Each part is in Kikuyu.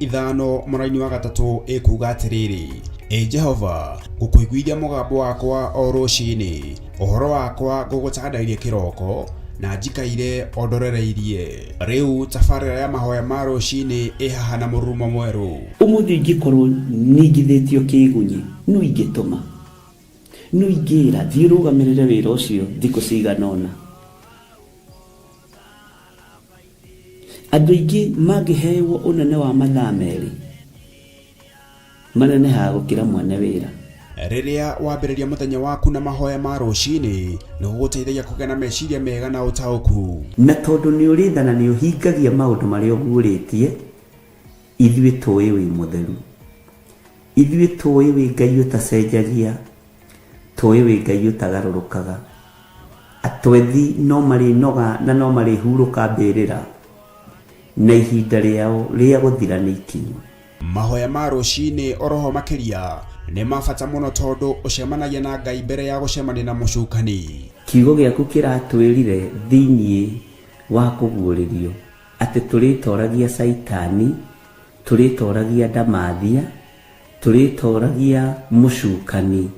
ithano mũraini wa gatatũ ĩkuga atĩrĩrĩ, Ĩ Jehova, ngũkũiguithia mũgambo wakwa o rũcinĩ, ũhoro wakwa ngũgũtandairie kĩroko, na njikaire o ndorereirie. Rĩu tabarĩra ya mahoya ma rũcinĩ ĩ haha na mũrurumo mwerũ. Ũmũthĩ ingĩkorwo ningithĩtio kĩĩgunyĩ, nũ ingĩtũma? Nũ ingĩĩra, 'Thiĩ ũrũgamĩrĩre wĩra ũcio thikũ cigana ũna'? Andũ aingĩ mangĩhewo ũnene wa mathaa merĩ, manenehaga gũkĩra mwene wĩra. Rĩrĩa wambĩrĩria mũthenya waku na mahoya ma rũcinĩ, nĩ gũgũteithagia kũgĩa na meciria mega na ũtaũku. Na tondũ nĩ ũrĩ tha na nĩ ũhingagia maũndũ marĩa ũguũrĩtie, ithuĩ tũĩ wĩ mũtheru. Ithuĩ tũĩ wĩ Ngai ũtacenjagia, tũĩ wĩ Ngai ũtagarũrũkaga. Atwethi no marĩnoga na no marĩhurũka mbĩrĩra, na ihinda rĩao rĩa gũthira nĩ ikinyu. Mahoya ma rũcinĩ oroho makĩria nĩ ma bata mũno tondũ ũcemanagia na Ngai mbere ya gũcemania na mũcukani. Kiugo gĩaku kĩratwĩrire thĩinĩ wa kũguũrĩrio atĩ tũrĩtoragia Caitani, tũrĩtoragia ndamathia, tũrĩtoragia mũcukani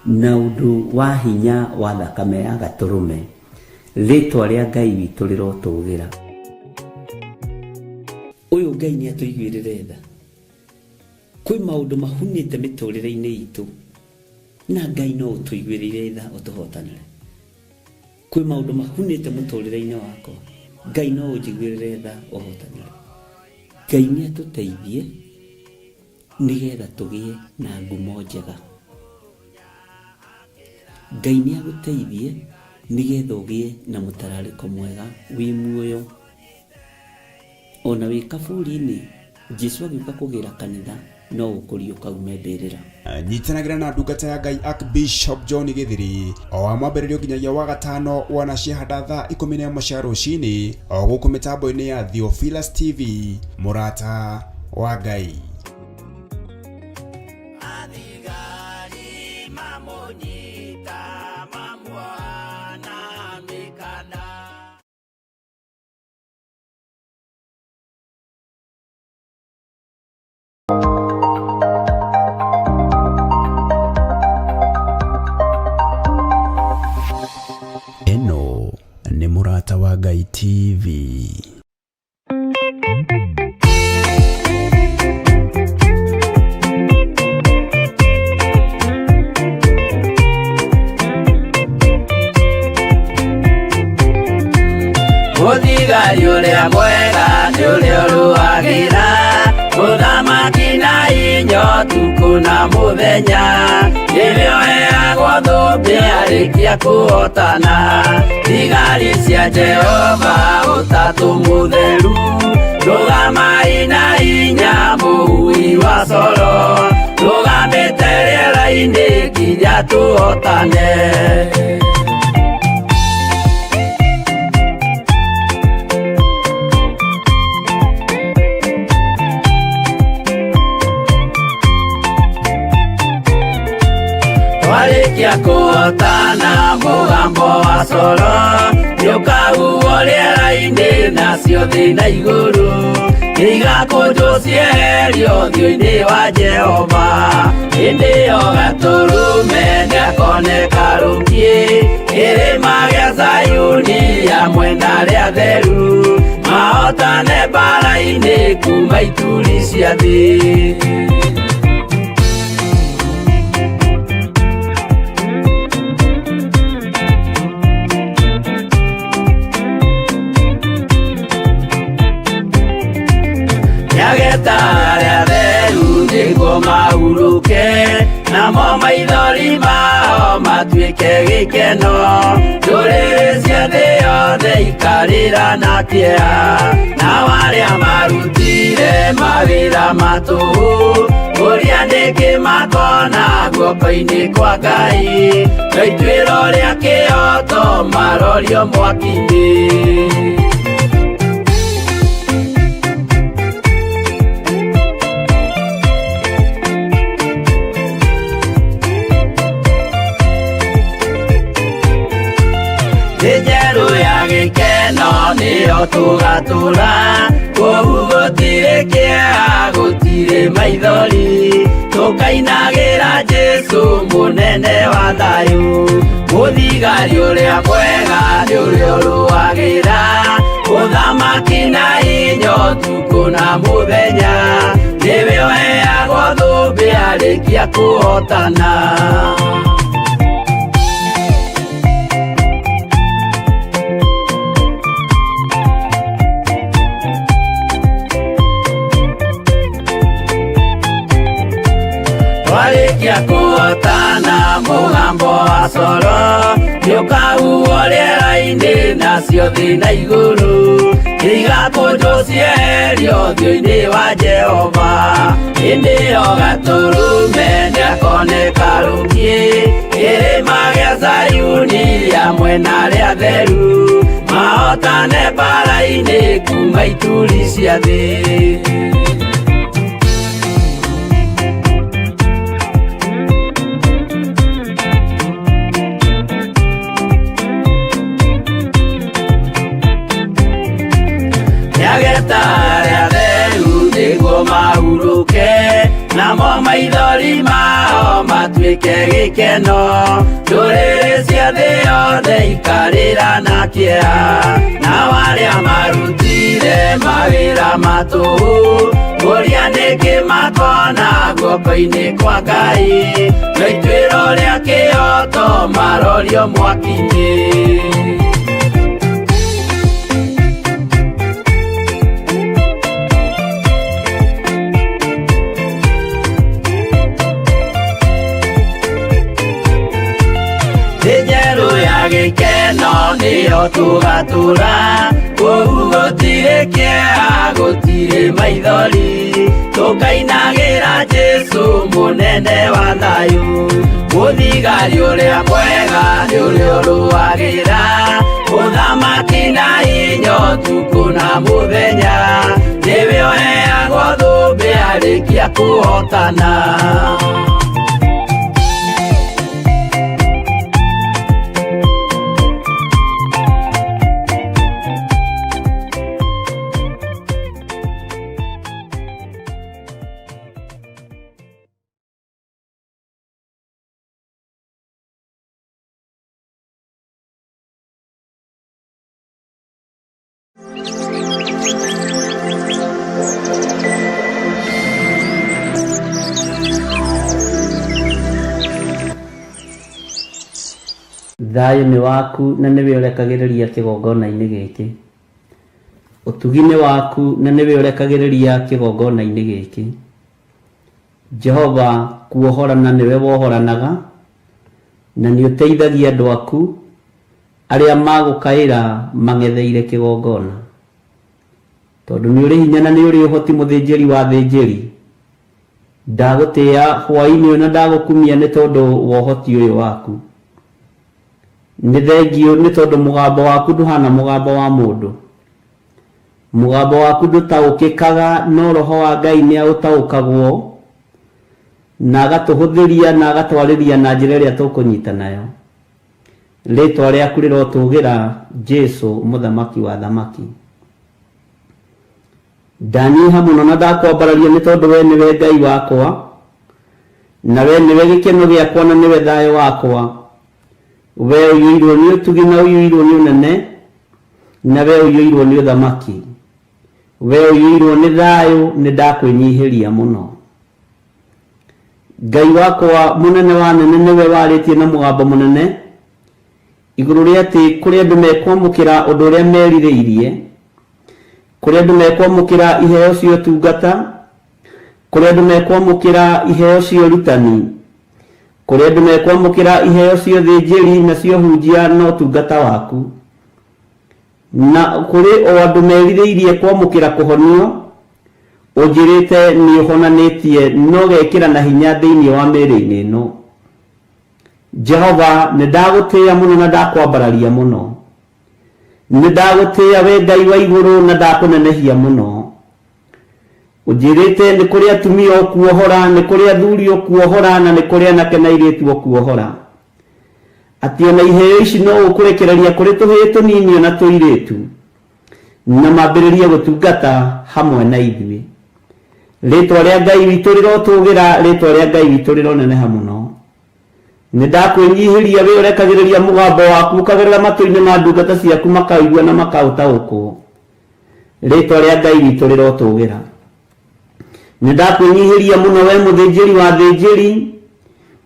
na ũndũ wa hinya wa thakame ya Gatũrũme. Rĩtwa rĩa Ngai witũ rĩrotũgĩra. Ũyũ Ngai nĩ atũiguĩrĩre tha. Kwĩ maũndũ mahunĩte mĩtũrĩre-inĩ itũ na Ngai no ũtũiguĩrĩire tha ũtũhotanĩre. Kwĩ maũndũ mahunĩte mũtũrĩre-inĩ wakwa, Ngai no ũnjiguĩrĩre tha ũhotanĩre. Ngai nĩ atũteithie nĩgetha tũgĩe na ngumo njega. Ngai nĩ agũteithie nĩgetha ũgĩe na mũtararĩko mwega wĩ muoyo. Ona wĩ kaburi-inĩ, Jesu agĩũka kũgĩra kanitha no ũkũriũka ume mbĩrĩra. Nyitanagĩra na ndungata ya Ngai Archbishop John Gĩthiri o wa mwambĩrĩrio nginyagia wa gatano wana ciahanda thaa 11 cia rũcinĩ o gũkũ mĩtambo-inĩ ya Theophilus TV, mũrata wa Ngai. Athigari mamũnyita mamuoha na mĩkanda. Ĩno nĩ Mũrata wa Ngai TV. Mũthigari ũrĩa mwega nĩ ũrĩa ũrũagĩra mũthamaki na inyo tukũ na mũthenya, nĩrĩo heagwo thũmbĩ arĩkia kũhotana. Thigari cia Jehova ũtatũ mũtheru, rũgamai na hinya mũhui wa coro, rũgamĩte rĩera-inĩ nginya tũhotane. Twarĩkia kũhotana mũgambo wa coro nĩũkahuhwo rĩera-inĩ, nacio thĩ na igũrũ nĩigakũnjwo cieherio ũthiũ-inĩ wa Jehova. Hĩndĩ ĩyo Gatũrũme nĩakoneka rũkiĩ kĩrĩma gĩa Zayuni hamwe na arĩa atheru, mahotane mbara-inĩ kuma ituri cia thĩ. Nĩageta arĩa atheru nĩguo mahurũke, namo maithori mao matuĩke gĩkeno. Ndũrĩrĩ cia thĩ yothe ikarĩra na kĩeha, nao arĩa marutire mawĩra ma tũhũ, kũrĩa nĩkĩ makona guoko-inĩ kwa Ngai, na ituĩro rĩa kĩhooto marorio mwaki-inĩ. Thĩ njerũ ya gĩkeno. gĩkeno nĩyo tũgatũra kũu gũtirĩ kĩeha gũtirĩ maithori tũkainagĩra Jesũ mũnene wa thayũ mũthigari ũrĩa mwega nĩ ũrĩa ũrũagĩra ũthamaki na hinya ũtukũ na mũthenya nĩwe ũheagwo thũmbĩ arĩkia kũhotana. Twarĩkia kũhotana mũgambo wa coro nĩũkahuhwo rĩera-inĩ nacio thĩ na igũrũ igakũnjwo cieherio ũthiũ-inĩ wa Jehova hĩndĩ ĩyo gatũrũme nĩakoneka rũkiĩ kĩrĩma gĩa Zayuni hamwe na arĩa atheru mahotane mbara-inĩ kuma ituri cia thĩ. Nĩageta arĩa atheru nĩguo mahurũke namo maithori mao matuĩke gĩkeno ndũrĩrĩ cia thĩ yothe ikarĩra na kĩeha nao arĩa marutire mawĩra ma tũhũ kũria nĩkĩ makona guoko-inĩ kwa Ngai no ituĩro rĩa kĩhoto marorio mwaki-inĩ. Thĩ njerũ ya gĩkeno nĩyo tũgatũra kũu gũtirĩ kĩeha gũtirĩ maithori tũkainagĩra Jesũ mũnene wa thayũ mũthigari ũrĩa mwega nĩ ũrĩa ũrũagĩra ũthamaki na hinya ũtukũ na mũthenya nĩwe ũheagwo thũmbĩ arĩkia kũhotana. Thayũ nĩ waku na nĩwe ũrekagĩrĩria kĩgongona-inĩ gĩkĩ. Ũtugi nĩ waku na nĩwe ũrekagĩrĩria kĩgongona-inĩ gĩkĩ. Jehova kuohorana nĩwe wohoranaga na nĩ ũteithagia andũ aku arĩa magũkaĩra mang'etheire kĩgongona. Tondũ nĩ ũrĩ hinya na nĩ ũrĩ ũhoti mũthĩnjĩri wa athĩnjĩri. Ndagũtĩĩa hwaĩ-inĩ ũyũ na ndagũkumia nĩ tondũ wa ũhoti ũyũ waku. Nĩ thengiũ nĩ tondũ mũgambo waku ndũhana mũgambo wa mũndũ. Mũgambo waku ndũtaũkĩkaga no roho wa Ngai nĩ aũtaũkagwo na agatũhũthĩria na agatwarĩria na njĩra ĩrĩa tũkũnyita nayo. Rĩtwa rĩaku rĩrotũgĩra Jesu mũthamaki wa athamaki. Ndanyiha mũno na ndakwambararia nĩ tondũ we nĩwe Ngai wakwa na we nĩwe gĩkeno gĩakwa na nĩwe thayũ wakwa. We ũiyũirwo nĩ ũtugi na ũiyũirwo nĩ ũnene na we ũiyũirwo nĩ ũthamaki. We ũiyũirwo nĩ thayũ nĩ ndakwĩnyihĩria mũno. Ngai wakwa mũnene wa nene nĩwe warĩtie na mũgambo mũnene igũrũ rĩa atĩ kũrĩ andũ mekwamũkĩra ũndũ ũrĩa merirĩirie, kũrĩ andũ mekwamũkĩra iheo cia ũtungata, kũrĩ andũ mekwamũkĩra iheo cia ũrutani, kũrĩ andũ mekwamũkĩra iheo cia ũthĩnjĩri na cia ũhunjia na ũtungata waku. Na kũrĩ o andũ merirĩirie kwamũkĩra kũhonio, ũnjĩrĩte nĩ ũhonanĩtie no gekĩra na hinya thĩinĩ wa mĩĩrĩ-inĩ ĩno. Jehova, nĩ ndagũtĩĩa mũno na ndakwambararia mũno. Nĩ ndagũtĩĩa we Ngai wa igũrũ na ndakũnenehia mũno. Ũnjĩrĩte nĩ kũrĩ atumia ũkuohora, nĩ kũrĩ athuri ũkuohora, na nĩ kũrĩ anake na airĩtu ũkuohora. Atĩ ona iheo ici no ũkũrekereria kũrĩ tũhĩĩ tũnini ona tũirĩtu. Na mambĩrĩrie gũtungata hamwe na ithuĩ. Rĩtwa rĩa Ngai witũ rĩrotũgĩra, rĩtwa rĩa Ngai witũ rĩroneneha mũno. Nĩ ndakwĩnyihĩria wĩ ũrekagĩrĩria mũgambo waku ũkagerera matũ-inĩ ma ndungata ciaku makaũigua na makaũtaũkwo. Rĩtwa rĩa Ngai witũ rĩrotũgĩra. Nĩ ndakwĩnyihĩria mũno we mũthĩnjĩri wa athĩnjĩri,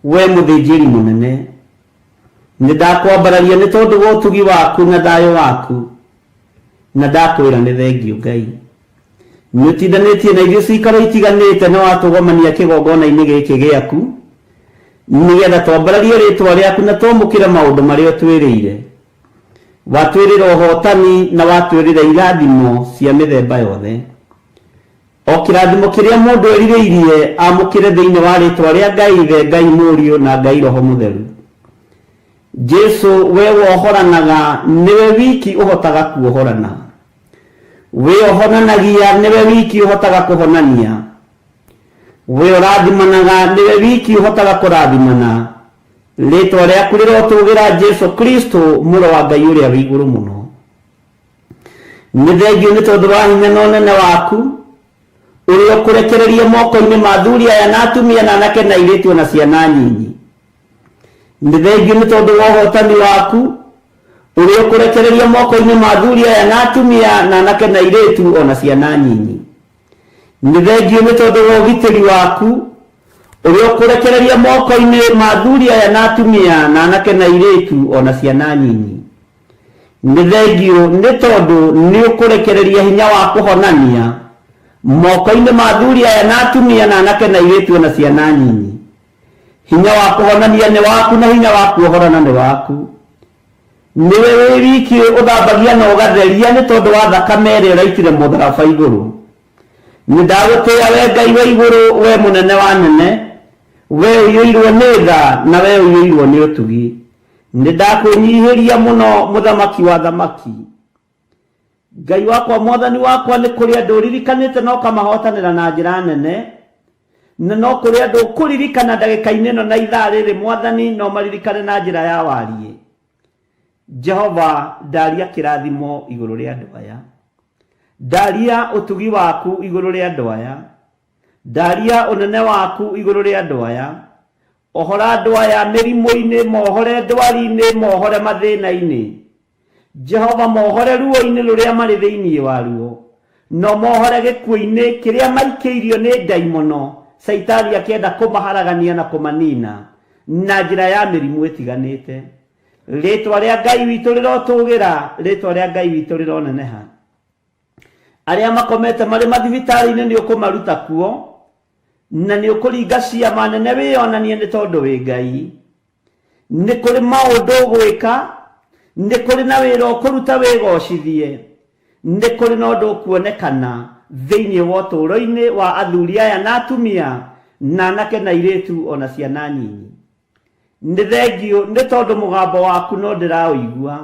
we mũthĩnjĩri mũnene. Nĩ ndakwambararia nĩ tondũ wa ũtugi waku na thayũ waku, na ndakwĩra nĩ thengiũ Ngai. Nĩ ũtindanĩtie na ithuĩ cikaro itiganĩte na watũgomania kĩgongona-inĩ gĩkĩ gĩaku, nĩgetha twambararie rĩtwa rĩaku na twamũkĩre maũndũ marĩa ũtwĩrĩire. Watwĩrĩra ũhotani na watwĩrĩra irathimo cia mĩthemba yothe. O kĩrathimo kĩrĩa mũndũ erirĩirie amũkĩre thĩinĩ wa rĩtwa rĩa Ngai Ithe, Ngai Mũriũ na Ngai Roho Mũtheru. Jesu, we wohoranaga, nĩwe wiki ũhotaga kuohorana. We ũhonanagia, nĩwe wiki ũhotaga kũhonania. We ũrathimanaga, nĩwe wiki ũhotaga kũrathimana. Rĩtwa rĩaku rĩrotũgĩra Jesu Kristo, Mũrũ wa Ngai ũrĩa wĩ igũrũ mũno. Nĩ thengiũ nĩ tondũ wa hinya na ũnene waku ũrĩa ũkũrekereria moko-inĩ ma athuri aya na atumia na anake na airĩtu na ciana nyinyi. Nĩ thengiũ nĩ tondũ wa ũhotani waku ũrĩa ũkũrekereria moko-inĩ ma athuri aya na atumia na anake na airĩtu o na ciana nyinyi. Nĩ thengiũ nĩ tondũ wa ũgitĩri waku ũrĩa ũkũrekereria moko-inĩ ma athuri aya na atumia na anake na airĩtu o na ciana nyinyi. Nĩ thengiũ nĩ tondũ nĩ ũkũrekereria hinya wa kũhonania moko-inĩ ma athuri aya na atumia na anake na airĩtu o na ciana nyinyi. Hinya wa kũhonania nĩ waku na hinya wa kuohorana nĩ waku. Nĩwe wĩ wiki ũthambagia na ũgatheria nĩ tondũ wa thakame ĩrĩa ũraitire mũtharaba igũrũ. Nĩ ndagũtĩĩa we Ngai wa igũrũ, we mũnene wa anene, we ũiyũirwo nĩ tha na we ũiyũirwo nĩ ũtugi. Nĩ ndakwĩnyihĩria mũno mũthamaki wa athamaki. Ngai wakwa mwathani wakwa nĩ kũrĩ andũ ũririkanĩte na ũkamahotanĩra na njĩra nene, na no kũrĩ andũ ũkũririkana ndagĩka-inĩ ĩno na ithaa rĩrĩ mwathani no maririkane na njĩra ya wariĩ. Jehova ndaria kĩrathimo igũrũ rĩa andũ aya. Ndaria ũtugi waku igũrũ rĩa andũ aya. Ndaria ũnene waku igũrũ rĩa andũ aya. Ohora andũ aya mĩrimũ-inĩ, mohore ndwari-inĩ, mohore mathĩna-inĩ. Jehova mohore ruo-inĩ rũrĩa marĩ thĩinĩ waruo, no mohore gĩkuũ-inĩ kĩrĩa maikĩirio nĩ ndaimono, Caitani akĩenda kũmaharagania na kũmanina na njĩra ya mĩrimũ ĩtiganĩte. Rĩtwa rĩa Ngai witũ rĩrotũgĩra, rĩtwa rĩa Ngai witũ rĩroneneha. Arĩa makomete marĩ mathibitarĩ-inĩ nĩ ũkũmaruta kuo, na nĩ ũkũringa ciama nene wĩyonanie nĩ tondũ wĩ Ngai. Nĩ kũrĩ maũndũ ũgwĩka, nĩ kũrĩ na wĩra ũkũruta wĩgocithie, nĩ kũrĩ na ũndũ ũkuonekana thĩinĩ wa ũtũũro-inĩ wa athuri aya na atumia, na anake na airĩtu o na ciana nyinyi. Nĩ thengiũ nĩ tondũ mũgambo waku no ndĩraũigua.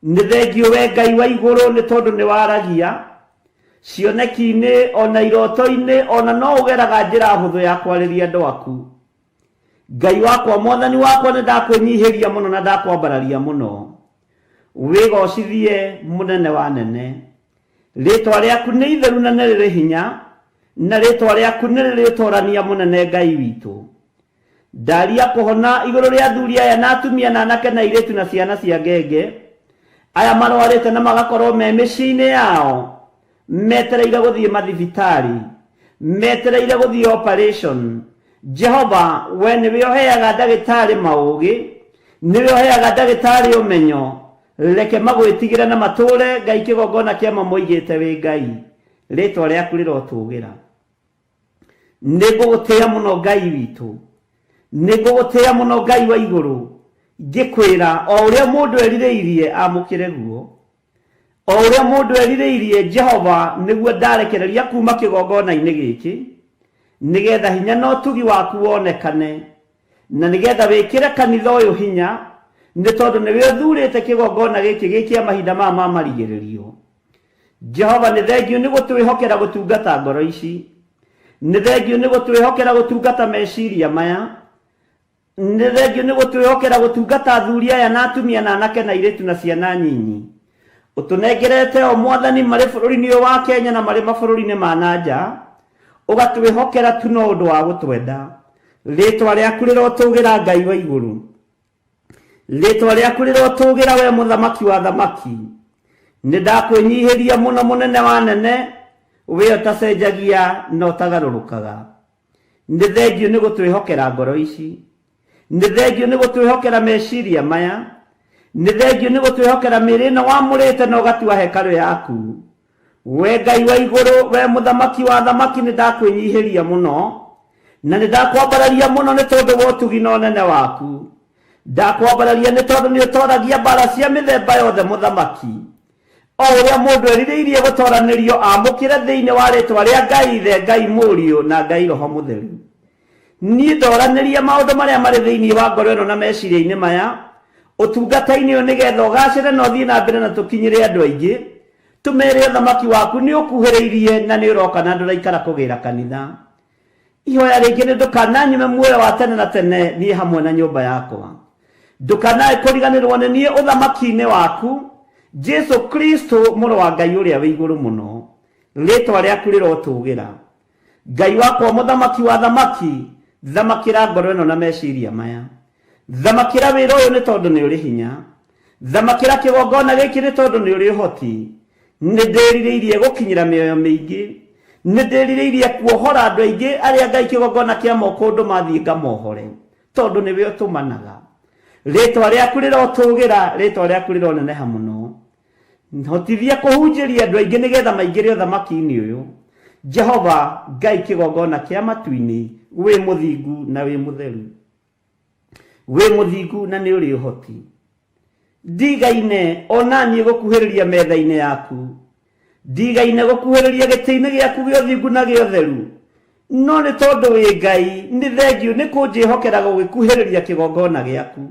Nĩ thengiũ we Ngai wa igũrũ nĩ tondũ nĩ waragia cioneki-inĩ o na iroto-inĩ o na no ũgeraga njĩra hũthũ ya kwarĩria andũ aku. Ngai wakwa mwathani wakwa nĩ ndakwĩnyihĩria mũno na ndakwambararia mũno. Wĩgocithie mũnene wa nene. Rĩtwa rĩaku nĩ itheru na nĩ rĩrĩ hinya, na rĩtwa rĩaku nĩ rĩrĩ ũtorania mũnene Ngai witũ. Ndaria kũhona igũrũ rĩa athuri aya na atumia na anake na airĩtu na ciana cia ngenge, aya marwarĩte na magakorwo me mĩciĩ-inĩ yao, metereire gũthiĩ mathibitarĩ, metereire gũthiĩ operation. Jehova, we nĩwe ũheaga ndagĩtarĩ maũgĩ, nĩwe ũheaga ndagĩtarĩ ũmenyo, reke magwĩtigĩre na matũũre Ngai kĩgongona kĩa ma moigĩte wĩ Ngai. Rĩtwa rĩaku rĩrotũgĩra. Nĩ ngũgũtĩĩa mũno Ngai witũ, nĩ ngũgũtĩĩa mũno Ngai wa igũrũ, ngĩkwĩra o ũrĩa mũndũ erirĩirie amũkĩre guo. O ũrĩa mũndũ erirĩirie Jehova nĩguo ndarekereria kuma kĩgongona-inĩ gĩkĩ, nĩgetha hinya na ũtugi waku wonekane, na nĩgetha wĩkĩre kanitha ũyũ hinya, nĩ tondũ nĩwe ũthurĩte kĩgongona gĩkĩ gĩ kĩa mahinda maya ma marigĩrĩrio. Jehova nĩ thengiũ nĩ gũtwĩhokera gũtungata ngoro ici, nĩ thengiũ nĩ gũtwĩhokera gũtungata meciria maya, nĩ thengiũ nĩ gũtwĩhokera gũtungata athuri aya na atumia na anake na airĩtu na ciana nyinyi. Ũtũnengerete o Mwathani marĩ bũrũri-inĩ ũyũ wa Kenya na marĩ mabũrũri-inĩ ma na nja, ũgatwĩhokera tu no ũndũ wa gũtwenda. Rĩtwa rĩaku rĩrotũgĩra Ngai wa igũrũ. Rĩtwa rĩaku rĩrotũgĩra we mũthamaki wa thamaki. Nĩ ndakwĩnyihĩria mũno mũnene wa nene, we ũtacenjagia na ũtagarũrũkaga. Nĩ thengiũ nĩ gũtwĩhokera ngoro ici. Nĩ thengiũ nĩ gũtwĩhokera meciria maya. Nĩ thengiũ nĩ gũtwĩhokera mĩĩrĩ ĩno wamũrĩte na ũgatua hekarũ yaku. We Ngai wa igũrũ, we mũthamaki wa thamaki, nĩ ndakwĩnyihĩria mũno na nĩ ndakwambararia mũno nĩ tondũ wa ũtugi na ũnene waku. Ndakwambararia nĩ tondũ nĩ ũtoragia mbara cia mĩthemba yothe mũthamaki. O ũrĩa mũndũ erirĩirie gũtoranĩrio amũkĩre thĩinĩ wa rĩtwa rĩa Ngai Ithe, Ngai Mũriũ na Ngai Roho Mũtheru. Niĩ ndoranĩria maũndũ marĩa marĩ thĩinĩ wa ngoro ĩno na meciria-inĩ maya ũtungata-inĩ ũyũ nĩgetha ũgacĩre na ũthiĩ na mbere na tũkinyĩre andũ aingĩ, tũmere ũthamaki waku nĩ ũkuhĩrĩirie na nĩ ũroka na ndũraikara kũgĩra kanitha. Ihoya rĩngĩ nĩ ndũkananyime muoyo wa tene na tene niĩ hamwe na nyũmba yakwa. Ndũkanae kũriganĩrwo nĩ niĩ ũthamaki-inĩ waku, Jesu Kristo mũrũ wa Ngai ũrĩa wĩ igũrũ mũno. Rĩtwa rĩaku rĩrotũgĩra. Ngai wakwa mũthamaki wa thamaki, thamakĩra ngoro ĩno na meciria maya. Thamakĩra wĩra ũyũ nĩ tondũ nĩ ũrĩ hinya. Thamakĩra kĩgongona gĩkĩ nĩ tondũ nĩ ũrĩ ũhoti. Nĩ ndĩrirĩirie gũkinyĩra mĩoyo mĩingĩ. Nĩ ndĩrirĩirie kuohora andũ aingĩ arĩa Ngai kĩgongona kĩa moko ũndũ mathiĩ ngamohore, tondũ nĩwe ũtũmanaga. Rĩtwa rĩaku rĩrotũgĩra, rĩtwa rĩaku rĩroneneha mũno. Hotithia kũhunjĩria andũ aingĩ nĩgetha maingĩre ũthamaki-inĩ ũyũ. Jehova Ngai kĩgongona kĩa matu-inĩ, wĩ mũthingu na wĩ mũtheru. Wĩ mũthingu na nĩ ũrĩ ũhoti. Ndigaine ona niĩ gũkuhĩrĩria metha-inĩ yaku. Ndigaine gũkuhĩrĩria gĩtĩ-inĩ gĩaku gĩa ũthingu na gĩa ũtheru. No nĩ tondũ wĩ Ngai, nĩ thengiũ nĩ kũnjĩhokera gũgĩkuhĩrĩria kĩgongona gĩaku.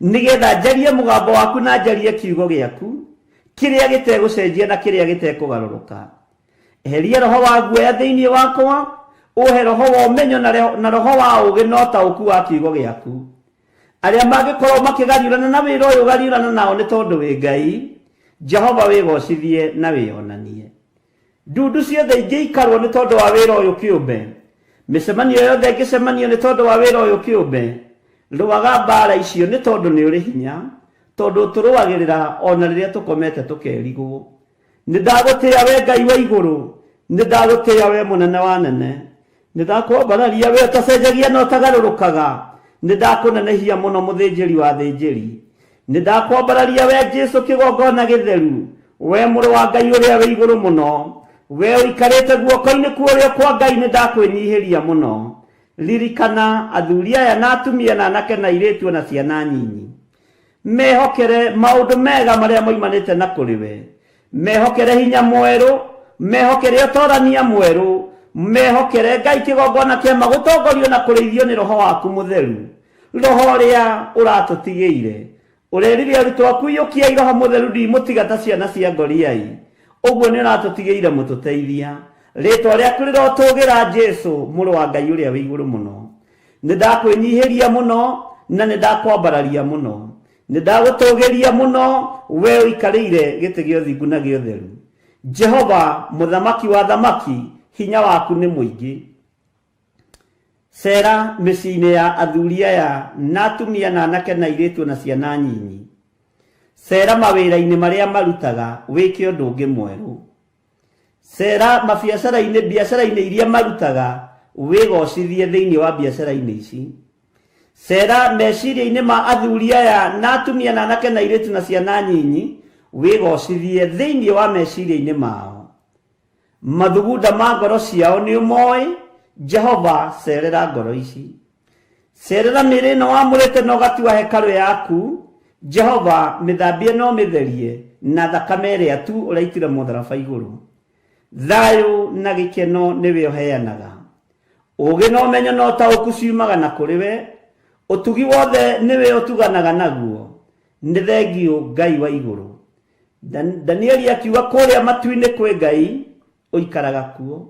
Nĩgetha njarie mũgambo waku na njarie kiugo gĩaku, kĩrĩa gĩtegũcenjia na kĩrĩa gĩtekũgarũrũka. Eheria roho wa guoya thĩinĩ wakwa, ũhe roho wa ũmenyo na roho wa ũũgĩ na ũtaũku wa kiugo gĩaku. Arĩa mangĩkorwo makĩgariũrana na wĩra ũyũ gariũrana nao nĩ tondũ wĩ Ngai, Jehova wĩgocithie na wĩonanie. Ndundu ciothe ingĩikarwo nĩ tondũ wa wĩra ũyũ kĩũmbe, mĩcemanio yothe ĩngĩcemanio nĩ tondũ wa wĩra ũyũ kĩũmbe, rũaga mbara icio nĩ tondũ nĩ ũrĩ hinya, tondũ ũtũrũagĩrĩra ona rĩrĩa tũkomete tũkerigwo. Nĩ ndagũtĩĩa we Ngai wa igũrũ, nĩ ndagũtĩĩa we mũnene wa nene. Nĩ ndakwambararia we ũtacenjagia na ũtagarũrũkaga, nĩ ndakũnenehia mũno mũthĩnjĩri wa athĩnjĩri. Nĩ ndakwambararia we Jesu kĩgongona gĩtheru, we mũrũ wa Ngai ũrĩa wĩ igũrũ mũno. We ũikarĩte guoko-inĩ kwa ũrĩo kwa Ngai nĩ ndakwĩnyihĩria mũno. Ririkana athuri aya na atumia na anake na airĩtu o na ciana nyinyi. Mehokere maũndũ mega marĩa moimanĩte na kũrĩ we. Mehokere hinya mwerũ, mehokere ũtorania mwerũ, mehokere Ngai kĩgongona kĩama gũtongorio na kũrĩithio nĩ roho waku mũtheru. Roho ũrĩa ũratũtigĩire. Ũrerire arutwo aku iyũkiai roho mũtheru ndimũtiga ta ciana cia ngoriai. Ũguo nĩ ũratũtigĩire mũtũteithia. Rĩtwa rĩaku rĩrotũgĩra Jesu mũrũ wa Ngai ũrĩa wĩ igũrũ mũno. Nĩ ndakwĩnyihĩria mũno na nĩ ndakwambararia mũno. Nĩ ndagũtũgĩria mũno we ũikarĩire gĩtĩ gĩa ũthingu na gĩa ũtheru. Jehova mũthamaki wa thamaki, hinya waku nĩ mũingĩ. Cera mĩciĩ-inĩ ya athuri aya na atumia na anake na airĩtu na ciana nyinyi. Cera mawĩra-inĩ marĩa marutaga wĩke ũndũ ũngĩ mwerũ. Cera mabiacara-inĩ, biacara-inĩ iria marutaga, wĩgocithie thĩinĩ wa biacara-inĩ ici. Cera meciria-inĩ ma athuri aya na atumia na anake na airĩtu na ciana nyinyi, wĩgocithie thĩinĩ wa meciria-inĩ mao. Mathugunda ma ngoro ciao nĩ ũmoĩ, Jehova cerera ngoro ici. Cerera mĩĩrĩ ĩno wamũrĩte na ũgatua hekarũ yaku, Jehova, mĩthambie na ũmĩtherie na thakame ĩrĩa tu ũraitire mũtharaba igũrũ. Thayũ na gĩkeno nĩwe ũheanaga. Ũũgĩ na ũmenyo na ũtaũku ciumaga na kũrĩ we, ũtugi wothe nĩwe ũtuganaga naguo. Nĩ thengiũ Ngai wa igũrũ. Danieli akiuga kũrĩa matu-inĩ kwĩ Ngai, ũikaraga kuo.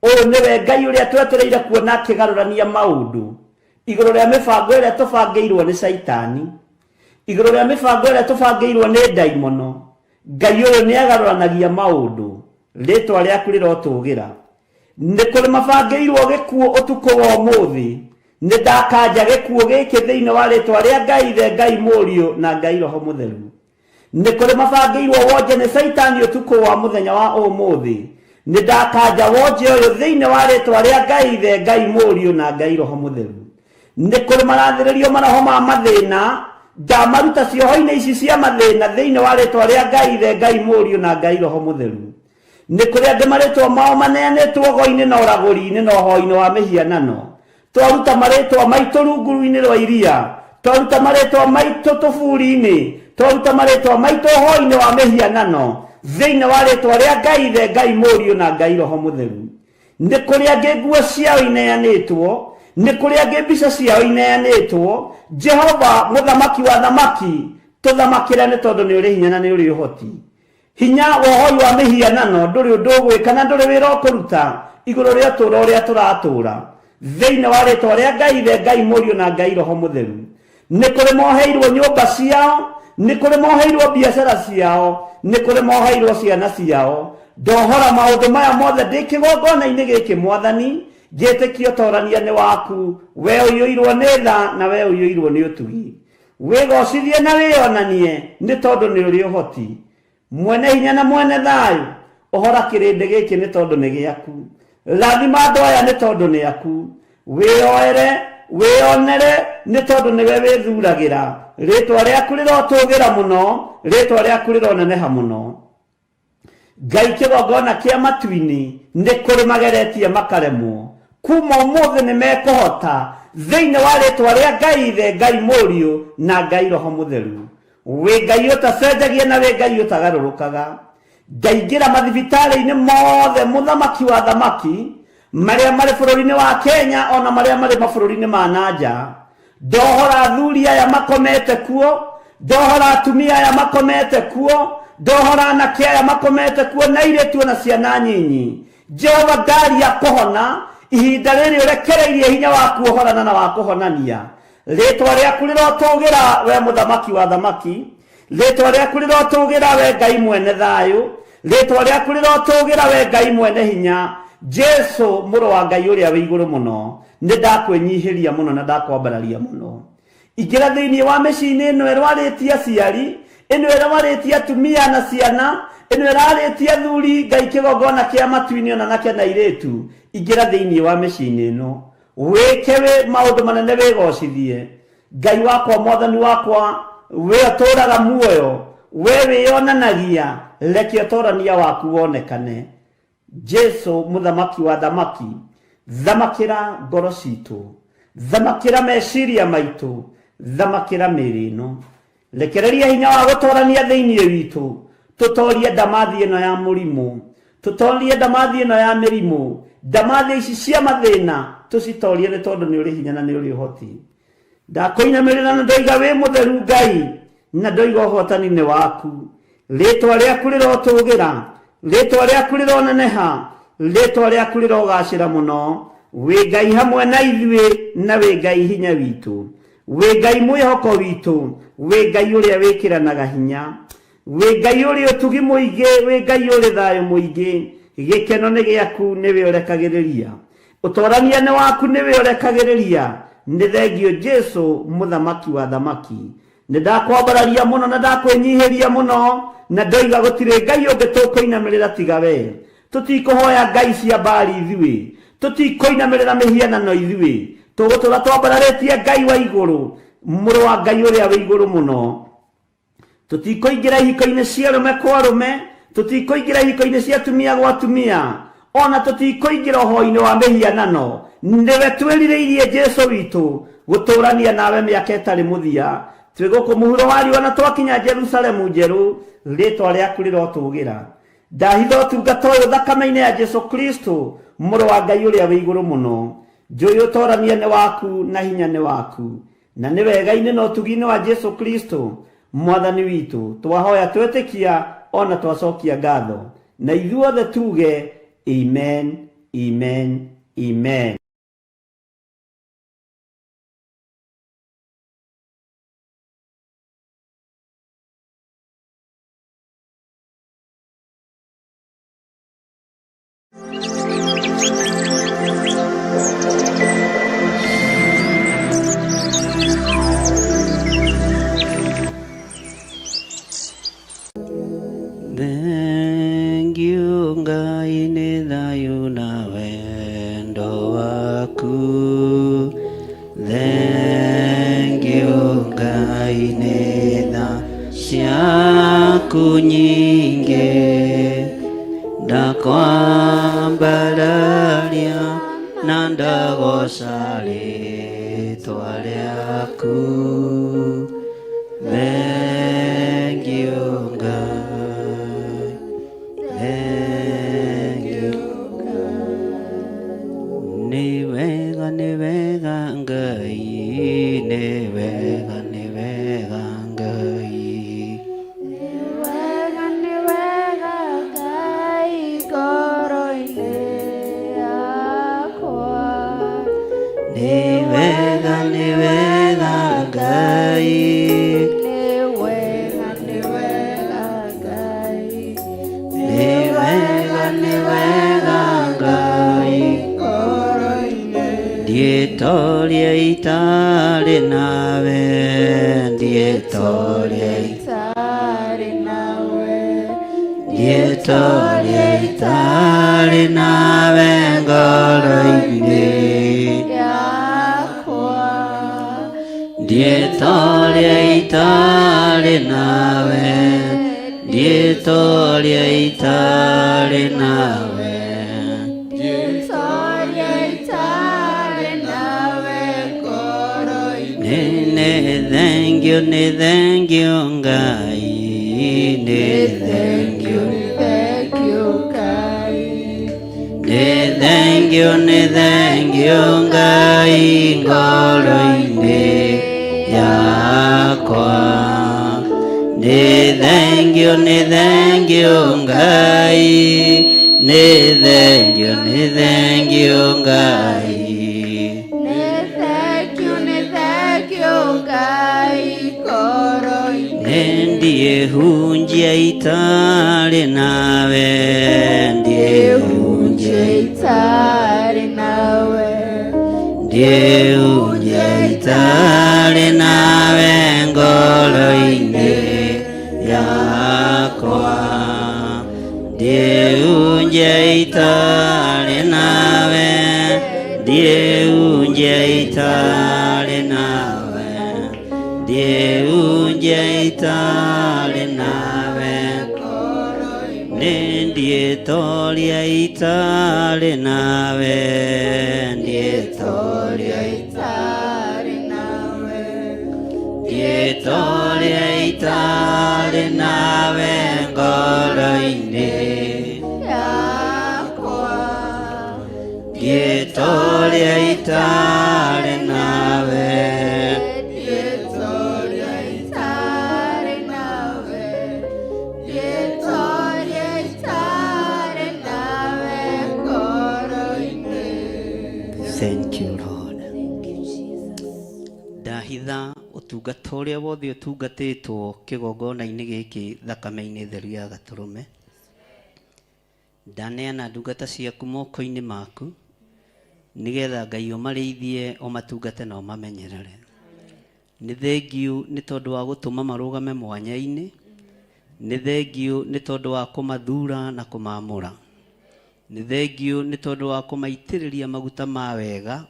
Ũyũ nĩwe Ngai ũrĩa twetereire kuona akĩgarũrania maũndũ igũrũ rĩa mĩbango ĩrĩa tũbangĩirwo nĩ Caitani, igũrũ rĩa mĩbango ĩrĩa tũbangĩirwo nĩ ndaimono. Ngai ũyũ nĩ agarũranagia maũndũ, rĩtwa rĩaku rĩrotũgĩra. Nĩ kũrĩ mabangĩirwo gĩkuũ ũtukũ wa ũmũthĩ, nĩ ndakanja gĩkuũ gĩkĩ thĩinĩ wa rĩtwa rĩa Ngai Ithe, Ngai Mũriũ na Ngai Roho Mũtheru. Nĩ kũrĩ mabangĩirwo wonje nĩ Caitani ũtukũ wa mũthenya wa ũmũthĩ, nĩ ndakanja wonje ũyũ thĩinĩ wa rĩtwa rĩa Ngai Ithe, Ngai Mũriũ na Ngai Roho Mũtheru. Nĩ kũrĩ marathĩrĩrio maroho ma mathĩna, ndamaruta cioho-inĩ ici cia mathĩna thĩinĩ wa rĩtwa rĩa Ngai Ithe, Ngai Mũriũ na Ngai Roho Mũtheru. Nĩ kũrĩ angĩ marĩtwa mao maneanĩtwo ũgo-inĩ na ũragũri-inĩ na ũhoi-inĩ wa mĩhianano. Twaruta marĩtwa maitũ runguru-inĩ rwa iria, twaruta marĩtwa maitũ tũburi-inĩ, twaruta marĩtwa maitũ ũhoi-inĩ wa mĩhianano thĩinĩ wa rĩtwa rĩa Ngai Ithe, Ngai Mũriũ na Ngai Roho Mũtheru. Nĩ kũrĩ angĩ nguo ciao ineanĩtwo, nĩ kũrĩ angĩ mbica ciao ineanĩtwo. Jehova mũthamaki wa thamaki, tũthamakĩre nĩ tondũ nĩ ũrĩ hinya na nĩ ũrĩ ũhoti. Hinya wa ũhoi wa mĩhianano ndũrĩ ũndũ ũgwĩka na ndũrĩ wĩra ũkũruta igũrũ rĩa ũtũũro ũrĩa tũratũũra. Thĩinĩ wa rĩtwa rĩa Ngai Ithe, Ngai Mũriũ na Ngai Roho Mũtheru. Nĩ kũrĩ moheirwo nyũmba ciao, nĩ kũrĩ moheirwo biacara ciao, nĩ kũrĩ moheirwo ciana ciao. Ndohora maũndũ maya mothe ndĩ kĩgongona-inĩ gĩkĩ Mwathani, ngĩtĩkia ũtorania nĩ waku, we ũiyũirwo nĩ tha na we ũiyũirwo nĩ ũtugi. Wĩgocithie na wĩonanie nĩ tondũ nĩ ũrĩ ũhoti. Mwene hinya na mwene thayũ, ũhora kĩrĩndĩ gĩkĩ nĩ tondũ nĩ gĩaku. Rathima andũ aya nĩ tondũ nĩ aku. Wĩyoere, wĩyonere nĩ tondũ nĩwe wĩthuragĩra. Rĩtwa rĩaku rĩrotũgĩra mũno, rĩtwa rĩaku rĩroneneha mũno. Ngai kĩgongona kĩa matu-inĩ nĩ kũrĩ mageretie makaremwo, kuma ũmũthĩ nĩ mekũhota thĩinĩ wa rĩtwa rĩa Ngai Ithe, Ngai Mũriũ na Ngai Roho Mũtheru. Wĩ Ngai ũtacenjagia na wĩ Ngai ũtagarũrũkaga. Ngaingĩra mathibitarĩ-inĩ mothe mũthamaki wa thamaki marĩa marĩ bũrũri-inĩ wa Kenya ona marĩa marĩ mabũrũri-inĩ ma na nja. Ndohora athuri aya makomete kuo, ndohora atumia aya makomete kuo, ndohora anake aya makomete kuo na airĩtu ona ciana nyinyi. Jehova ngaria kũhona ihinda rĩrĩ ũrekereirie hinya waku ũhorana na wa kũhonania. Rĩtwa rĩaku rĩrotũgĩra we mũthamaki wa thamaki, rĩtwa rĩaku rĩrotũgĩra we Ngai mwene thayũ, rĩtwa rĩaku rĩrotũgĩra we Ngai mwene hinya, Jesu mũrũ wa Ngai ũrĩa wĩ igũrũ mũno. Nĩ ndakwĩnyihĩria mũno na ndakwambararia mũno. Ingĩra thĩinĩ wa mĩciĩ-inĩ ĩno ĩrwarĩtie aciari, ĩno ĩrwarĩtie atumia na ciana, ĩno ĩrarĩtie athuri, Ngai kĩgongona kĩa matu-inĩ ona nake na airĩtu. Ingĩra thĩinĩ wa mĩciĩ-inĩ ĩno, wĩke wĩ maũndũ manene wĩgocithie. Ngai wakwa, Mwathani wakwa, we ũtũũraga muoyo, we wĩyonanagia, reke ũtũũrania waku wonekane. Jesu mũthamaki wa thamaki, thamakĩra ngoro citũ, thamakĩra meciria maitũ, thamakĩra mĩĩrĩ ĩno. Rekereria hinya wa gũtorania thĩinĩ witũ, tũtorie ndamathi ĩno ya mũrimũ, tũtorie ndamathi ĩno ya mĩrimũ, ndamathi ici cia mathĩna tũcitorie nĩ tondũ nĩ ũrĩ hinya na nĩ ũrĩ ũhoti. Ndakũinamĩrĩra na ndoiga wĩ mũtheru Ngai, na ndoiga ũhotani nĩ waku. Rĩtwa rĩaku rĩrotũgĩra, rĩtwa rĩaku rĩroneneha, rĩtwa rĩaku rĩrogacĩra mũno. Wĩ Ngai hamwe na ithuĩ na wĩ Ngai hinya witũ. Wĩ Ngai mwĩhoko witũ, wĩ Ngai ũrĩa wĩkĩranaga hinya. Wĩ Ngai ũrĩ ũtugi mũingĩ, wĩ Ngai ũrĩ thayũ mũingĩ. Gĩkeno nĩ gĩaku nĩwe ũrekagĩrĩria. Ũtorania nĩ waku nĩwe ũrekagĩrĩria. Nĩ thengio Jesu mũthamaki wa thamaki. Nĩ ndakwambararia mũno na ndakwĩnyihĩria mũno, na ndoiga gũtirĩ Ngai ũngĩ tũkũinamĩrĩra tiga we. Tũtikũhoya ngai cia Baali ithuĩ, tũtikũinamĩrĩra mĩhianano ithuĩ, tũgũtũra twambararĩtie Ngai wa igũrũ, mũrũ wa Ngai ũrĩa wĩ igũrũ mũno. Tũtikũingĩra ihiko-inĩ cia arũme kwa arũme, tũtikũingĩra ihiko-inĩ cia atumia gwa atumia, ona tũtikũingĩra ũhoi-inĩ wa mĩhianano. Nĩwe twĩrirĩirie Jesu witũ, gũtũũrania nawe mĩaka ĩtarĩ mũthia. Twĩ gũkũ mũhuro wa riũa na twakinya Jerusalemu njerũ, rĩtwa rĩaku rĩrotũgĩra. Ndahitha ũtungata ũyũ thakame-inĩ ya Jesu Kristo, mũrũ wa Ngai ũrĩa wĩ igũrũ mũno. Njũĩ ũtorania nĩ waku na hinya nĩ waku. Na nĩ wega-inĩ na ũtugi-inĩ wa Jesu Kristo, Mwathani witũ, twahoya twetĩkia ona twacokia ngatho. Na ithuothe tuge, Amen, Amen, Amen. Thengiũ Ngai nĩ thayũ na wendo waku. Thengiũ Ngai nĩ tha ciaku nyingĩ. Ndakwambararia na ndagoca rĩtwa rĩaku. Thengiũ Ngai. Thengiũ. Nĩ wega, nĩ wega Ngai, nĩ wega, nĩ wega Ngai. Wega nĩ wega Ngai ngoro-inĩ yakwa. Nĩ wega, nĩ wega Ngai. Nĩ wega, nĩ wega Ngai. Nĩ wega, nĩ wega Ngai. Ngoro-inĩ. Ndietoria itarĩ nawe, ndietoria Itarĩ nawe. Ndietoria itarĩ nawe ngoro-inĩ. Yakwa. Ndietoria itarĩ nawe, ndietoria itarĩ nawe. Ndietoria itarĩ nawe ngoro-inĩ. Nĩ nĩ thengiũ, nĩ thengiũ Ngai, nĩ thengiũ. Thank you, Ngai. Nĩ thengiũ, nĩ thengiũ Ngai ngoro-inĩ yakwa. Nĩ thengiũ, nĩ thengiũ Ngai, nĩ thengiũ, nĩ thengiũ Ngai. Nĩ thank you, nĩ thank you, Ngai ngoro-inĩ. Nĩ ndiĩhunjia itarĩ nawe, ndiĩhunjia Itarĩ nawe. Ndiĩhunjia itarĩ nawe ngoro-inĩ yakwa. Ndiĩhunjia itarĩ nawe, ndiĩhunjia itarĩ nawe, ndiĩhunjia itarĩ nawe. Nĩ ndiĩtoria itarĩ nawe, ndiĩtoria Itarĩ nawe. Ndiĩtoria itarĩ nawe ngoro-inĩ. Yakwa. Ndiĩtoria itarĩ nawe. Ndietoria itarĩ nawe. Ndietoria itarĩ nawe ngoro-inĩ. Thank you, Lord. Ndahitha ũtungata ũrĩa wothe ũtungatĩtwo kĩgongona-inĩ gĩkĩ thakame-inĩ theru ya gatũrũme. Ndaneana ndungata ciaku moko-inĩ maku nĩgetha Ngai ũmarĩithie, ũmatungate na ũmamenyerere. Nĩ thengiũ nĩ tondũ wa gũtũma marũgame mwanya-inĩ. Nĩ thengiũ nĩ tondũ wa kũmathura na kũmamũra. Nĩ thengiũ nĩ tondũ wa kũmaitĩrĩria maguta ma wega.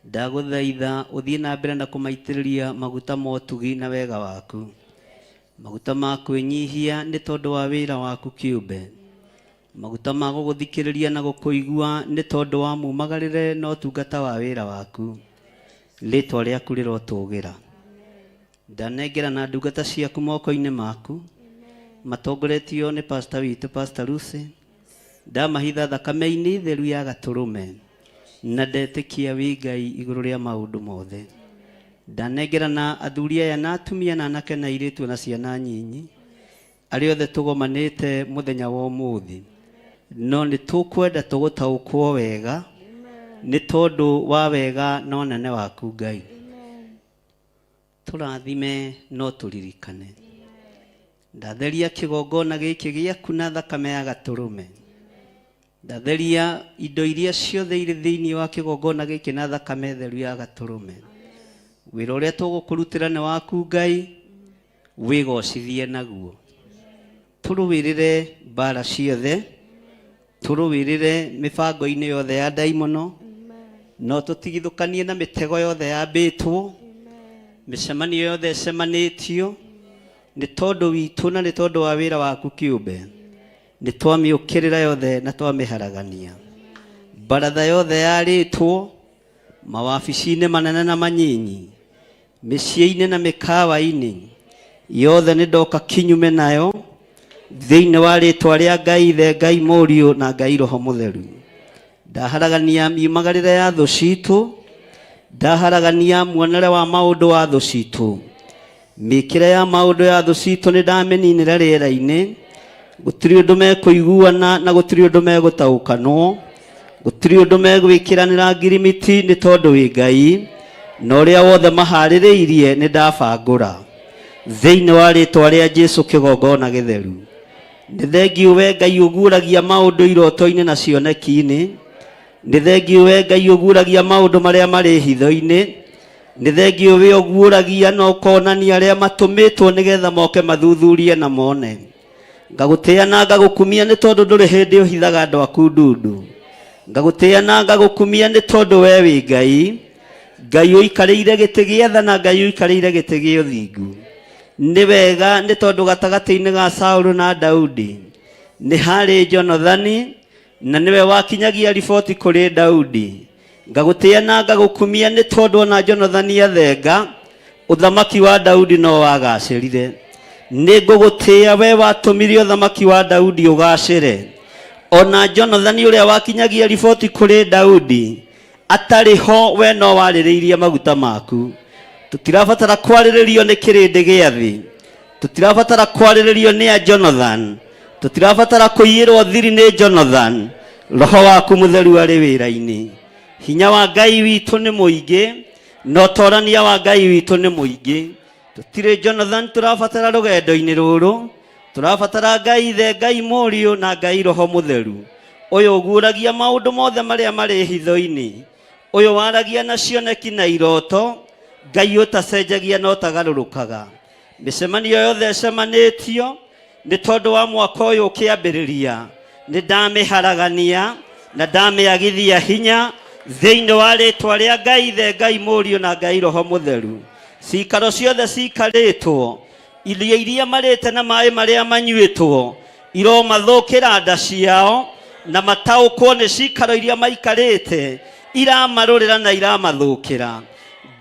Ndagũthaitha ũthiĩ na mbere na kũmaitĩrĩria maguta ma ũtugi na wega waku, maguta ma kwĩnyihia nĩ tondũ wa wĩra waku kĩũmbe, maguta ma gũgũthikĩrĩria na gũkũigua nĩ tondũ wa mumagarĩre na ũtungata wa wĩra waku. Rĩtwa rĩaku rĩrotũgĩra. Ndanengera na ndungata ciaku moko-inĩ maku matongoretio nĩ pastor witũ, Pastor Lucy. Ndamahitha thakame-inĩ theru ya gatũrũme na ndetĩkia wĩ Ngai igũrũ rĩa maũndũ mothe. Ndanengera na athuri aya na atumia na anake na airĩtu na ciana nyinyi arĩa othe tũgomanĩte mũthenya wa ũmũthĩ, no nĩ tũkwenda tũgũtaũkwo wega nĩ tondũ wa wega na ũnene waku Ngai. Tũrathime no tũririkane. Ndatheria kĩgongona gĩkĩ gĩaku na thakame ya gatũrũme. Ndatheria indo iria ciothe irĩ thĩinĩ wa kĩgongona gĩkĩ na thakame theru ya Gatũrũme. Wĩra ũrĩa tũgũkũrutĩra nĩ waku Ngai, wĩgocithie naguo. Tũrũĩrĩre mbara ciothe, tũrũĩrĩre mĩbango-inĩ yothe ya ndaimono, no tũtigithũkanie na mĩtego yothe yambĩtwo, mĩcemanio yothe ĩcemanĩtio, nĩ tondũ witũ na nĩ tondũ wa wĩra waku kĩũmbe. Nĩ twamĩũkĩrĩra yothe na twamĩharagania. Baratha yothe yarĩtwo, mawabici-inĩ manene na manyinyi, mĩciĩ-inĩ na mĩkawa-inĩ, yothe nĩ ndoka kinyume nayo, thĩinĩ wa rĩtwa rĩa Ngai Ithe, Ngai Mũriũ na Ngai Roho Mũtheru. Ndaharagania miumagarĩre ya thũ citũ, ndaharagania muonere wa maũndũ wa thũ citũ. Mĩkĩre ya maũndũ ya thũ citũ nĩ ndamĩninĩra rĩera-inĩ. Gũtirĩ ũndũ mekũiguana na gũtirĩ ũndũ megũtaũkanwo. Gũtirĩ ũndũ megwĩkĩranĩra ngirimiti nĩ tondũ wĩ Ngai, na ũrĩa wothe maharĩrĩirie nĩ ndabangũra. Thĩinĩ wa rĩtwa rĩa Jesu kĩgongona gĩtheru. Nĩ thengiũ we Ngai ũguũragia maũndũ iroto-inĩ na cioneki-inĩ. Nĩ thengiũ we Ngai ũguũragia maũndũ marĩa marĩ hitho-inĩ. Nĩ thengiũ we ũguũragia na ũkonania arĩa matũmĩtwo nĩgetha moke mathuthurie na mone. Ngagũtĩĩa na ngagũkumia nĩ tondũ ndũrĩ hĩndĩ ũhithaga andũ aku ndundu. Ngagũtĩĩa na ngagũkumia nĩ tondũ we wĩ Ngai, Ngai ũikarĩire gĩtĩ gĩa tha na Ngai ũikarĩire gĩtĩ gĩa ũthingu. Nĩ wega nĩ tondũ gatagatĩ-inĩ ga Saũlũ na Daudi nĩ harĩ Jonathani na nĩwe wakinyagia riboti kũrĩ Daudi. Ngagũtĩĩa na ngagũkumia nĩ tondũ ona Jonathani athenga, ũthamaki wa Daudi no wagacĩrire. Nĩ ngũgũtĩĩa we watũmire ũthamaki wa Daudi ũgacĩre. Ona Jonathani ũrĩa wakinyagia riboti kũrĩ Daudi atarĩ ho, we no warĩrĩirie maguta maku. Tũtirabatara kwarĩrĩrio nĩ kĩrĩndĩ gĩa thĩ. Tũtirabatara kwarĩrĩrio nĩ a Jonathan. Tũtirabatara kũiyĩrwo thiri nĩ Jonathan. Roho waku mũtheru arĩ wĩra-inĩ. Hinya wa Ngai witũ nĩ mũingĩ, na ũtorania wa Ngai witũ nĩ mũingĩ. Tũtirĩ Jonathan tũrabatara rũgendo-inĩ rũrũ. Tũrabatara Ngai Ithe, Ngai Mũriũ na Ngai Roho Mũtheru. Ũyũ ũguũragia maũndũ mothe marĩa marĩ hitho-inĩ. Ũyũ waragia na cioneki na iroto, Ngai ũtacenjagia na ũtagarũrũkaga. Mĩcemanio yothe ĩcemanĩtio nĩ tondũ wa mwaka ũyũ ũkĩambĩrĩria, nĩ ndamĩharagania na ndamĩagithia hinya thĩinĩ wa rĩtwa rĩa Ngai Ithe, Ngai Mũriũ na Ngai Roho Mũtheru. Cikaro ciothe cikarĩtwo, irio iria marĩte na maĩ marĩa manyuĩtwo iromathũkĩra nda ciao, na mataũkwo nĩ cikaro iria maikarĩte iramarũrĩra na iramathũkĩra.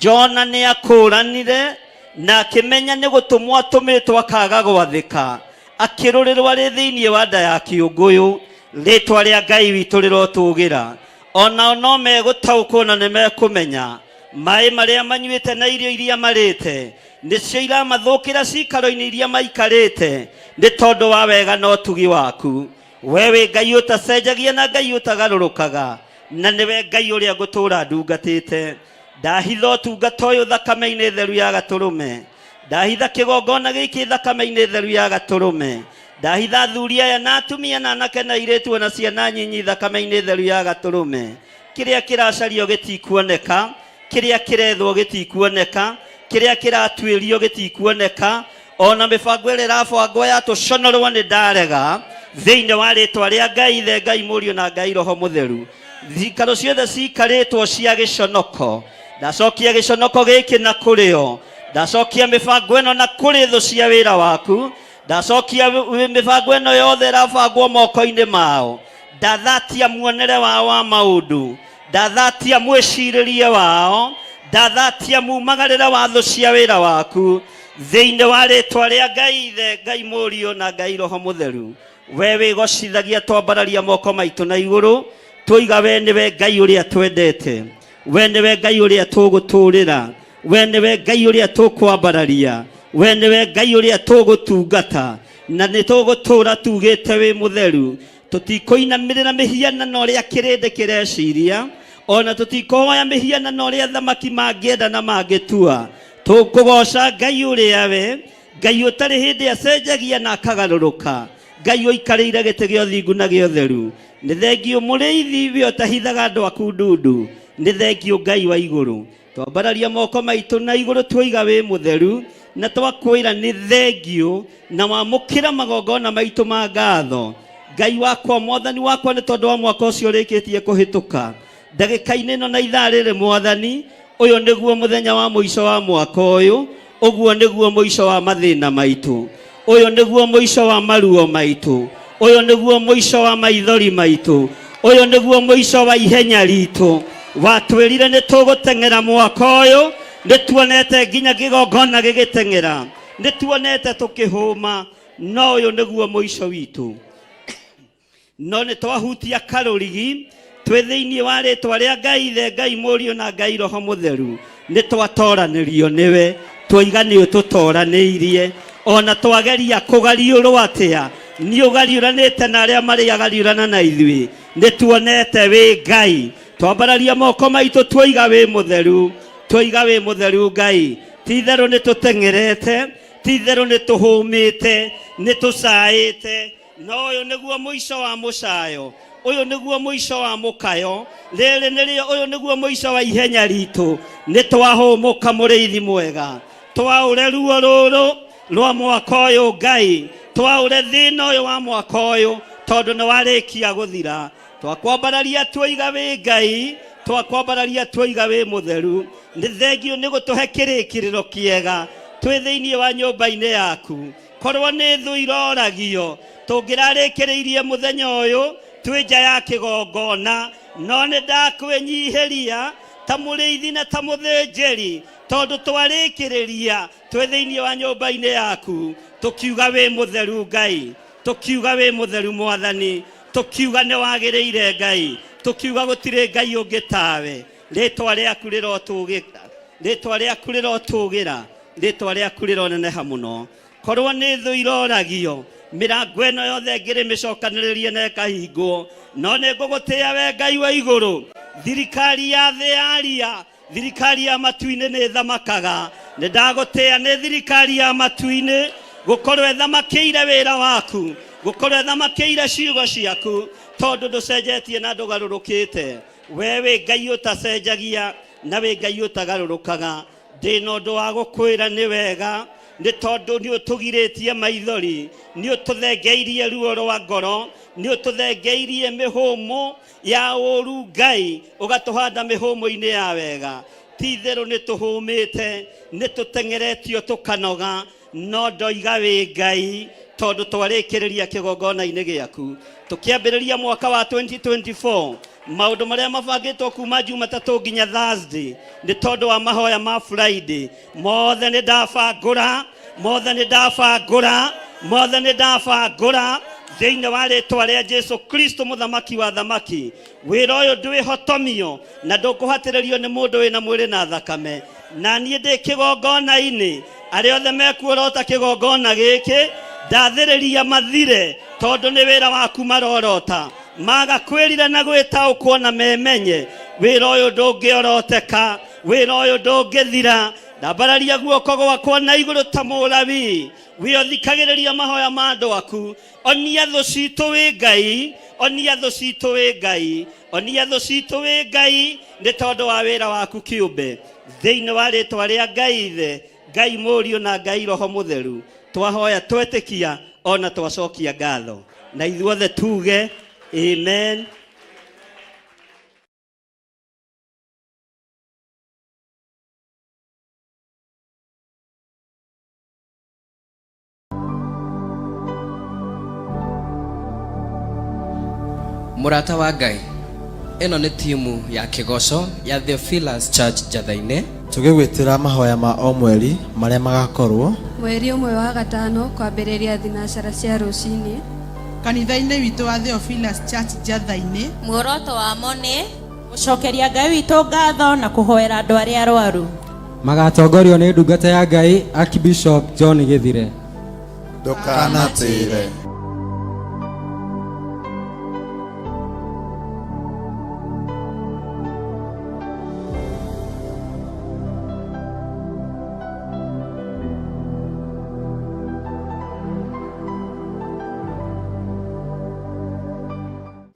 Jona nĩ akũranire na akĩmenya nĩ gũtũmwo atũmĩtwo akaga gwathĩka, akĩrũrĩrwo arĩ thĩinĩ wa nda ya kĩũngũyũ. Rĩtwa rĩa Ngai witũ rĩrotũgĩra. Onao no megũtaũkwo na nĩ mekũmenya maĩ marĩa manyuĩte na irio iria marĩte nĩcio iramathũkĩra cikaro-inĩ iria maikarĩte nĩ tondũ wa wega na ũtugi waku. We wĩ Ngai ũtacenjagia na Ngai ũtagarũrũkaga, na nĩwe Ngai ũrĩa ngũtũũra ndungatĩte. Ndahitha ũtungata ũyũ thakame-inĩ theru ya Gatũrũme. Ndahitha kĩgongona gĩkĩ thakame-inĩ theru ya Gatũrũme. Ndahitha athuri aya na atumia na anake na airĩtu ona ciana nyinyi thakame-inĩ theru ya Gatũrũme. Kĩrĩa kĩracario gĩtikuoneka, kĩrĩa kĩrethwo gĩtikuoneka, kĩrĩa kĩratuĩrio gĩtikuoneka, ona mĩbango ĩrĩa ĩrabangwo ya tũconorwo nĩ ndarega thĩinĩ wa rĩtwa rĩa Ngai Ithe, Ngai Mũriũ na Ngai Roho Mũtheru. Cikaro ciothe cikarĩtwo cia gĩconoko, ndacokia gĩconoko gĩkĩ na kũrĩ o, ndacokia mĩbango ĩno na kũrĩ thũ cia wĩra waku, ndacokia mĩbango ĩno yothe ĩrabangwo moko-inĩ mao, ndathatia muonere wao wa maũndũ, ndathatia mwĩcirĩrie wao, ndathatia mumagarĩre wa thũ cia wĩra waku thĩinĩ wa rĩtwa rĩa Ngai Ithe, Ngai Mũriũ na Ngai Roho Mũtheru. We wĩgocithagia twambararia moko maitũ na igũrũ, twoiga we nĩwe Ngai ũrĩa twendete, we nĩwe Ngai ũrĩa tũgũtũrĩra, we nĩwe Ngai ũrĩa tũkwambararia, we nĩwe Ngai ũrĩa tũgũtungata, na nĩ tũgũtũra tugĩte wĩ mũtheru. Tũtikũinamĩrĩra mĩhianano ũrĩa kĩrĩndĩ kĩreciria, ona tũtikũhoya mĩhianano ũrĩa athamaki mangĩenda na mangĩtua. Tũkũgoca Ngai ũrĩa we, Ngai ũtarĩ hĩndĩ acenjagia na akagarũrũka. Ngai ũikarĩire gĩtĩ gĩa ũthingu na gĩa ũtheru. Nĩ thengiũ mũrĩithi we ũtahithaga andũ aku ndundu. Nĩ thengiũ Ngai wa igũrũ. Twambararia moko maitũ na igũrũ twoiga wĩ mũtheru na twakwĩra nĩ thengiũ na wamũkĩra magongona maitũ ma ngatho. Ngai wakwa, mwathani wakwa, nĩ tondũ wa mwaka ũcio ũrĩkĩtie kũhĩtũka ndagĩka-inĩ ĩno na ithaa rĩrĩ, mwathani, ũyũ nĩguo mũthenya wa mũico wa mwaka ũyũ, ũguo nĩguo mũico wa mathĩna maitũ, ũyũ nĩguo mũico wa maruo maitũ, ũyũ nĩguo mũico wa maithori maitũ, ũyũ nĩguo mũico wa ihenya ritũ. Watwĩrire nĩ tũgũteng'era mwaka ũyũ, nĩ tuonete nginya kĩgongona gĩgĩteng'era, nĩ tuonete tũkĩhũma, no ũyũ nĩguo mũico witũ. No nĩ twahutia karũrigi twĩ thĩinĩ wa rĩtwa rĩa Ngai Ithe, Ngai Mũriũ na Ngai Roho Mũtheru, nĩ twatoranĩrio nĩwe, twoiga nĩ ũtũtoranĩirie. Ona twageria kũgariũrwo atĩa, nĩ ũgariũranĩte na arĩa marĩ agariũrana na ithuĩ, nĩ tuonete wĩ Ngai. Twambararia moko maitũ twoiga wĩ mũtheru, twoiga wĩ mũtheru Ngai. Ti itherũ nĩ tũteng'erete, ti itherũ nĩ tũhũmĩte, nĩ tũcaĩte, no ũyũ nĩguo mũico wa mũcayo, ũyũ nĩguo mũico wa mũkayo, rĩrĩ nĩrĩo, ũyũ nĩguo mũico wa ihenya ritũ. Nĩ twahũmũka mũrĩithi mwega, twaũre ruo rũrũ rwa mwaka ũyũ Ngai, twaũre thĩna ũyũ wa mwaka ũyũ, tondũ nĩ warĩkia gũthira. Twakwambararia twoiga wĩ Ngai, twakwambararia twoiga wĩ mũtheru. Nĩ thengiũ nĩ gũtũhe kĩrĩkĩrĩro kĩega twĩ thĩinĩ wa nyũmba-inĩ yaku. Korwo nĩ thũ iroragio, tũngĩrarĩkĩrĩirie mũthenya ũyũ twĩ nja ya kĩgongona, no nĩ ndakwĩnyihĩria ta mũrĩithi na ta mũthĩnjĩri, tondũ twarĩkĩrĩria twĩ thĩinĩ wa nyũmba-inĩ yaku, tũkiuga wĩ mũtheru Ngai, tũkiuga wĩ mũtheru Mwathani, tũkiuga nĩ wagĩrĩire Ngai, tũkiuga gũtirĩ Ngai ũngĩ tawe. Rĩtwa rĩaku rĩrotũgĩra, rĩtwa rĩaku rĩrotũgĩra, rĩtwa rĩaku rĩroneneha mũno. Korwo nĩ thũ iroragio, mĩrango ĩno yothe ngĩrĩ mĩcokanĩrĩrie na ĩkahingwo, no nĩ ngũgũtĩĩa we Ngai wa igũrũ. Thirikari ya thĩ yaria, thirikari ya matu-inĩ nĩ ĩthamakaga. Nĩ ndagũtĩĩa nĩ thirikari ya matu-inĩ gũkorwo ĩthamakĩire wĩra waku, gũkorwo ĩthamakĩire ciugo ciaku, tondũ ndũcenjetie na ndũgarũrũkĩte. We wĩ Ngai ũtacenjagia na wĩ Ngai ũtagarũrũkaga. Ndĩna ũndũ wa gũkwĩra nĩ wega, nĩ tondũ nĩ ũtũgirĩtie maithori, nĩ ũtũthengeirie ruo rwa ngoro, nĩ ũtũthengeirie mĩhũmũ ya ũru Ngai, ũgatũhanda mĩhũmũ-inĩ ya wega. Ti itherũ nĩ tũhũmĩte, nĩ tũteng'eretio tũkanoga, no ndoiga wĩ Ngai, tondũ twarĩkĩrĩria kĩgongona-inĩ gĩaku. Tũkĩambĩrĩria mwaka wa 2024, maũndũ marĩa mabangĩtwo kuma Jumatatũ nginya Thursday nĩ tondũ wa mahoya ma Friday, mothe nĩ ndabangũra, mothe nĩ ndabangũra, mothe nĩ ndabangũra thĩinĩ wa rĩtwa rĩa Jesu Kristo mũthamaki wa thamaki. Wĩra ũyũ ndwĩhotomio na ndũkũhatĩrĩrio nĩ mũndũ wĩna mwĩrĩ na thakame. Na niĩ ndĩ kĩgongona-inĩ, arĩa othe mekuorota kĩgongona gĩkĩ ndathĩrĩria mathire, tondũ nĩ wĩra waku marorota. Maga kwĩrira na gwĩtaũkwo na memenye, wĩra ũyũ ndũngĩoroteka, wĩra ũyũ ndũngĩthira. Ndambararia guoko gwakwa na igũrũ ta mũlawi, wĩ ũthikagĩrĩria mahoya ma andũ aku. Onia thũ citũ wĩ Ngai, onia thũ citũ wĩ Ngai, onia thũ citũ wĩ Ngai, nĩ tondũ wa wĩra waku kĩũmbe. Thĩinĩ wa rĩtwa rĩa Ngai Ithe, Ngai Mũriũ na Ngai Roho Mũtheru, twahoya twetĩkia ona twacokia ngatho. Na ithuothe tuge amen. Mũrata wa Ngai, ĩno nĩ timu ya kĩgoco ya Theophilus Church Njatha-inĩ. Tũgĩgwĩtĩra mahoya ma o mweri marĩa magakorwo. Mweri ũmwe wa gatano kwambĩrĩria thinacara cia rũcinĩ. Kanitha-inĩ witũ wa Theophilus Church Njatha-inĩ. Muoroto wamo nĩ gũcokeria Ngai witũ ngatho na kũhoera andũ arĩa arwaru. Magatongorio nĩ ndungata ya Ngai Archbishop John Gĩthire. Ndũkanatĩre.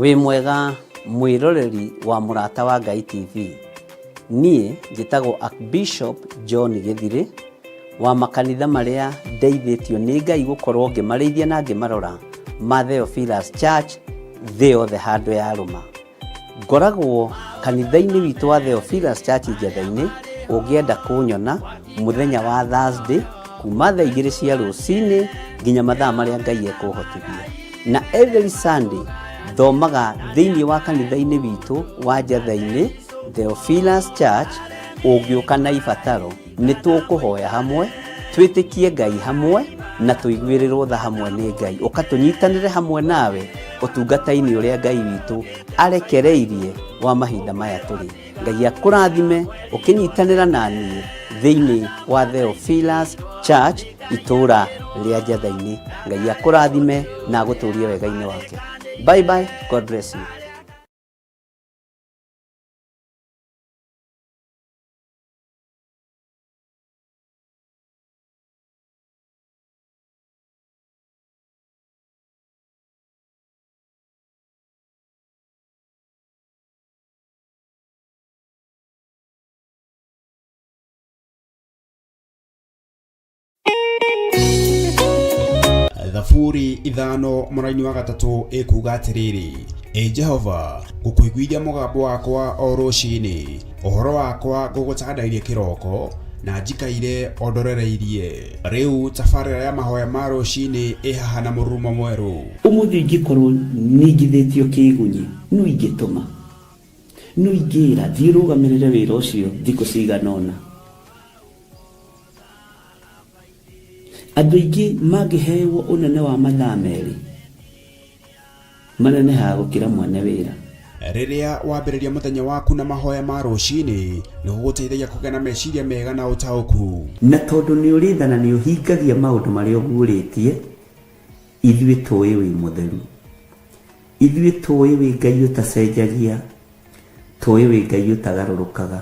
Wĩ mwega mwĩroreri wa Mũrata wa Ngai TV. Niĩ njĩtagwo Archbishop John Gĩthirĩ wa makanitha marĩa ndeithĩtio nĩ Ngai gũkorwo ngĩmarĩithia na ngĩmarora ma Theophilus Church thĩ yothe handũ yarũma. Ngoragwo kanitha-inĩ witũ wa Theophilus Church Njetha-inĩ, ũngĩenda kũnyona mũthenya wa Thursday kuma thaa igĩrĩ cia rũcinĩ nginya mathaa marĩa Ngai ekũhotithia. Na every Sunday thomaga thĩinĩ wa kanitha-inĩ witũ wa Njetha-inĩ Theophilus Church, ũngĩũka na ibataro nĩ tũkũhoya hamwe, twĩtĩkie Ngai hamwe na tũiguĩrĩrwo tha hamwe nĩ Ngai. Ũka tũnyitanĩre hamwe nawe ũtungata-inĩ ũrĩa Ngai witũ arekereirie wa mahinda maya tũrĩ. Ngai akũrathime ũkĩnyitanĩra na niĩ thĩinĩ wa Theophilus Church itũũra rĩa Njetha-inĩ. Ngai akũrathime na agũtũrie wega-inĩ wake. Bye bye, God bless you. Thaburi ithano mũraini wa gatatũ ĩkuuga atĩrĩrĩ, Ĩ Jehova, ngũkũiguithia mũgambo wakwa o rũcinĩ, ũhoro wakwa ngũgũtandairie kĩroko, na njikaire o ndorereirie. Rĩu tabarĩra ya mahoya ma rũcinĩ ĩ haha na mũrurumo mwerũ. Ũmũthĩ ingĩkorwo ningithĩtio kĩĩgunyĩ, nũ ingĩtũma? Nũ ingĩĩra, 'Thiĩ ũrũgamĩrĩre wĩra ũcio thikũ cigana ũna'? Andũ aingĩ mangĩhewo ũnene wa mathaa merĩ, manenehaga gũkĩra mwene wĩra. Rĩrĩa wambĩrĩria mũthenya waku na mahoya ma rũcinĩ, nĩ gũgũteithagia kũgĩa na meciria mega na ũtaũku. Na tondũ nĩ ũrĩ tha na nĩ ũhingagia maũndũ marĩa ũguũrĩtie, ithuĩ tũũĩ wĩ mũtheru. Ithuĩ tũũĩ wĩ Ngai ũtacenjagia, tũũĩ wĩ Ngai ũtagarũrũkaga.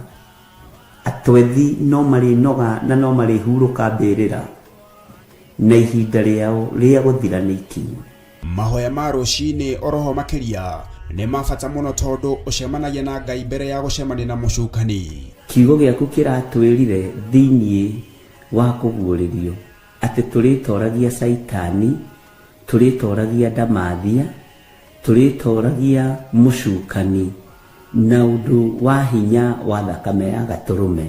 Atwethi no marĩnoga na no marĩhurũka mbĩrĩra, na ihinda rĩao rĩa gũthira nĩ ikinyu. Mahoya ma rũcinĩ oroho makĩria nĩ ma bata mũno tondũ ũcemanagia na Ngai mbere ya gũcemania na mũcukani. Kiugo gĩaku kĩratwĩrire thĩinĩ wa kũguũrĩrio atĩ tũrĩtoragia Caitani, tũrĩtoragia ndamathia, Tũrĩtooragia mũcukani na ũndũ wa hinya wa thakame ya Gatũrũme.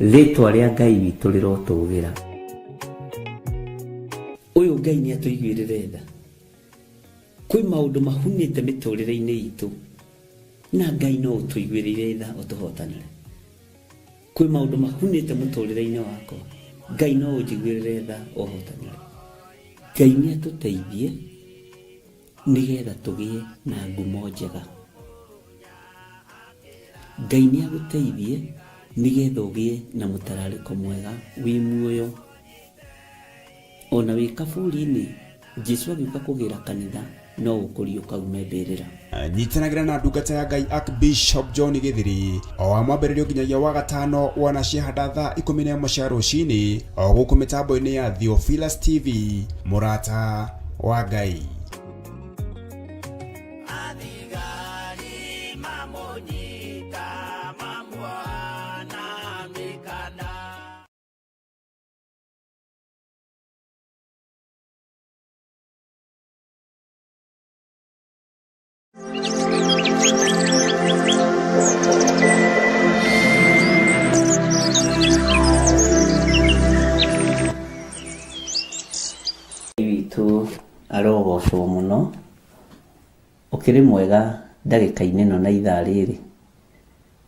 Rĩĩtwa rĩa Ngai witũ rĩrotũũgĩra. Ũyũ Ngai nĩatũiguĩrĩre tha. Kwĩ maũndũ mahunĩte mĩtũrĩre-inĩ itũ na Ngai no ũtũiguĩrĩire tha ũtũhotanĩre. Kwĩ maũndũ mahunĩte mũtũrĩre-inĩ wakwa Ngai no ũnjiguĩrĩre tha ũhotanĩre. Ngai nĩatũteithie. Nĩgetha tũgĩe na ngumo njega. Ngai nĩ agũteithie nĩgetha ũgĩe na mũtararĩko mwega wĩ muoyo. Ona wĩ kaburi-inĩ, Jesu agĩũka kũgĩra kanitha no ũkũriũka ume mbĩrĩra. Nyitanagĩra na ndungata ya Ngai Archbishop John Gĩthiri o wa mwambĩrĩrio nginyagia wa gatano wona ciahanda thaa 11 cia rũcinĩ o gũkũ mĩtambo-inĩ ya Theophilus TV mũrata wa Ngai. Athigari mamũnyita mamuoha na mĩkanda. Ngai witũ arogocwo mũno, ũkĩrĩ mwega ndagĩka-inĩ ĩno na ithaa rĩrĩ,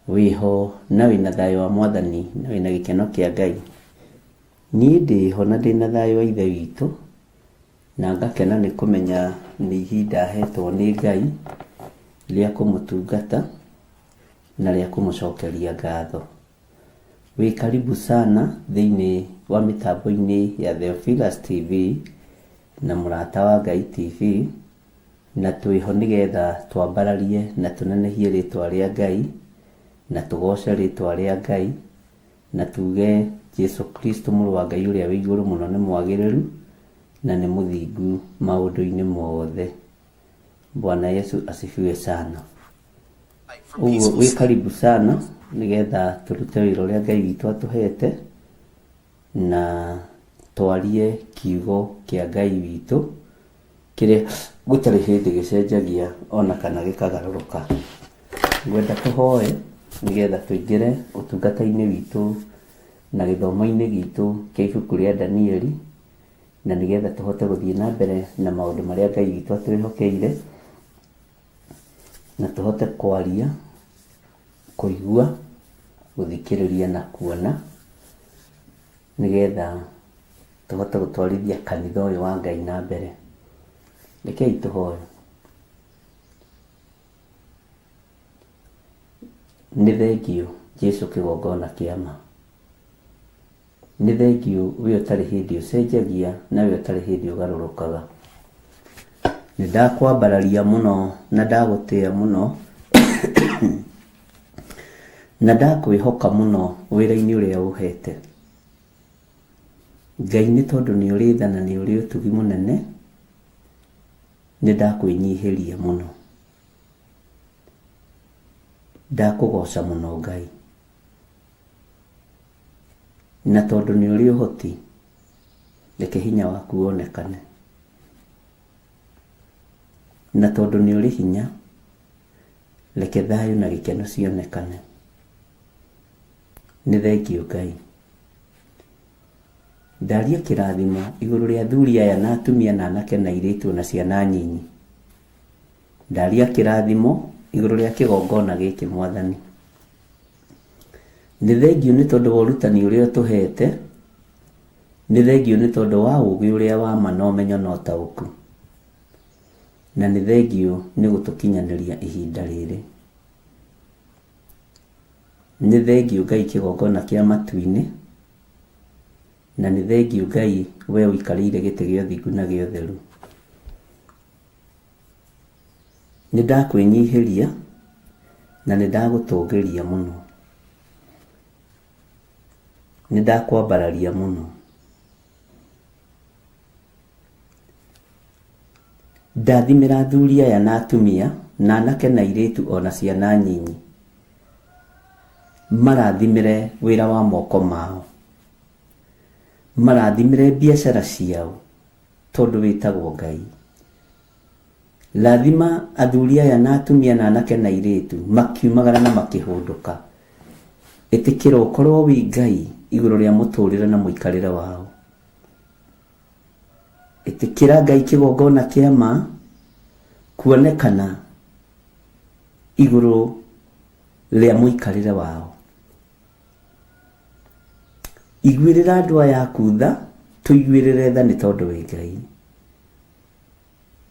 wĩho na wĩna thayũ wa mwathani na wĩna gĩkeno kĩa Ngai. Niĩ ndĩho na ndĩna thayũ wa ithe witũ, na ngakena nĩ kũmenya nĩ ihinda hetwo nĩ Ngai rĩa kũmũtungata na rĩa kũmũcokeria ngatho. Wĩ karibu sana thĩinĩ wa mĩtambo-inĩ ya Theophilus TV na Mũrata wa Ngai TV, na twĩho nĩgetha twambararie na tũnenehie rĩtwa rĩa Ngai, na tũgoce rĩtwa rĩa Ngai, na tuge Jesu Kristo mũrũ wa Ngai ũrĩa wĩ igũrũ mũno nĩ mwagĩrĩru na nĩ mũthingu maũndũ-inĩ mothe. Bwana Yesu asifiwe sana. Ũguo wĩ karibu sana nĩgetha tũrute wĩra ũrĩa Ngai witũ atũhete na twarie kiugo kĩa Ngai witũ kĩrĩa gũtarĩ hĩndĩ gĩcenjagia ona kana gĩkagarũrũka. Ngwenda tũhoe nĩgetha tũingĩre ũtungata-inĩ witũ na gĩthomo-inĩ gitũ kĩa ibuku rĩa Danieli na nĩgetha tũhote gũthiĩ na mbere na maũndũ marĩa Ngai witũ atwĩhokeire na tũhote kwaria, kũigua, gũthikĩrĩria na kuona nĩgetha tũhote gũtwarithia kanitha ũyũ wa Ngai na mbere. Rekei tũhoe. Nĩ thengiũ Jesu kĩgongona kĩa ma. Nĩ thengiũ we ũtarĩ hĩndĩ ũcenjagia na we ũtarĩ hĩndĩ ũgarũrũkaga. Nĩ ndakwambararia mũno na ndagũtĩa mũno na ndakwĩhoka mũno wĩra-inĩ ũrĩa ũhete. Ngai nĩ tondũ nĩ ũrĩ tha na nĩ ũrĩ ũtugi mũnene, nĩ ndakwĩnyihĩria mũno. Ndakũgoca mũno Ngai. Na tondũ nĩ ũrĩ ũhoti, reke hinya waku wonekane. Na tondũ nĩ ũrĩ hinya, reke thayũ na gĩkeno cionekane. Nĩ thengiũ Ngai. Ndaria kĩrathimo igũrũ rĩa athuri aya na atumia na anake na airĩtu na ciana nyinyi. Ndaria kĩrathimo igũrũ rĩa kĩgongona gĩkĩ Mwathani. Nĩ thengiũ nĩ tondũ wa ũrutani ũrĩa ũtũhete, nĩ thengiũ nĩ tondũ wa ũũgĩ ũrĩa wa ma na ũmenyo na ũtaũku, na nĩ thengiũ nĩ gũtũkinyanĩria ihinda rĩrĩ. Nĩ thengiũ Ngai kĩgongona kĩa matu-inĩ, na nĩ thengiũ Ngai we ũikarĩire gĩtĩ gĩa ũthingu na gĩa ũtheru. Nĩ ndakwĩnyihĩria na nĩ ndagũtũgĩria mũno. Nĩ ndakwambararia mũno. Ndathimĩra athuri aya na atumia na anake na airĩtu ona ciana nyinyi. Marathimĩre wĩra wa moko mao. Marathimĩre biacara ciao tondũ wĩtagwo Ngai. Rathima athuri aya na atumia na anake na airĩtu makiumagara na makĩhũndũka. Ĩtĩkĩra ũkorwo wĩ Ngai igũrũ rĩa mũtũrĩre na mũikarĩre wao. Ĩtĩkĩra Ngai kĩgongona kĩa ma kuonekana igũrũ rĩa mũikarĩre wao. Iguĩrĩra andũ aya aku tha, tũiguĩrĩre tha nĩ tondũ wĩ Ngai.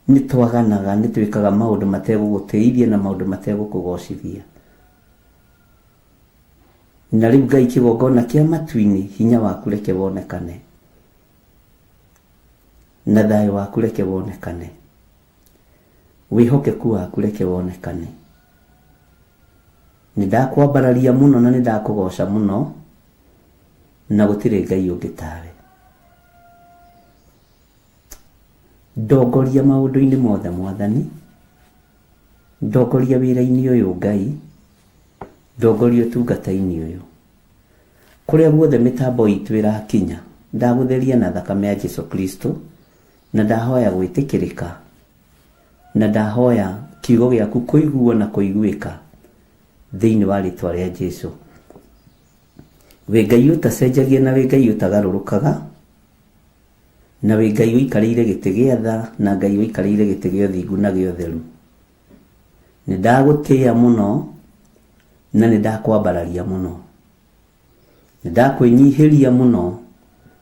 Nĩ twaganaga, nĩ twĩkaga maũndũ mategũgũtĩithia na maũndũ mategũkũgocithia. Na rĩu Ngai kĩgongona kĩa matu-inĩ, hinya waku reke wonekane. Na thayũ waku reke wonekane. Wĩhokeku waku reke wonekane. Nĩ ndakwambararia mũno na nĩ ndakũgoca mũno, na gũtirĩ Ngai ũngĩ tawe. Ndongoria maũndũ-inĩ mothe Mwathani, ndongoria wĩra-inĩ ũyũ Ngai, ndongoria ũtungata-inĩ ũyũ. Kũrĩa guothe mĩtambo itũ ĩrakinya, ndagũtheria na thakame ya Jesu Kristo, na ndahoya gwĩtĩkĩrĩka, na ndahoya kiugo gĩaku kũiguo na kũiguĩka thĩinĩ wa rĩtwa rĩa Jesu. Wĩ Ngai ũtacenjagia na wĩ Ngai ũtagarũrũkaga, na wĩ Ngai ũikarĩire gĩtĩ gĩa tha na Ngai ũikarĩire gĩtĩ gĩa ũthingu na gĩa ũtheru. Nĩ ndagũtĩĩa mũno na nĩ ndakwambararia mũno. Nĩ ndakwĩnyihĩria mũno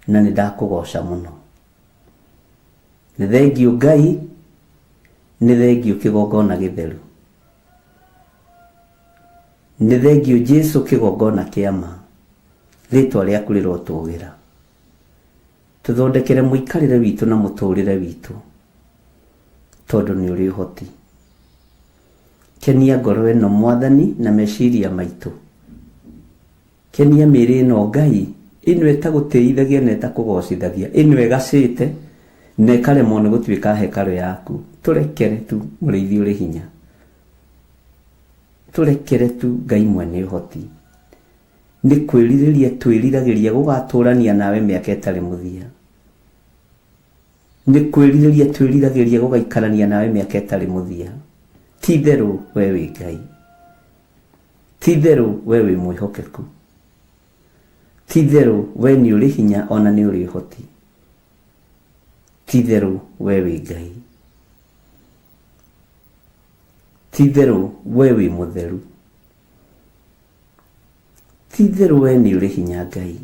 na nĩ ndakũgoca mũno. Nĩ thengiũ Ngai, nĩ thengiũ kĩgongona gĩtheru. Nĩ thengiũ Jesu kĩgongona kĩa ma. Rĩtwa rĩaku rĩrotũgĩra. Tũthondekere mũikarĩre witũ na mũtũrĩre witũ, tondũ nĩ ũrĩ ũhoti. Kenia ngoro ĩno Mwathani na meciria maitũ. Kenia mĩĩrĩ ĩno Ngai, ĩno ĩtagũtĩithagia na ĩtakũgocithagia, ĩno ĩgacĩte na ĩkaremwo nĩ gũtuĩka hekarũ yaku. Tũrekere tu mũrĩithi ũrĩ hinya. Tũrekere tu Ngai mwene ũhoti. Nĩ kwĩrirĩria twĩriragĩria gũgatũrania nawe mĩaka ĩtarĩ mũthia. Nĩ kwĩrirĩria twĩriragĩria gũgaikarania nawe mĩaka ĩtarĩ mũthia. Ti itherũ we wĩ Ngai. Ti itherũ we wĩ mwĩhokeku. Ti itherũ we nĩ ũrĩ hinya ona nĩ ũrĩ ũhoti. Ti itherũ we wĩ Ngai. Ti itherũ we wĩ mũtheru. Ti itherũ we nĩ ũrĩ hinya Ngai.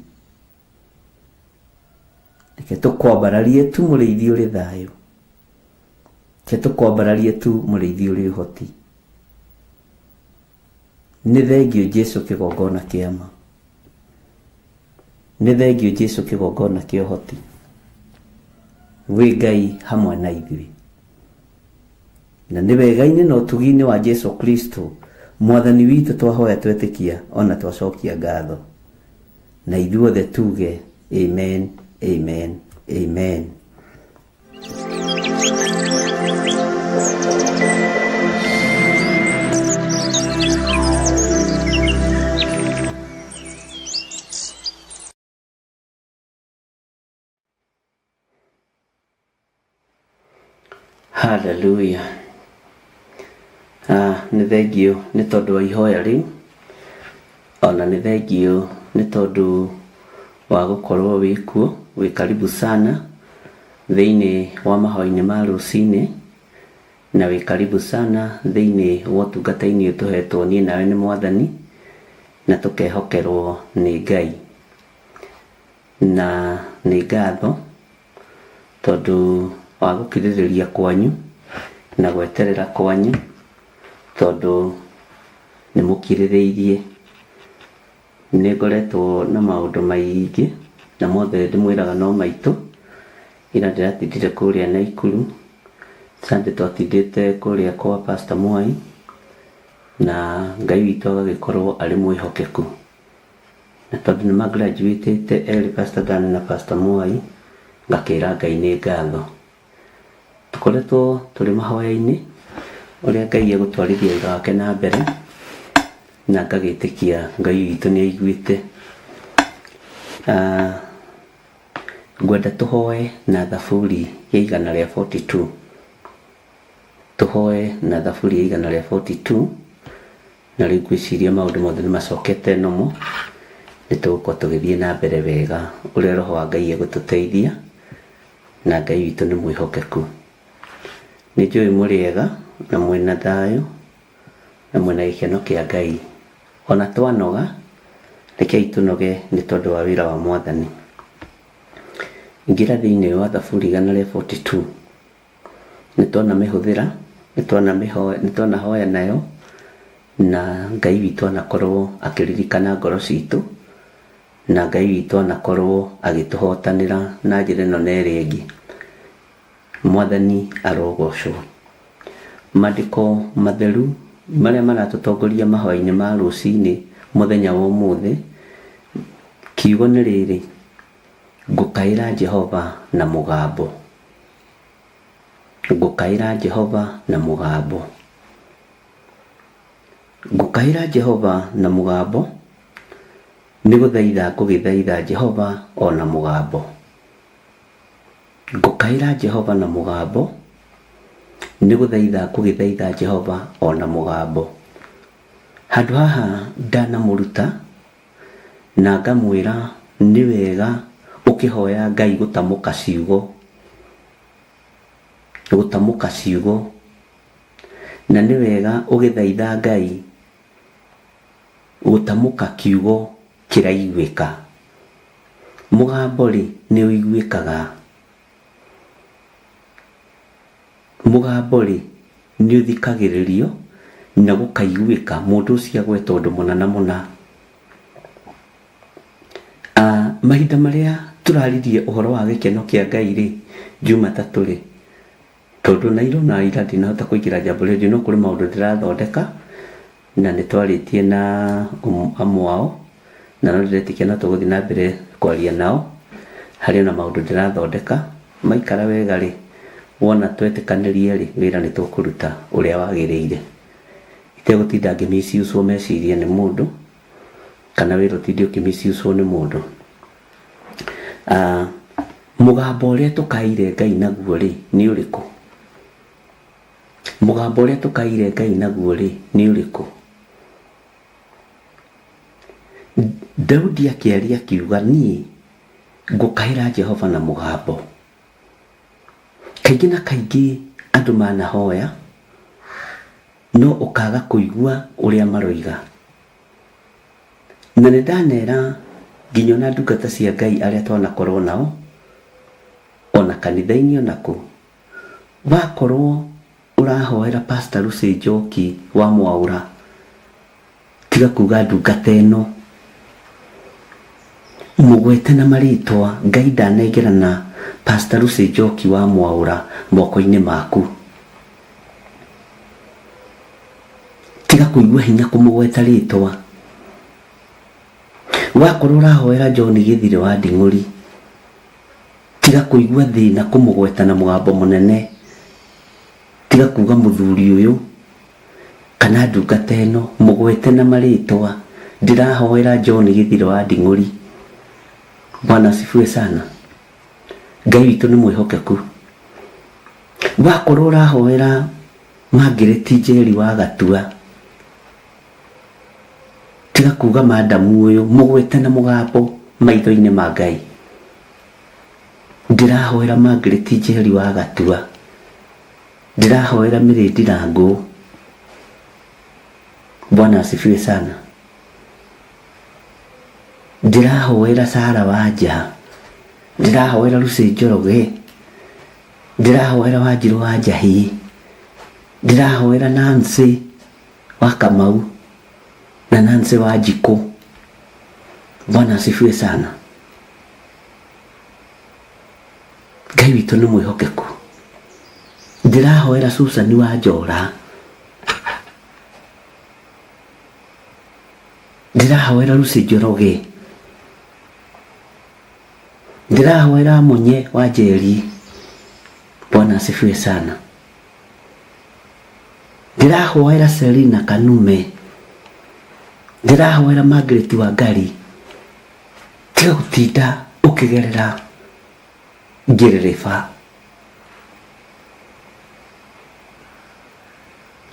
Reke tũkwambararie tu mũrĩithi ũrĩ thayũ. Reke tũkwambararie tu mũrĩithi ũrĩ ũhoti. Nĩ thengiũ Jesu kĩgongona kĩa ma. Nĩ thengiũ Jesu kĩgongona kĩa ũhoti. Wĩ Ngai hamwe na ithuĩ. Na nĩ wega-inĩ na ũtugi-inĩ wa Jesu Kristo Mwathani witũ twahoya twetĩkia ona twacokia ngatho. Na ithuothe tuge amen, amen, amen. Hallelujah. Ah, nĩ thengiũ nĩ tondũ wa ihoya rĩu ona nĩ thengiũ nĩ tondũ wa gũkorwo wĩ kuo wĩ karibu sana thĩinĩ wa mahoya-inĩ ma rũcinĩ na wĩ karibu sana thĩinĩ wa ũtungata-inĩ ũyũ tũhetwo niĩ nawe nĩ Mwathani na tũkehokerwo nĩ Ngai. Na nĩ ngatho tondũ wa gũkirĩrĩria kwanyu na gweterera kwanyu tondũ nĩ mũkirĩrĩirie. Nĩ ngoretwo na maũndũ maingĩ na mothe ndĩmwĩraga no maitũ. Ira ndĩratindire kũrĩa Naikuru, Sunday twatindĩte kũrĩa kwa Pastor Mwai na Ngai witũ agagĩkorwo arĩ mwĩhokeku. Na tondũ nĩ ma graduate erĩ Pastor Dan na Pastor Mwai, ngakĩra Ngai nĩ ngatho. Tũkoretwo tũrĩ mahoya-inĩ ũrĩa Ngai egũtwarithia wĩra wake na mbere, na ngagĩtĩkia Ngai witũ nĩ aiguĩte. Ah, ngwenda tũhoe na thaburi ya 142. Tũhoe na thaburi ya 142. Na rĩu ngwĩciria maũndũ mothe nĩ macokete nomo, nĩ tũgũkorwo tũgĩthiĩ na mbere wega ũrĩa Roho wa Ngai egũtũteithia, na Ngai witũ nĩ mwĩhokeku. Nĩ njũĩ mũrĩ ega na mwĩna thayũ na mwĩna gĩkeno kĩa Ngai. Ona twanoga, rekei tũnoge nĩ tondũ wa wĩra wa Mwathani. Ingĩra thĩinĩ wa Thaburi 142. Nĩ twanamĩhũthĩra, nĩ twanahoya nayo, na Ngai witũ anakorwo akĩririkana ngoro citũ, na Ngai witũ anakorwo agĩtũhotanĩra na njĩra ĩno na ĩrĩa ĩngĩ. Mwathani arogocwo. Mandĩko matheru marĩa maratũtongoria mahoya-inĩ ma rũcinĩ mũthenya wa ũmũthĩ, kiugo nĩ rĩrĩ, ngũkaĩra Jehova na mũgambo. Ngũkaĩra Jehova na mũgambo. Ngũkaĩra Jehova na mũgambo, nĩ gũthaitha ngũgĩthaitha Jehova o na mũgambo. Ngũkaĩra Jehova na mũgambo, nĩ gũthaitha ngũgĩthaitha Jehova o na mũgambo. Handũ haha ndanamũruta na ngamwĩra nĩ wega ũkĩhoya Ngai gũtamũka ciugo, gũtamũka ciugo, na nĩ wega ũgĩthaitha Ngai gũtamũka kiugo kĩraiguĩka. Mũgambo rĩ nĩ ũiguĩkaga. Mũgambo rĩ nĩ ũthikagĩrĩrio na gũkaiguĩka mũndũ ũcio agweta ũndũ mũna na mũna. Ah, mahinda marĩa tũraririe ũhoro wa gĩkeno kĩa Ngai rĩ, Jumatatũ rĩ, tondũ na ira ona ira ndinahota kũingĩra Jambo Radio no kũrĩ maũndũ ndĩrathondeka na nĩ twarĩtie na amwe ao na no ndĩretĩkia no tũgũthiĩ na mbere kwaria nao harĩ ona maũndũ ndĩrathondeka maikara wega rĩ. Wona twetĩkanĩria rĩ, wĩra nĩ tũkũruta ũrĩa wagĩrĩire. Itegũtinda ngĩmiciucwo meciria nĩ mũndũ, kana wĩra ũtinde ũkĩmiciucwo nĩ mũndũ. Mũgambo ũrĩa tũkaĩire Ngai naguo rĩ, nĩ ũrĩkũ? Mũgambo ũrĩa tũkaĩire Ngai naguo rĩ, nĩ ũrĩkũ? Daudi akĩaria akiuga, niĩ ngũkaĩra Jehova na mũgambo. Kaingĩ na kaingĩ andũ manahoya, no ũkaga kũigua ũrĩa maroiga. Na nĩ ndanera nginya ona ndungata cia Ngai arĩa twanakorwo nao, ona kanitha-inĩ ona kũ, wakorwo ũrahoera Pastor Lucy Njoki wa Mwaũra, tiga kuga ndungata ĩno, mũgwete na marĩtwa, Ngai ndanengerana Pastor Lucy Njoki wa Mwaũra moko-inĩ maku. Tiga kũigua hinya kũmũgweta rĩtwa. Wakorwo ũrahoera John Gĩthire wa Nding'ũri, tiga kũigua thĩna kũmũgweta na mũgambo mũnene. Tiga kuga mũthuri ũyũ kana ndungata ĩno, mũgwete na marĩtwa. Ndĩrahoera John Gĩthire wa Nding'ũri. Bwana asifiwe sana. Ngai witũ nĩ mwĩhokeku. Wakorwo ũrahoera Margaret Njeri wa Gatua, tiga kuga madamu ũyũ, mũgwete na mũgambo maitho-inĩ ma Ngai. Ndĩrahoera Margaret Njeri wa Gatua, ndĩrahoera Mary Ndirango. Bwana asifiwe sana. Ndĩrahoera Sara Wanja, ndĩrahoera Lucy Njoroge, ndĩrahoera Wanjirũ wa Njahĩ, ndĩrahoera Nancy wa Kamau na Nancy wa Njikũ. Bwana asifiwe sana. Ngai witũ nĩ mwĩhokeku. Ndĩrahoera Susan wa Njora, ndĩrahoera Lucy Njoroge, ndĩrahoera Munye wa Njeri. Bwana asifiwe sana. Ndĩrahoera Selina Kanume, ndĩrahoera Margaret Wangari. Tiga gũtinda ũkĩgerera ngĩrĩrĩba.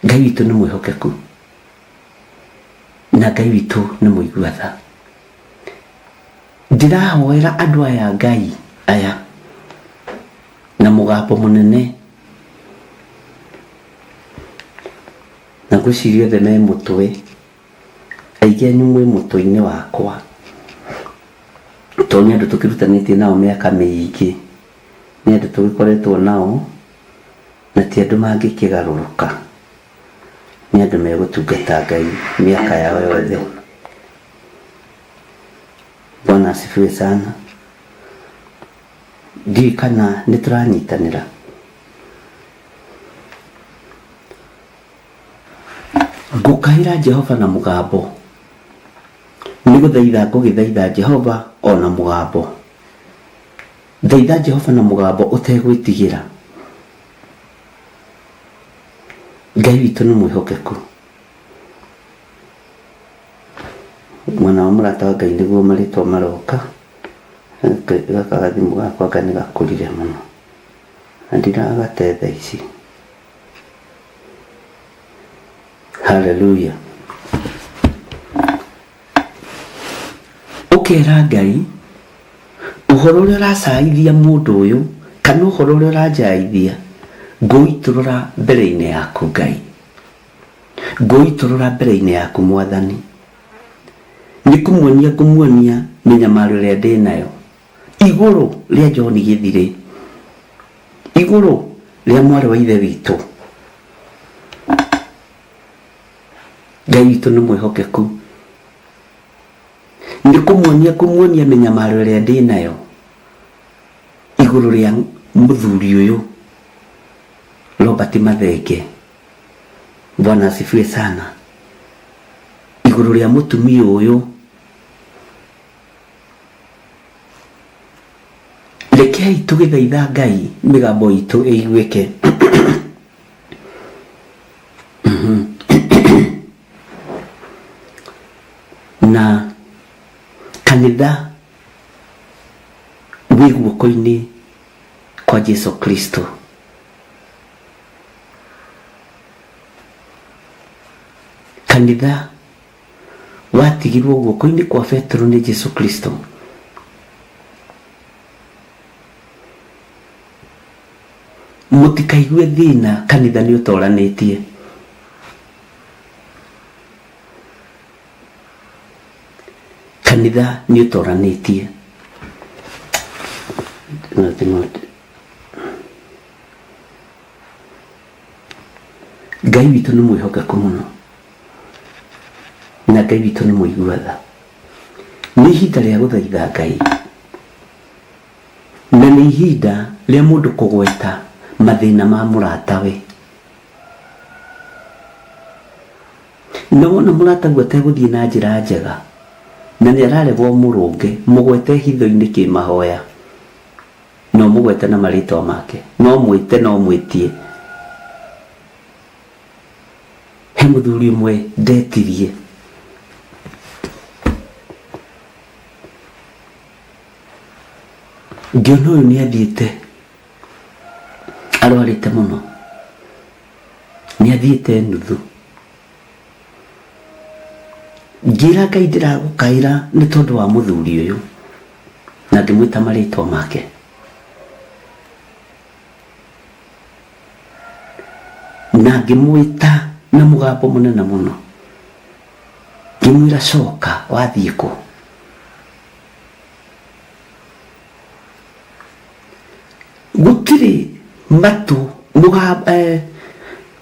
Ngai witũ nĩ mwĩhokeku na Ngai witũ nĩ mũigua tha. Ndĩrahoera andũ aya Ngai aya na mũgambo mũnene, na ngwĩciria othe me mũtwe, aingĩ anyu mwĩ mũtwe-inĩ wakwa, tondũ nĩ andũ tũkĩrutanĩtie nao mĩaka mĩingĩ, nĩ andũ tũgĩkoretwo nao, na ti andũ mangĩkĩgarũrũka, nĩ andũ megũtungata Ngai mĩaka yao yothe. Bwana asifiwe sana. Ndiũĩ kana nĩ tũranyitanĩra. Ngũkaĩra Jehova na mũgambo, nĩ gũthaitha ngũgĩthaitha Jehova o na mũgambo. Thaitha Jehova na mũgambo ũtegwĩtigĩra. Ngai witũ nĩ mwĩhokeku. Mwena wa mũrata wa Ngai nĩguo marĩtwa maroka. Gaka gathimũ gakwa anga nĩ gakũrire mũno na ndiragate thaa ici. Haleluya. Ũkera Ngai ũhoro ũrĩa ũracaithia mũndũ ũyũ kana ũhoro ũrĩa ũranjaithia ngũitũrũra mbere-inĩ yaku Ngai, ngũitũrũra mbere-inĩ yaku Mwathani. Nĩ kũmuonia ngũmuonia mĩnyamaro ĩrĩa ndĩ nayo igũrũ rĩa John Gĩthirĩ, igũrũ rĩa mwarĩ wa ithe witũ. Ngai witũ nĩ mwĩhokeku. Nĩ kũmuonia ngũmuonia mĩnyamaro ĩrĩa ndĩ nayo igũrũ rĩa mũthuri ũyũ Robert Mathenge. Bwana asifiwe sana. Igũrũ rĩa mũtumia ũyũ, reke Rekei tũgĩthaitha Ngai mĩgambo itũ ĩiguĩke. Na kanitha wĩ guoko-inĩ kwa Jesu Kristo. Kanitha watigirwo guoko-inĩ kwa Petero nĩ Jesu Kristo. Mũtikaigue thĩna, kanitha nĩ ũtoranĩtie. Kanitha nĩ ũtoranĩtie. Ngai witũ nĩ mwĩhokeku mũno na Ngai witũ nĩ mũigua tha. Nĩ ihinda rĩa gũthaitha Ngai na nĩ ihinda rĩa mũndũ kũgweta mathĩna ma mũratawe. Na wona mũrataguo ategũthiĩ na njĩra njega na nĩ ararega ũmũrũnge, mũgwete hitho-inĩ kĩmahoya. Na ũmũgwete na marĩtwa make. No ũmwĩte na ũmwĩtie. He mũthuri ũmwe ndetirie. Ngĩona ũyũ nĩ athiĩte arwarĩte mũno. Nĩ athiĩte nuthu. Ngĩra Ngai ndĩragũkaĩra nĩ tondũ wa mũthuri ũyũ. Na ngĩmwĩta marĩtwa make. Na ngĩmwĩta na mũgambo mũnene mũno. Ngĩmwĩra coka wathiĩ kũ? Gũtirĩ matũ mũgambo eh,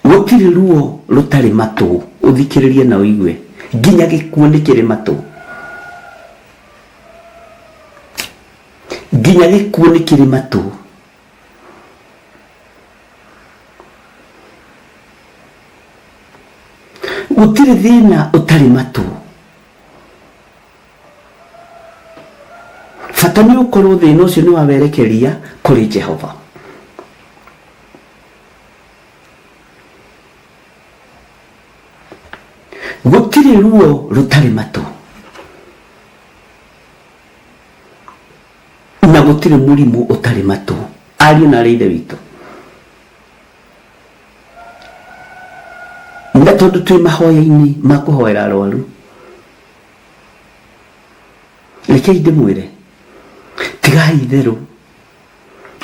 gũtirĩ ruo rũtarĩ matũ ũthikĩrĩrie na ũigue nginya gĩkuũ nĩ kĩrĩ matũ nginya gĩkuũ nĩ kĩrĩ matũ gũtirĩ thĩna ũtarĩ matũ bata nĩ ũkorwo thĩna ũcio nĩ wawerekeria kũrĩ Jehova. Gũtirĩ ruo rũtarĩ matũ na gũtirĩ mũrimũ ũtarĩ matũ ariũ na arĩ ithe witũ. Na tondũ twĩ mahoya-inĩ ma kũhoera arwaru, rekei ndĩmwĩre, tigai itherũ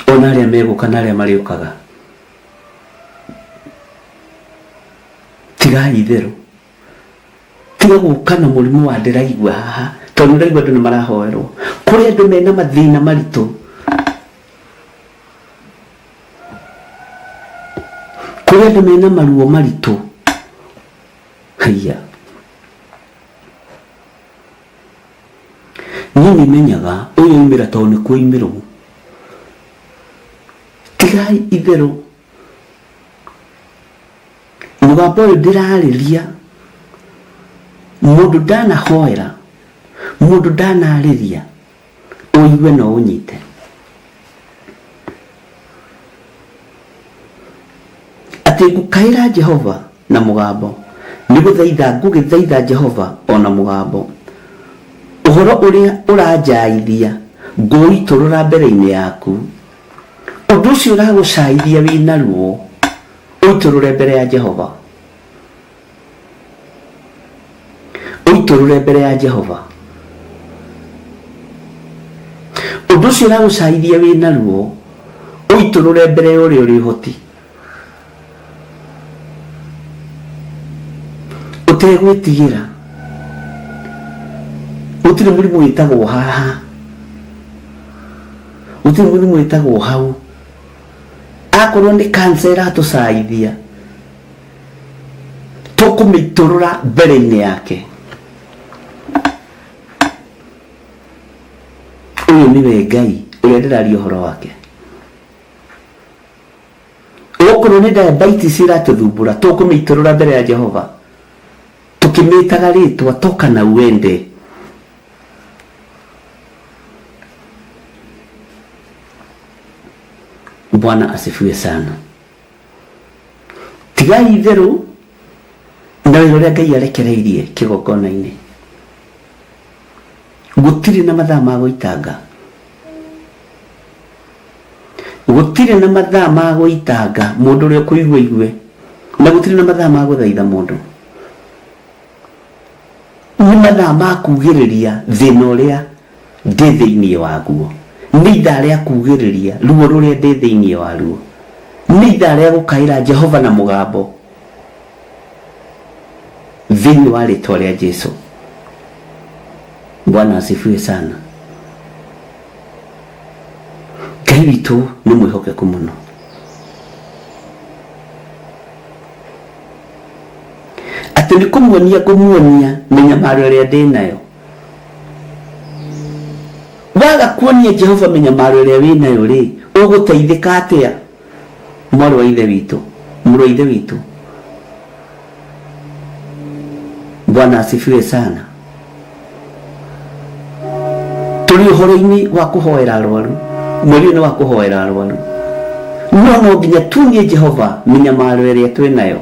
ona arĩa megũka na arĩa marĩũkaga. Tigai itherũ, tiga gũka na mũrimũ wa ndĩraigua haha, tondũ ndĩraigua andũ nĩ marahoerwo. Kũrĩ andũ mena mathĩna maritũ Kũrĩ andũ mena maruo maritũ. Haiya. Niĩ nĩ menyaga ũyũ oimĩra tondũ nĩ kwoimĩrwo. Tigai itherũ. Mũgambo ũyũ ndĩrarĩria mũndũ ndanahoera, mũndũ ndanarĩria. Ũigue na ũnyite. Atĩ ngũkaĩra Jehova na mũgambo, nĩ gũthaitha ngũgĩthaitha Jehova o na mũgambo. Ũhoro ũrĩa ũranjaithia ngũũitũrũra mbere-inĩ yaku. Ũndũ ũcio ũragũcaithia wĩ na ruo, ũitũrũre mbere ya Jehova. Ũitũrũre mbere ya Jehova. Ũndũ ũcio ũragũcaithia wĩ na ruo, ũitũrũre mbere ya ũrĩa ũrĩ ũhoti. Ũtegwĩtigĩra. Gũtirĩ mũrimũ wĩtagwo haha. Gũtirĩ mũrimũ wĩtagwo hau. Akorwo nĩ cancer ĩratũcaithia, tũkũmĩitũrũra mbere-inĩ yake. Ũyũ nĩwe Ngai ũrĩa ndĩraria ũhoro wake. Okorwo nĩ diabetes ĩratũthumbũra, tũkũmĩitũrũra mbere ya Jehova tũkĩmĩtaga rĩtwa toka na uende. Bwana asifiwe sana. Tigai itherũ na wĩra ũrĩa Ngai arekereirie kĩgongona-inĩ. Gũtirĩ na mathaa ma gũitanga, gũtirĩ na mathaa ma gũitanga mũndũ ũrĩa ũkũigua igue, na gũtirĩ na mathaa ma gũthaitha mũndũ. Nĩ mathaa ma kugĩrĩria thĩna ũrĩa ndĩ thĩinĩ waguo, nĩ ithaa rĩa kugĩrĩria ruo rũrĩa ndĩ thĩinĩ waruo, nĩ ithaa rĩa gũkaĩra Jehova na mũgambo thĩinĩ wa rĩtwa rĩa Jesu. Bwana asifiwe sana. Ngai witũ nĩ mwĩhokeku mũno. Atĩ nĩ kũmuonia ngũmuonia mĩnyamaro ĩrĩa ndĩ nayo. Waga kuonia Jehova mĩnyamaro ĩrĩa wĩ nayo rĩ, ũgũteithĩka atĩa? Mwarĩ wa ithe witũ, mũrũ wa ithe witũ. Bwana asifiwe sana. Tũrĩ ũhoro-inĩ wa kũhoera arwaru, mweri ũyũ nĩ wa kũhoera arwaru, no no nginya tuonie Jehova mĩnyamaro ĩrĩa twĩ nayo.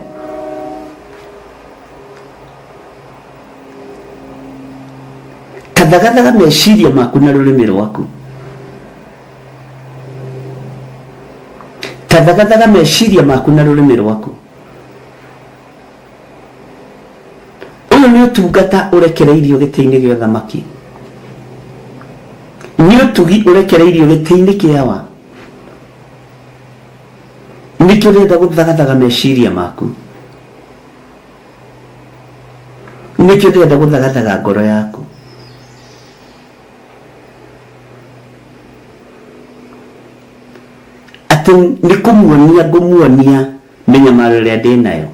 Tathagathaga meciria maku na rũrĩmĩ rwaku. Tathagathaga meciria maku na rũrĩmĩ rwaku. Ũyũ nĩ ũtungata ũrekereirio gĩtĩ-inĩ gĩa ũthamaki, nĩ ũtugi ũrekereirio gĩtĩ-inĩ kĩa wa. Nĩkĩo ũrenda gũthagathaga meciria maku, nĩkĩo ndĩrenda gũthagathaga ngoro yaku. Atĩ nĩ kũmuonia ngũmuonia mĩnyamaro ĩrĩa ndĩ nayo.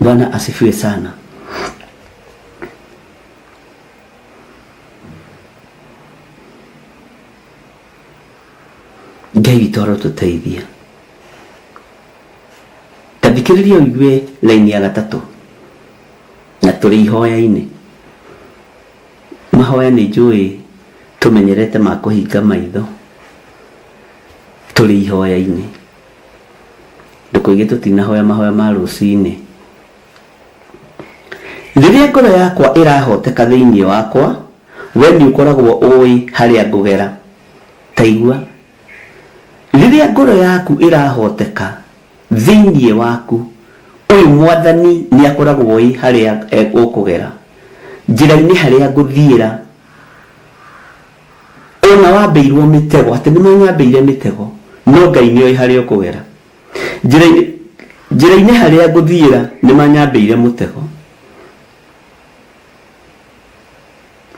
Bwana asifiwe sana. Ngai witũ arotũteithia. Ta thikĩrĩria ũigue laini ya gatatũ, na tũrĩ ihoya-inĩ. Mahoya nĩ njũĩ tũmenyerete ma kũhinga maitho tũrĩ ihoya-inĩ. Ndũkoige tũtinahoya mahoya ma rũcinĩ. Rĩrĩa ngoro yakwa ĩrahoteka thĩinĩ wakwa, we nĩ ũkoragwo ũĩ harĩa ngũgera. Ta igua, rĩrĩa ngoro yaku ĩrahoteka thĩinĩ waku, ũyũ Mwathani nĩ akoragwo oĩ harĩa ũkũgera, njĩra-inĩ harĩa ngũthiĩra. Ona wambĩirwo mĩtego, atĩ nĩ manyambĩire mĩtego, no Ngai nĩ oĩ harĩa ũkũgera. Njĩra-inĩ njĩra-inĩ harĩa ngũthiĩra nĩ manyambĩire mũtego.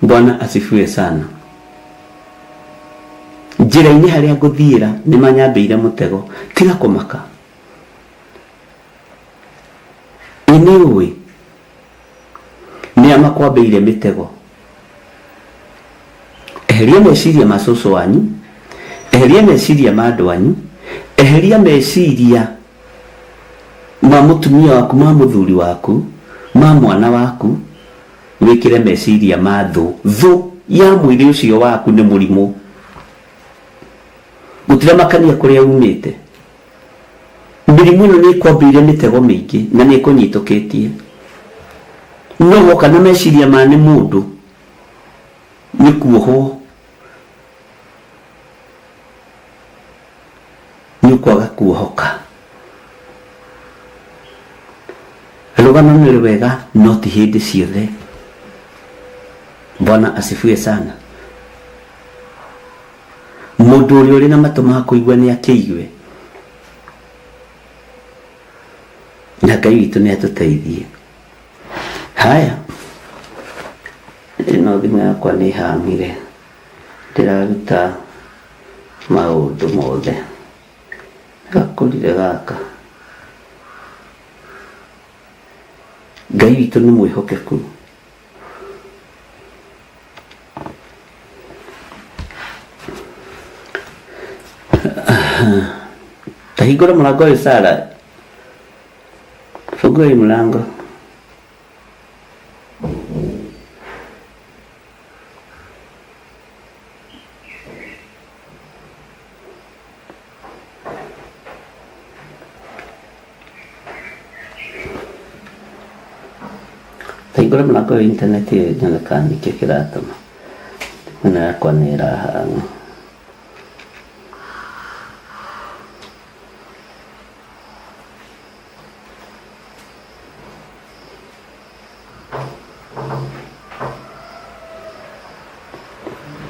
Bwana asifiwe sana. Njĩra-inĩ harĩa ngũthiĩra nĩ manyambĩire mũtego. Tiga kũmaka. Ĩ nĩ ũĩ nĩa makwambĩire mĩtego? Eheria meciria ma cũcũ wanyu, eheria meciria ma andũ anyu, eheria meciria ma mũtumia waku, ma mũthuri waku, ma mwana waku, wĩkĩre meciria ma thũ. Thũ ya mwĩrĩ ũcio waku nĩ mũrimũ. Gũtiramakania kũrĩa umĩte. Mĩrimũ ĩno nĩ ĩkwambĩire mĩtego mĩingĩ na nĩ ĩkũnyitũkĩtie. No woka na meciria ma nĩ mũndũ, nĩ kuohwo, nĩ ũkwaga kuohoka. Rũgano nĩ rwega no ti hĩndĩ ciothe. Bwana asifiwe sana. Mũndũ ũrĩa ũrĩ na matũ ma kũigua nĩ akĩigue. Na Ngai witũ nĩ atũteithie. Haya, ĩno thimũ yakwa nĩ ĩhamire, ndĩraruta maũndũ mothe. Gakũrire gaka. Ngai witũ nĩ mwĩhokeku. Tahingũra mũrango ũyũ Sara. Fungua hii mlango. Tahingũra mũrango wa intaneti ĩyo nyone kana nĩkĩo kĩratũma. Thimũ ĩno yakwa nĩ ĩrahanga.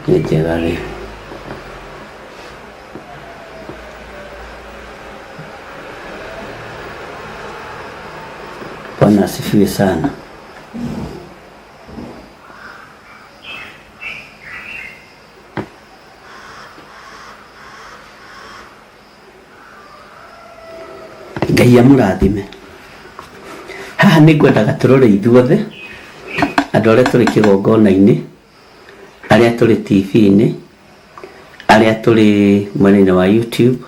Nĩ njega rĩu. Bwana asifiwe sana. Ngai amũrathime. Haha nĩ ngwendaga tũrore ithuothe, andũ arĩa tũrĩ kĩgongona-inĩ, arĩa tũrĩ TV-inĩ, arĩa tũrĩ mwena-inĩ wa YouTube,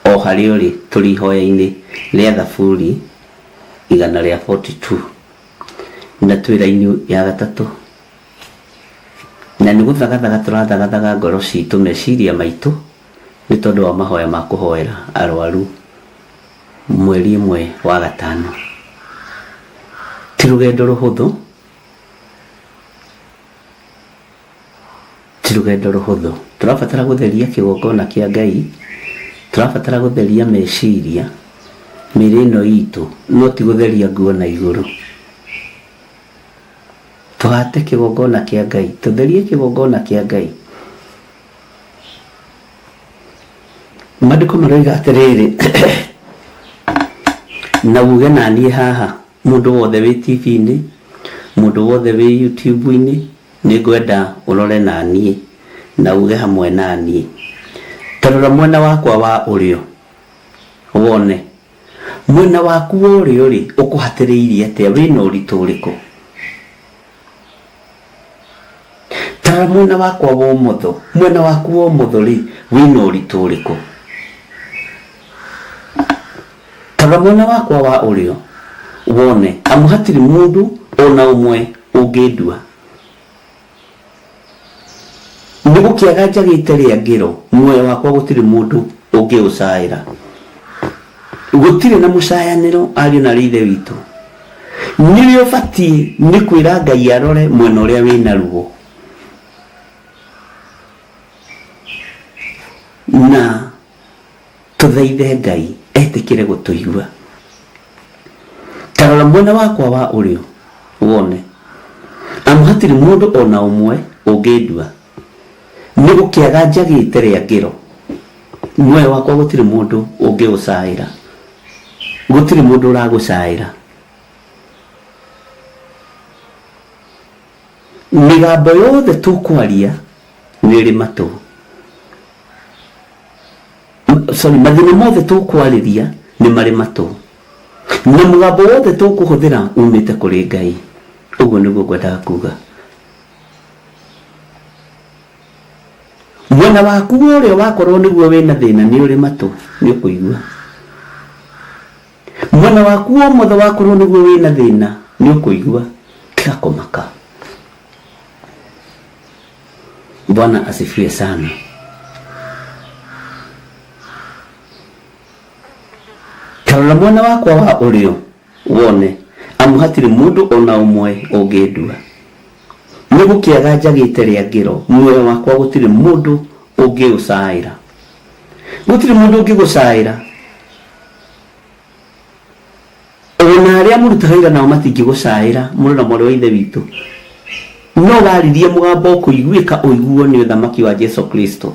o harĩa ũrĩ, tũrĩ ihoya-inĩ rĩa Thaburi 142 na twĩ raini ya gatatũ. Na nĩ gũthagathaga tũrathagathaga ngoro citũ, meciria maitũ, nĩ tondũ wa mahoya ma kũhoera arwaru mweri ĩmwe wa gatano. Ti rũgendo rũhũthũ, ti rũgendo rũhũthũ. Tũrabatara gũtheria kĩgongona kĩa Ngai, tũrabatara gũtheria meciria, mĩĩrĩ ĩno itũ, no ti gũtheria nguo na igũrũ. Tũhate kĩgongona kĩa Ngai, tũtherie kĩgongona kĩa Ngai. Maandĩko maroiga atĩrĩrĩ, na uge naniĩ haha, mũndũ wothe wĩ TV-inĩ, mũndũ wothe wĩ YouTube-inĩ, nĩ ngwenda ũrore naniĩ na uge hamwe naniĩ. Ta rora mwena wakwa wa ũrĩo wone. Mwena waku wa ũrĩo-rĩ, ũkũhatĩrĩirie atĩa? Wĩna ũritũ ũrĩkũ? Ta rora mwena wakwa wa ũmotho. Mwena waku wa ũmotho-rĩ, wĩna ũritũ ũrĩkũ? Ta rora mwena wakwa wa ũrĩo wone, amu hatirĩ mũndũ o na ũmwe ũngĩndua. Nĩ gũkĩaga njagĩte rĩangĩro, muoyo wakwa gũtirĩ mũndũ ũngĩũcaĩra. Gũtirĩ na mũcayanĩro, ariũ na aarĩ a Ithe witũ. Nĩrĩo ũbatiĩ nĩ kwĩra Ngai arore mwena ũrĩa wĩna ruo. Na tũthaithe Ngai etĩkĩre gũtũigua. Ta rora mwena wakwa wa ũrĩo wone, amu hatirĩ mũndũ o na ũmwe ũngĩndua. Nĩ gũkĩaga njagĩte rĩangĩro, muoyo wakwa gũtirĩ mũndũ ũngĩũcaĩra. Gũtirĩ mũndũ ũragũcaĩra. Mĩgambo yothe tũkwaria nĩ ĩrĩ matũ. Sorry, mathĩna mothe tũkwarĩria nĩ marĩ matũ. Na mũgambo wothe tũkũhũthĩra umĩte kũrĩ Ngai. Ũguo nĩguo ngwendaga kuga. Mwena waku wa ũrĩo wakorwo nĩguo wĩna thĩna nĩ ũrĩ matũ, nĩ ũkũigua. Mwena waku wa ũmotho wakorwo nĩguo wĩna thĩna nĩ ũkũigua. Tiga kũmaka. Bwana asifiwe sana. Ta rora mwena wakwa wa ũrĩo wone, amu hatirĩ mũndũ o na ũmwe ũngĩndua. Nĩ gũkĩaga njagĩte rĩangĩro, muoyo wakwa gũtirĩ mũndũ ũngĩũcaĩra. Gũtirĩ mũndũ ũngĩgũcaĩra. Ona arĩa mũrutaga wĩra nao matingĩgũcaĩra, mũrũ na mwarĩ wa Ithe witũ. No waririe mũgambo ũkũiguĩka ũiguo nĩ ũthamaki wa Jesu Kristo.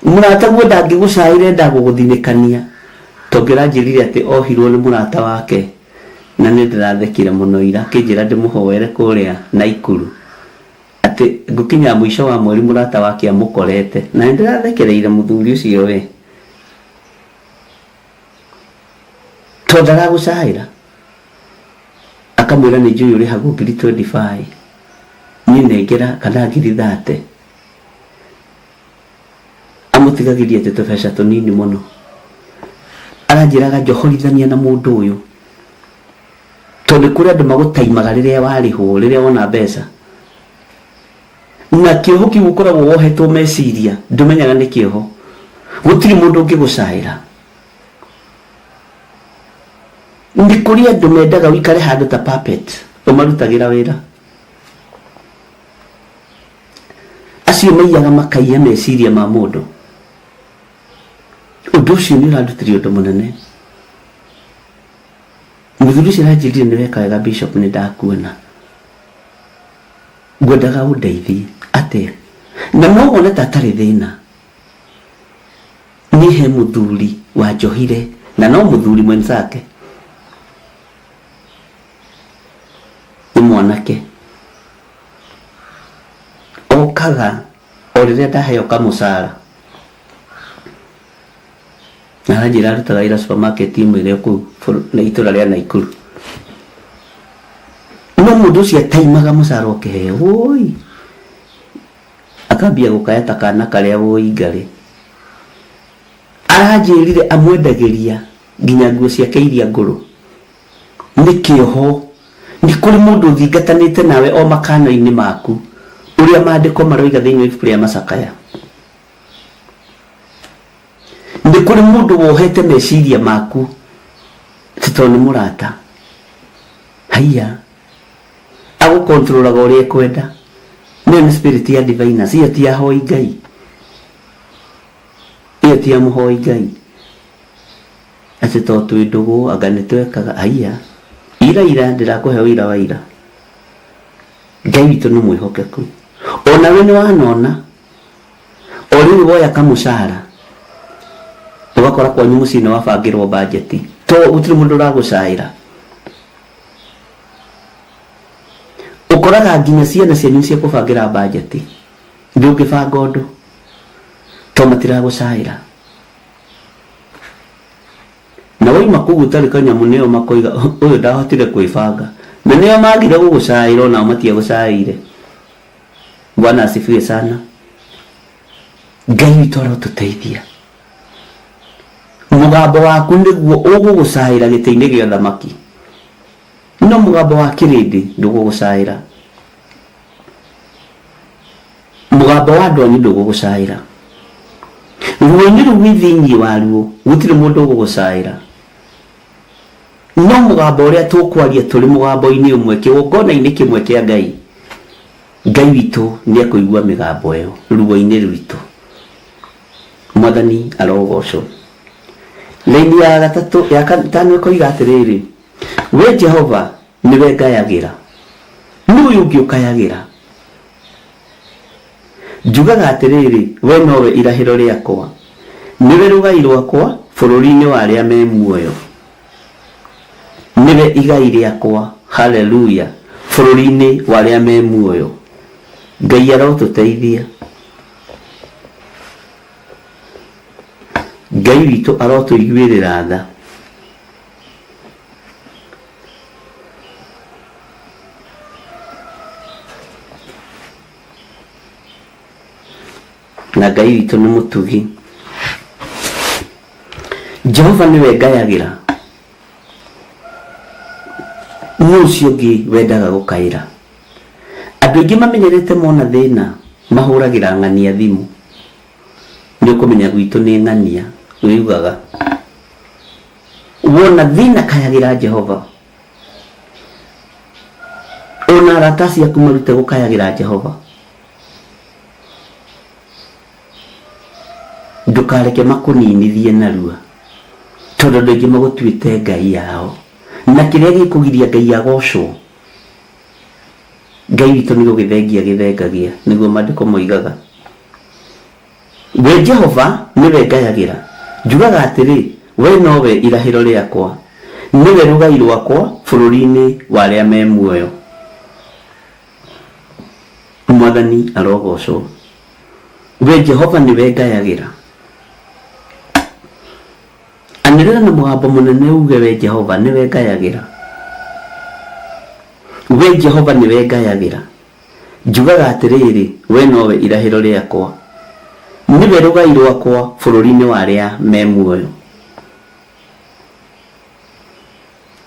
Mũrataguo ndangĩgũcaĩra endaga gũgũthinĩkania. Tondũ aranjĩrire atĩ ohirwo nĩ mũrata wake na nĩ ndĩrathekire mũno ira akĩnjĩra ndĩmũhoere kũrĩa Naikuru atĩ ngũkinya mũico wa mweri mũrata wake amũkorete na nĩ ndĩrathekereire mũthuri ũcio we tondũ ndaragũcaĩra. Akamwĩra nĩ njũĩ ũrĩhagwo ngiri 25 niĩ nengera kana ngiri 30. Amũtigagĩria atĩ tũbeca tũnini mũno. Aranjĩraga njohorithania na mũndũ ũyũ tondũ nĩ kũrĩ andũ magũtaimaga rĩrĩa warĩhwo, rĩrĩa wona mbeca. Na kĩoho kĩu ũkoragwo wohetwo meciria ndũmenyaga nĩ kĩoho. Gũtirĩ mũndũ ũngĩgũcaĩra. Nĩ kũrĩ andũ mendaga ũikare handũ ta puppet ũmarutagĩra wĩra. Acio maiyaga makaiya meciria ma mũndũ. Ũndũ ũcio nĩ ũrandutire ũndũ mũnene. Mũthuri ũcio aranjĩrire nĩ weka wega bishop nĩ ndakuona. Ngwendaga ũndeithie. Atĩa? Na no wone ta atarĩ thĩna. Niĩ he mũthuri wanjohire na no mũthuri mwenzake. Nĩ mwanake. Okaga o rĩrĩa ndaheo kamũcara. Na aranjĩra arutaga wĩra supermarket ĩmwe ĩrĩa kũu itũra rĩa Naikuru. No mũndũ ũcio ataimaga mũcara ũkĩheo. Woi! Akambia gũkaya ta kana karĩa woi ngarĩ. Aranjĩrire amwendagĩria nginya nguo ciake iria ngũrũ. Nĩ kĩoho. Nĩ kũrĩ mũndũ ũthingatanĩte nawe o makano-inĩ maku, ũrĩa maandĩko maroiga thĩinĩ wa ibuku rĩa Macakaya. Nĩ kũrĩ mũndũ wohete meciria maku atĩ tondũ nĩ mũrata. Haiya. Agũkontrolaga ũrĩa ekwenda. Ĩyo nĩ spirit ya diviners, ĩyo ti ya hoi Ngai. Ĩyo ti ya mũhoi Ngai. Atĩ to twĩ ndũgũ anga nĩ twekaga haiya. Ira ira ndĩrakũhe ũira wa ira. Ngai witũ nĩ mwĩhokeku. Onawe nĩ wanona. O rĩrĩ woya kamũcara ũgakora kwanyu mũciĩ nĩ wabangĩrwo bajeti to gũtirĩ mũndũ ũragũcaĩra. Ũkoraga nginya ciana cianyu cia kũbangĩra bajeti ndũngĩbanga ũndũ to matiragũcaĩra. Na wauma kũu ũtarĩ kanyamũ nĩo makoiga ũyũ ndahotire kwĩbanga. Na nĩo magire gũgũcaĩra onao matiagũcaĩire. Bwana asifiwe sana. Ngai witũ arotũteithia. Mũgambo waku nĩguo ũgũgũcaĩra gĩtĩ-inĩ gĩa ũthamaki, no mũgambo wa kĩrĩndĩ ndũgũgũcaĩra. Mũgambo wa andũ anyu ndũgũgũcaĩra. Ruo-inĩ rũu wĩ thĩinĩ waruo gũtirĩ mũndũ ũgũgũcaĩra. No mũgambo ũrĩa tũkwaria tũrĩ mũgambo-inĩ ũmwe kĩgongona-inĩ kĩmwe kĩa Ngai, Ngai witũ nĩ ekũigua mĩgambo ĩyo ruo-inĩ rwitũ. Mwathani arogocwo. Raini ya gatatũ ya gatano ĩkoiga atĩrĩrĩ, we Jehova nĩwe ngayagĩra. Nũ ũyũ ũngĩ ũkayagĩra? Njugaga atĩrĩrĩ, Wee nowe irahĩro rĩakwa, nĩwe rũgai rwakwa bũrũri-inĩ wa arĩa me muoyo. Nĩwe igai rĩakwa, haleluya, bũrũri-inĩ wa arĩa me muoyo. Ngai arotũteithia. Ngai witũ arotũiguĩrĩra tha. Na Ngai witũ nĩ mũtugi. Jehova nĩwe ngayagĩra. Nũ ũcio ũngĩ wendaga gũkaĩra? Andũ aingĩ mamenyerete mona thĩna mahũragĩra ng'ania thimũ. Nĩ ũkũmenya gwitũ nĩ ng'ania wĩugaga. Wona thĩna kayagĩra Jehova. Ona arata acio aku marute gũkayagĩra Jehova. Ndũkareke makũninithie narua, tondũ andũ aingĩ magũtuĩte ngai yao. Na kĩrĩa gĩkũgiria Ngai agocwo, Ngai witũ nĩ gũgĩthengia agĩthengagia, nĩguo maandĩko moigaga. We Jehova nĩwe ngayagĩra, njugaga atĩrĩ, Wee nowe irahĩro rĩakwa, nĩwe rũgai rwakwa bũrũri-inĩ wa arĩa me muoyo. Mwathani arogocwo. We Jehova nĩwe ngayagĩra. Anĩrĩra na mũgambo mũnene uuge, We Jehova nĩwe ngayagĩra. We Jehova nĩwe ngayagĩra. Njugaga atĩrĩrĩ, Wee nowe irahĩro rĩakwa, nĩwe rũgai rwakwa bũrũri-inĩ wa arĩa me muoyo.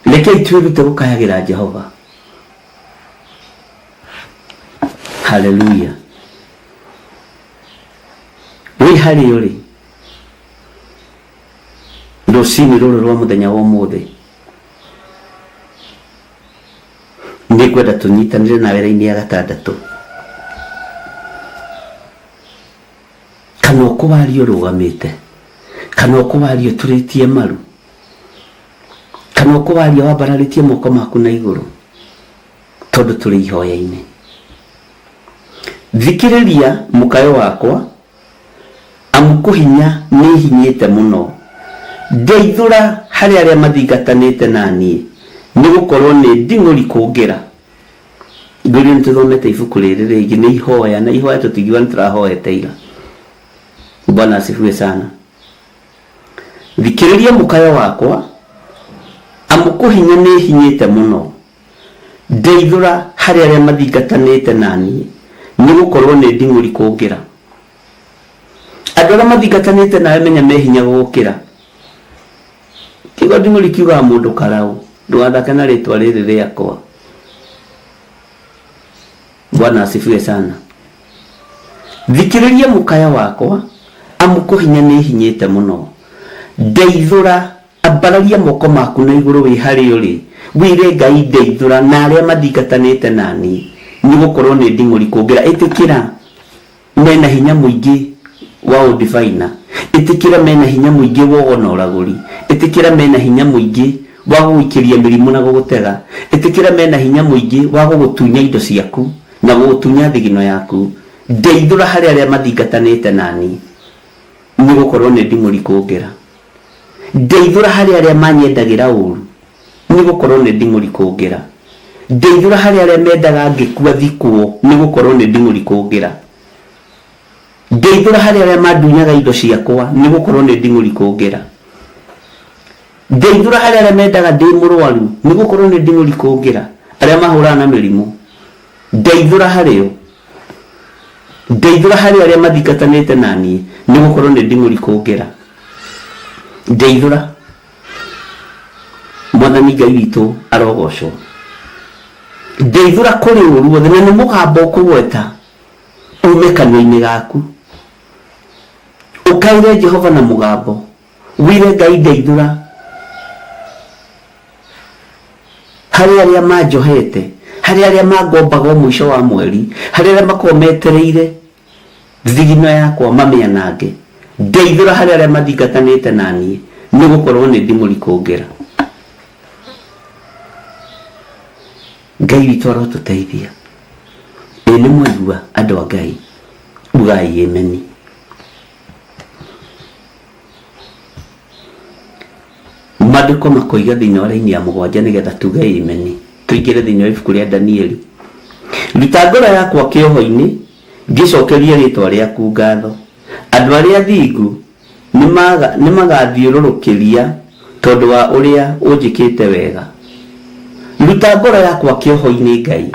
Rekei twĩrute gũkayagĩra Jehova. Haleluya! Wĩ harĩa ũrĩ rũcinĩ rũrũ rwa mũthenya wa ũmũthĩ, Nĩngwenda tũnyitanĩre nawe raini ya gatandatũ. Kana ũkũwaria ũrũgamĩte, kana ũkũwaria ũturĩtie maru, kana ũkũwaria wambararĩtie moko maku na igũrũ, tondũ tũrĩ ihoya-inĩ. Thikĩrĩria mũkayo wakwa, amu kũhinya nĩhinyĩte mũno. Ndeithũra harĩ arĩa mathingatanĩte na niĩ, nĩgũkorwo nĩ nding'ũri kũngĩra. Ngwĩrire nĩ tũthomete ibuku rĩrĩ rĩngĩ, nĩ ihoya, na ihoya tũtingiuga nĩ tũrahoete ira. Bwana asifiwe sana. Thikĩrĩria mũkayo wakwa, amu kũhinya nĩhinyĩte mũno. Ndeithũra harĩ arĩa mathingatanĩte na niĩ, nĩgũkorwo nĩ nding'ũri kũngĩra. Andũ arĩa mathingatanĩte nawe menya me hinya gũgũkĩra. Kiugo nding'ũri kiugaga mũndũ karaũ, ndũgathake na rĩtwa rĩrĩ rĩakwa. Bwana asifiwe sana. Thikĩrĩria mũkayo wakwa, amu kũhinya nĩhinyĩte mũno. Ndeithũra, ambararia moko maku na igũrũ wĩ harĩa ũrĩ, wĩre Ngai ndeithũra na arĩa mathingatanĩte na niĩ, nĩgũkorwo nĩ nding'ũri kũngĩra. Ĩtĩkĩra mena hinya mũingĩ wa ũndibaina, ĩtĩkĩra mena hinya mũingĩ wa ũgo na ũragũri, ĩtĩkĩra mena hinya mũingĩ wa gũgũikĩria mĩrimũ na gũgũtega, ĩtĩkĩra mena hinya mũingĩ wa gũgũtunya indo ciaku na gũgũtunya thigino yaku. Ndeithũra harĩ arĩa mathingatanĩte na niĩ, nĩgũkorwo nĩ nding'ũri kũngĩra. Ndeithũra harĩ arĩa manyendagĩra ũũru, nĩgũkorwo nĩ nding'ũri kũngĩra. Ndeithũra harĩ arĩa mendaga ngĩkua thikwo, nĩgũkorwo nĩ nding'ũri kũngĩra. Ndeithũra harĩ arĩa mandunyaga indo ciakwa, nĩgũkorwo nĩ nding'ũri kũngĩra. Ndeithũra harĩ arĩa mendaga ndĩ mũrwaru, nĩgũkorwo nĩ nding'ũri kũngĩra. Arĩa mahũraga na mĩrimũ, ndeithũra harĩ o. Ndeithũra harĩ arĩa mathingatanĩte na niĩ, nĩgũkorwo nĩ nding'ũri kũngĩra. Ndeithũra. Mwathani Ngai witũ arogocwo. Ndeithũra kũrĩ ũũru wothe, na nĩ mũgambo ũkũgweta ume kanua-inĩ gaku. Ũkaĩre Jehova na mũgambo, wĩre Ngai ndeithũra harĩ arĩa manjohete, harĩ arĩa mangombaga o mũico wa mweri, harĩ arĩa makoragwo metereire thigino yakwa mamĩanange. Ndeithũra harĩ arĩa mathingatanĩte na niĩ, nĩgũkorwo nĩ nding'ũri kũngĩra. Ngai witũ arotũteithia. Ĩ nĩ mwaigua andũ a Ngai, ugai ĩmeni. Maandĩko makoiga thĩinĩ wa raini ya mũgwanja nĩgetha tuge ĩmeni, tũingĩre thĩinĩ wa ibuku rĩa Danieli. Ruta ngoro yakwa kĩoho-inĩ, ngĩcokerie rĩĩtwa rĩaku ngatho. Andũ arĩa athingu nĩmagathiũrũrũkĩria tondũ wa ũrĩa ũnjĩkĩte wega. Ruta ngoro yakwa kĩoho-inĩ, Ngai.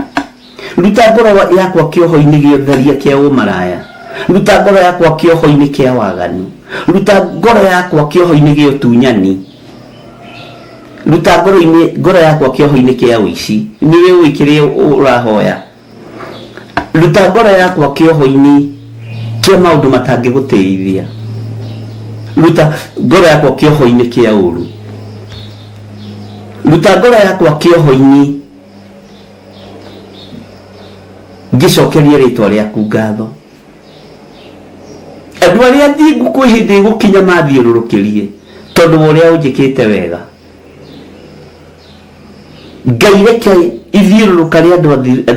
Ruta ngoro yakwa kĩoho-inĩ gĩa ũtharia kĩa ũmaraya. Ruta ngoro yakwa kĩoho-inĩ kĩa waganu. Ruta ngoro yakwa kĩoho-inĩ gĩa ũtunyani. Ruta ngoro-inĩ ngoro yakwa kĩoho-inĩ kĩa ũici. Nĩwe ũĩ kĩrĩa ũrahoya. Ruta ngoro yakwa kĩoho-inĩ kĩa maũndũ matangĩgũtĩithia. Ruta ngoro yakwa kĩoho-inĩ kĩa ũũru. Ruta ngoro yakwa kĩoho-inĩ ngĩcokerie rĩtwa rĩaku ngatho. Andũ arĩa athingu kwĩ hĩndĩ ĩgũkinya mathiũrũrũkĩrie tondũ wa ũrĩa ũnjĩkĩte wega. Ngai reke ithiũrũrũka rĩa andũ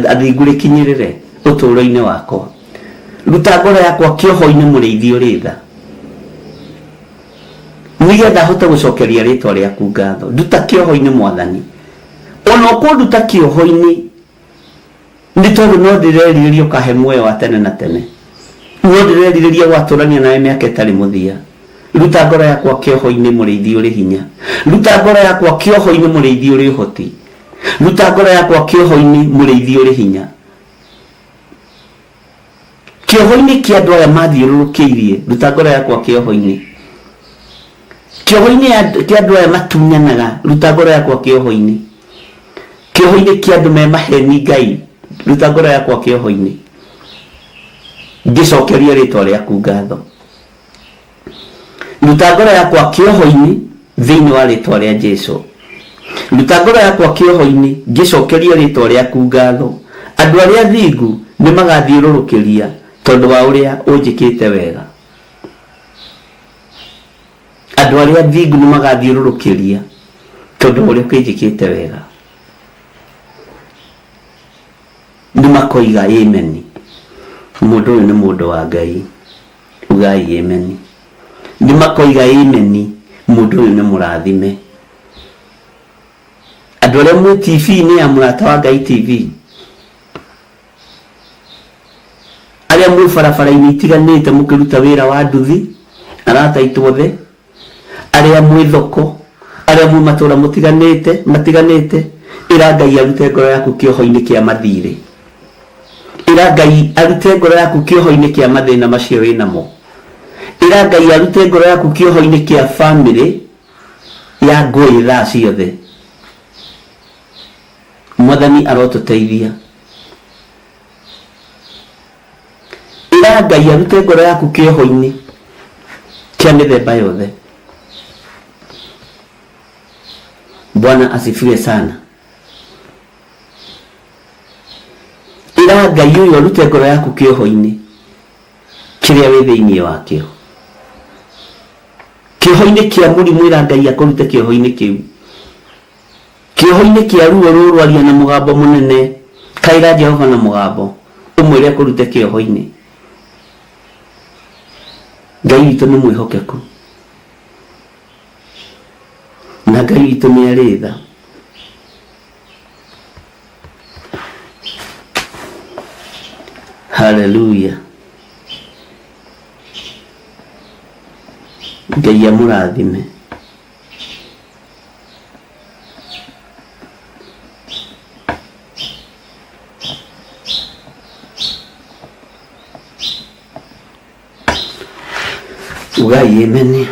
athingu rĩkinyĩrĩre ũtũũro-inĩ wakwa. Ruta ngoro yakwa kĩoho-inĩ mũrĩithi ũrĩ tha, nĩgetha hote gũcokeria rĩtwa rĩaku ngatho. Nduta kĩoho-inĩ Mwathani, ona ũkũnduta kĩoho-inĩ nĩ tondũ no ndĩrerirĩria ũkahe muoyo wa tene na tene, no ndĩrerirĩria gwatũrania nawe mĩaka ĩtarĩ mũthia. Ruta ngoro yakwa kĩoho-inĩ mũrĩithi ũrĩ hinya, ruta ngoro yakwa kĩoho-inĩ mũrĩithi ũrĩ ũhoti, ruta ngoro yakwa kĩoho-inĩ mũrĩithi ũrĩ hinya. Kĩoho-inĩ kĩa andũ aya mathiũrũrũkĩirie, ruta ngoro yakwa kĩoho-inĩ. Kĩoho-inĩ kĩa andũ aya matunyanaga, ruta ngoro yakwa kĩoho-inĩ. Kĩoho-inĩ kĩa andũ me maheni Ngai, ruta ngoro yakwa kĩoho-inĩ. Ngĩcokerie rĩtwa rĩaku ngatho. Ruta ngoro yakwa kĩoho-inĩ thĩinĩ wa rĩtwa rĩa Jesu. Ruta ngoro yakwa kĩoho-inĩ, ngĩcokerie rĩĩtwa rĩaku ngatho. Andũ arĩa athingu nĩ magathiũrũrũkĩria tondũ wa ũrĩa ũnjĩkĩte wega. Andũ arĩa athingu nĩ magathiũrũrũkĩria tondũ wa ũrĩa ũkĩnjĩkĩte wega. Nĩ makoiga ameni. Mũndũ ũyũ nĩ mũndũ wa Ngai. Ugai ameni. Nĩ makoiga ameni. Mũndũ ũyũ nĩ mũrathime. Andũ arĩa mwĩ TV-inĩ ya Mũrata wa Ngai TV, arĩa mwĩ barabara-inĩ itiganĩte mũkĩruta wĩra wa nduthi, arata aitũ othe, arĩa mwĩ thoko, arĩa mwĩ matũra mũtiganĩte, matiganĩte, ĩra Ngai arute ngoro yaku kĩoho-inĩ kĩa mathirĩ. Ĩra Ngai arute ngoro yaku kĩoho-inĩ kĩa mathĩna macio wĩnamo. Ĩra Ngai arute ngoro yaku kĩoho-inĩ kĩa famĩlĩ ya ngũĩ thaa ciothe. Mwathani arotũteithia. Ĩra Ngai arute ngoro yaku kĩoho-inĩ kĩa mĩthemba yothe. Bwana asifiwe sana. Ĩra Ngai ũyũ arute ngoro yaku kĩoho-inĩ kĩrĩa wĩ thĩinĩ wakĩo. Kĩoho-inĩ kĩa mũrimũ ĩra Ngai akũrute kĩoho-inĩ kĩu. Kĩoho-inĩ kĩa ruo rũrũ aria na mũgambo mũnene, kaĩra Jehova na mũgambo, ũmwĩre akũrute kĩoho-inĩ. Ngai witũ nĩ mwĩhokeku na Ngai witũ nĩ arĩ tha. Haleluya. Ngai amũrathime. Ugai amen.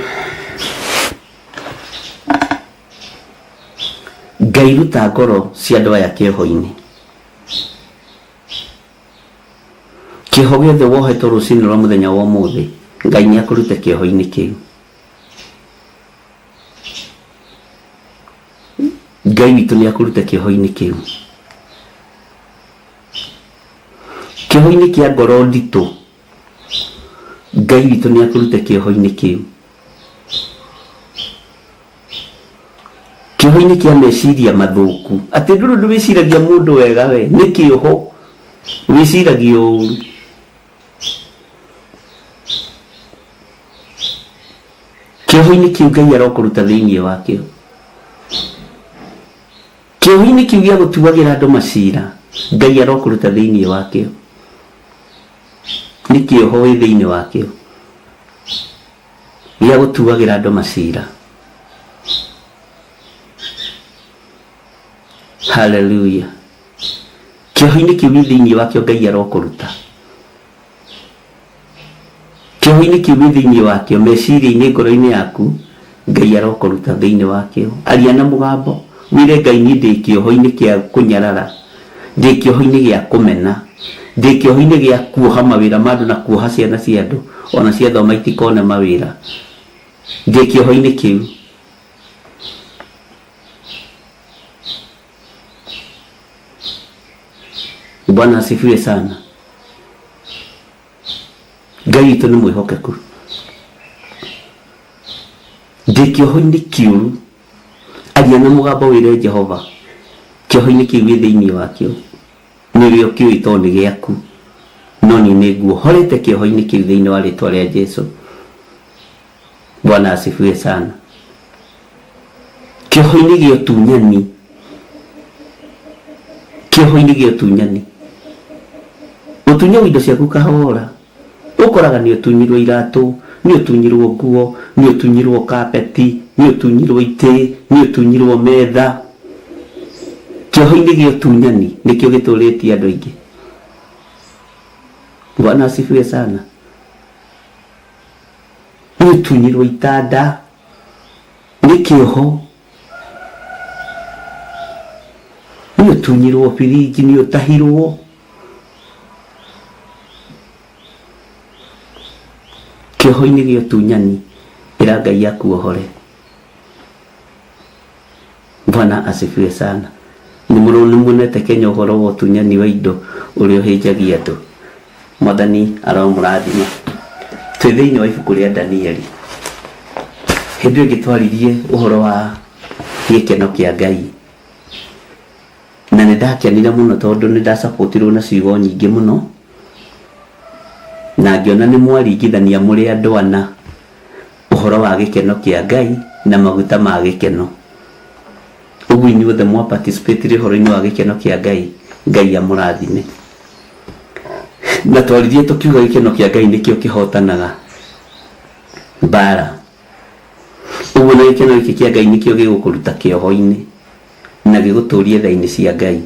Ngai ruta ngoro cia andũ aya kĩoho-inĩ. Kĩoho gĩothe wohetwo rũcinĩ rwa mũthenya wa ũmũthĩ, Ngai nĩ akũrute kĩoho-inĩ kĩu. Ngai witũ nĩ akũrute kĩoho-inĩ kĩu. Kĩoho-inĩ kĩa ngoro nditũ, Ngai witũ nĩ akũrute kĩoho-inĩ kĩu. Kĩoho-inĩ kĩa meciria mathũku, atĩ ndũrĩ ũndũ wĩciragia mũndũ wega we, nĩ kĩoho wĩciragia ũru. Kĩoho-inĩ kĩu Ngai arokũruta thĩinĩ wakĩo. Kĩoho-inĩ kĩu gĩa gũtuagĩra andũ macira, Ngai arokũruta thĩinĩ wakĩo. Nĩ kĩoho wĩ thĩinĩ wakĩo gĩa gũtuagĩra andũ macira. Haleluya. Kĩoho-inĩ kĩu wĩ thĩinĩ wakĩo Ngai arokũruta. Kĩoho-inĩ kĩu wĩ thĩinĩ wakĩo, meciria-inĩ, ngoro-inĩ yaku, Ngai arokũruta thĩinĩ wakĩo. Aria na mũgambo, wĩre Ngai niĩ ndĩ kĩoho-inĩ kĩa kũnyarara, ndĩ kĩoho-inĩ gĩa kũmena, ndĩ kĩoho-inĩ gĩa kuoha mawĩra ma andũ na kuoha ciana cia andũ, ona ciathoma itikone mawĩra. Ndĩ kĩoho-inĩ kĩu. Bwana asifiwe sana. Ngai witũ nĩ mwĩhokeku. Ndĩ kĩoho-inĩ kĩũru, aria na mũgambo wĩre Jehova, kĩoho-inĩ kĩu wĩ thĩinĩ wakĩo, nĩwe ũkĩũĩ tondũ nĩ gĩaku, no niĩ nĩ nguohorete kĩoho-inĩ kĩu thĩinĩ wa rĩtwa rĩa Jesu. Bwana asifiwe sana. Kĩoho-inĩ gĩa ũtunyani, kĩoho-inĩ gĩa ũtunyani, gũtunywo indo ciaku kahora, ũkoraga nĩ ũtunyirwo iratũ, nĩ ũtunyirwo nguo, nĩ ũtunyirwo kapeti, nĩ ũtunyirwo itĩ, nĩ ũtunyirwo metha. Kĩoho-inĩ gĩa ũtunyani nĩkĩo gĩtũrĩtie andũ aingĩ. Bwana asifiwe sana. Nĩ ũtunyirwo itanda, nĩ kĩoho, nĩ ũtunyirwo birinji, nĩ ũtahirwo. Kĩoho-inĩ gĩa ũtunyani, ĩra Ngai akuohore. Bwana asifiwe sana. Nĩ muonete Kenya ũhoro wa ũtunyani wa indo ũrĩa ũhĩnjagia andũ. Mwathani aromũrathima. Twĩ thĩinĩ wa ibuku rĩa Danieli. Hĩndĩ ĩyo ĩngĩ twaririe ũhoro wa gĩkeno kĩa Ngai. Na nĩ ndakenire mũno tondũ nĩ ndacapotirwo na ciugo nyingĩ mũno. Na ngĩona nĩ mwaringithania mũrĩ andũ ana ũhoro wa gĩkeno kĩa Ngai na maguta ma gĩkeno. Ũguo inyuothe mwa participate ũhoro-inĩ wa gĩkeno kĩa Ngai, Ngai amũrathime. Na twaririe tũkiuga gĩkeno kĩa Ngai nĩkĩo kĩhotanaga mbara. Ũguo na gĩkeno gĩkĩ kĩa Ngai nĩkĩo gĩgũkũruta kĩoho-inĩ na gĩgũtũrie tha-inĩ cia Ngai.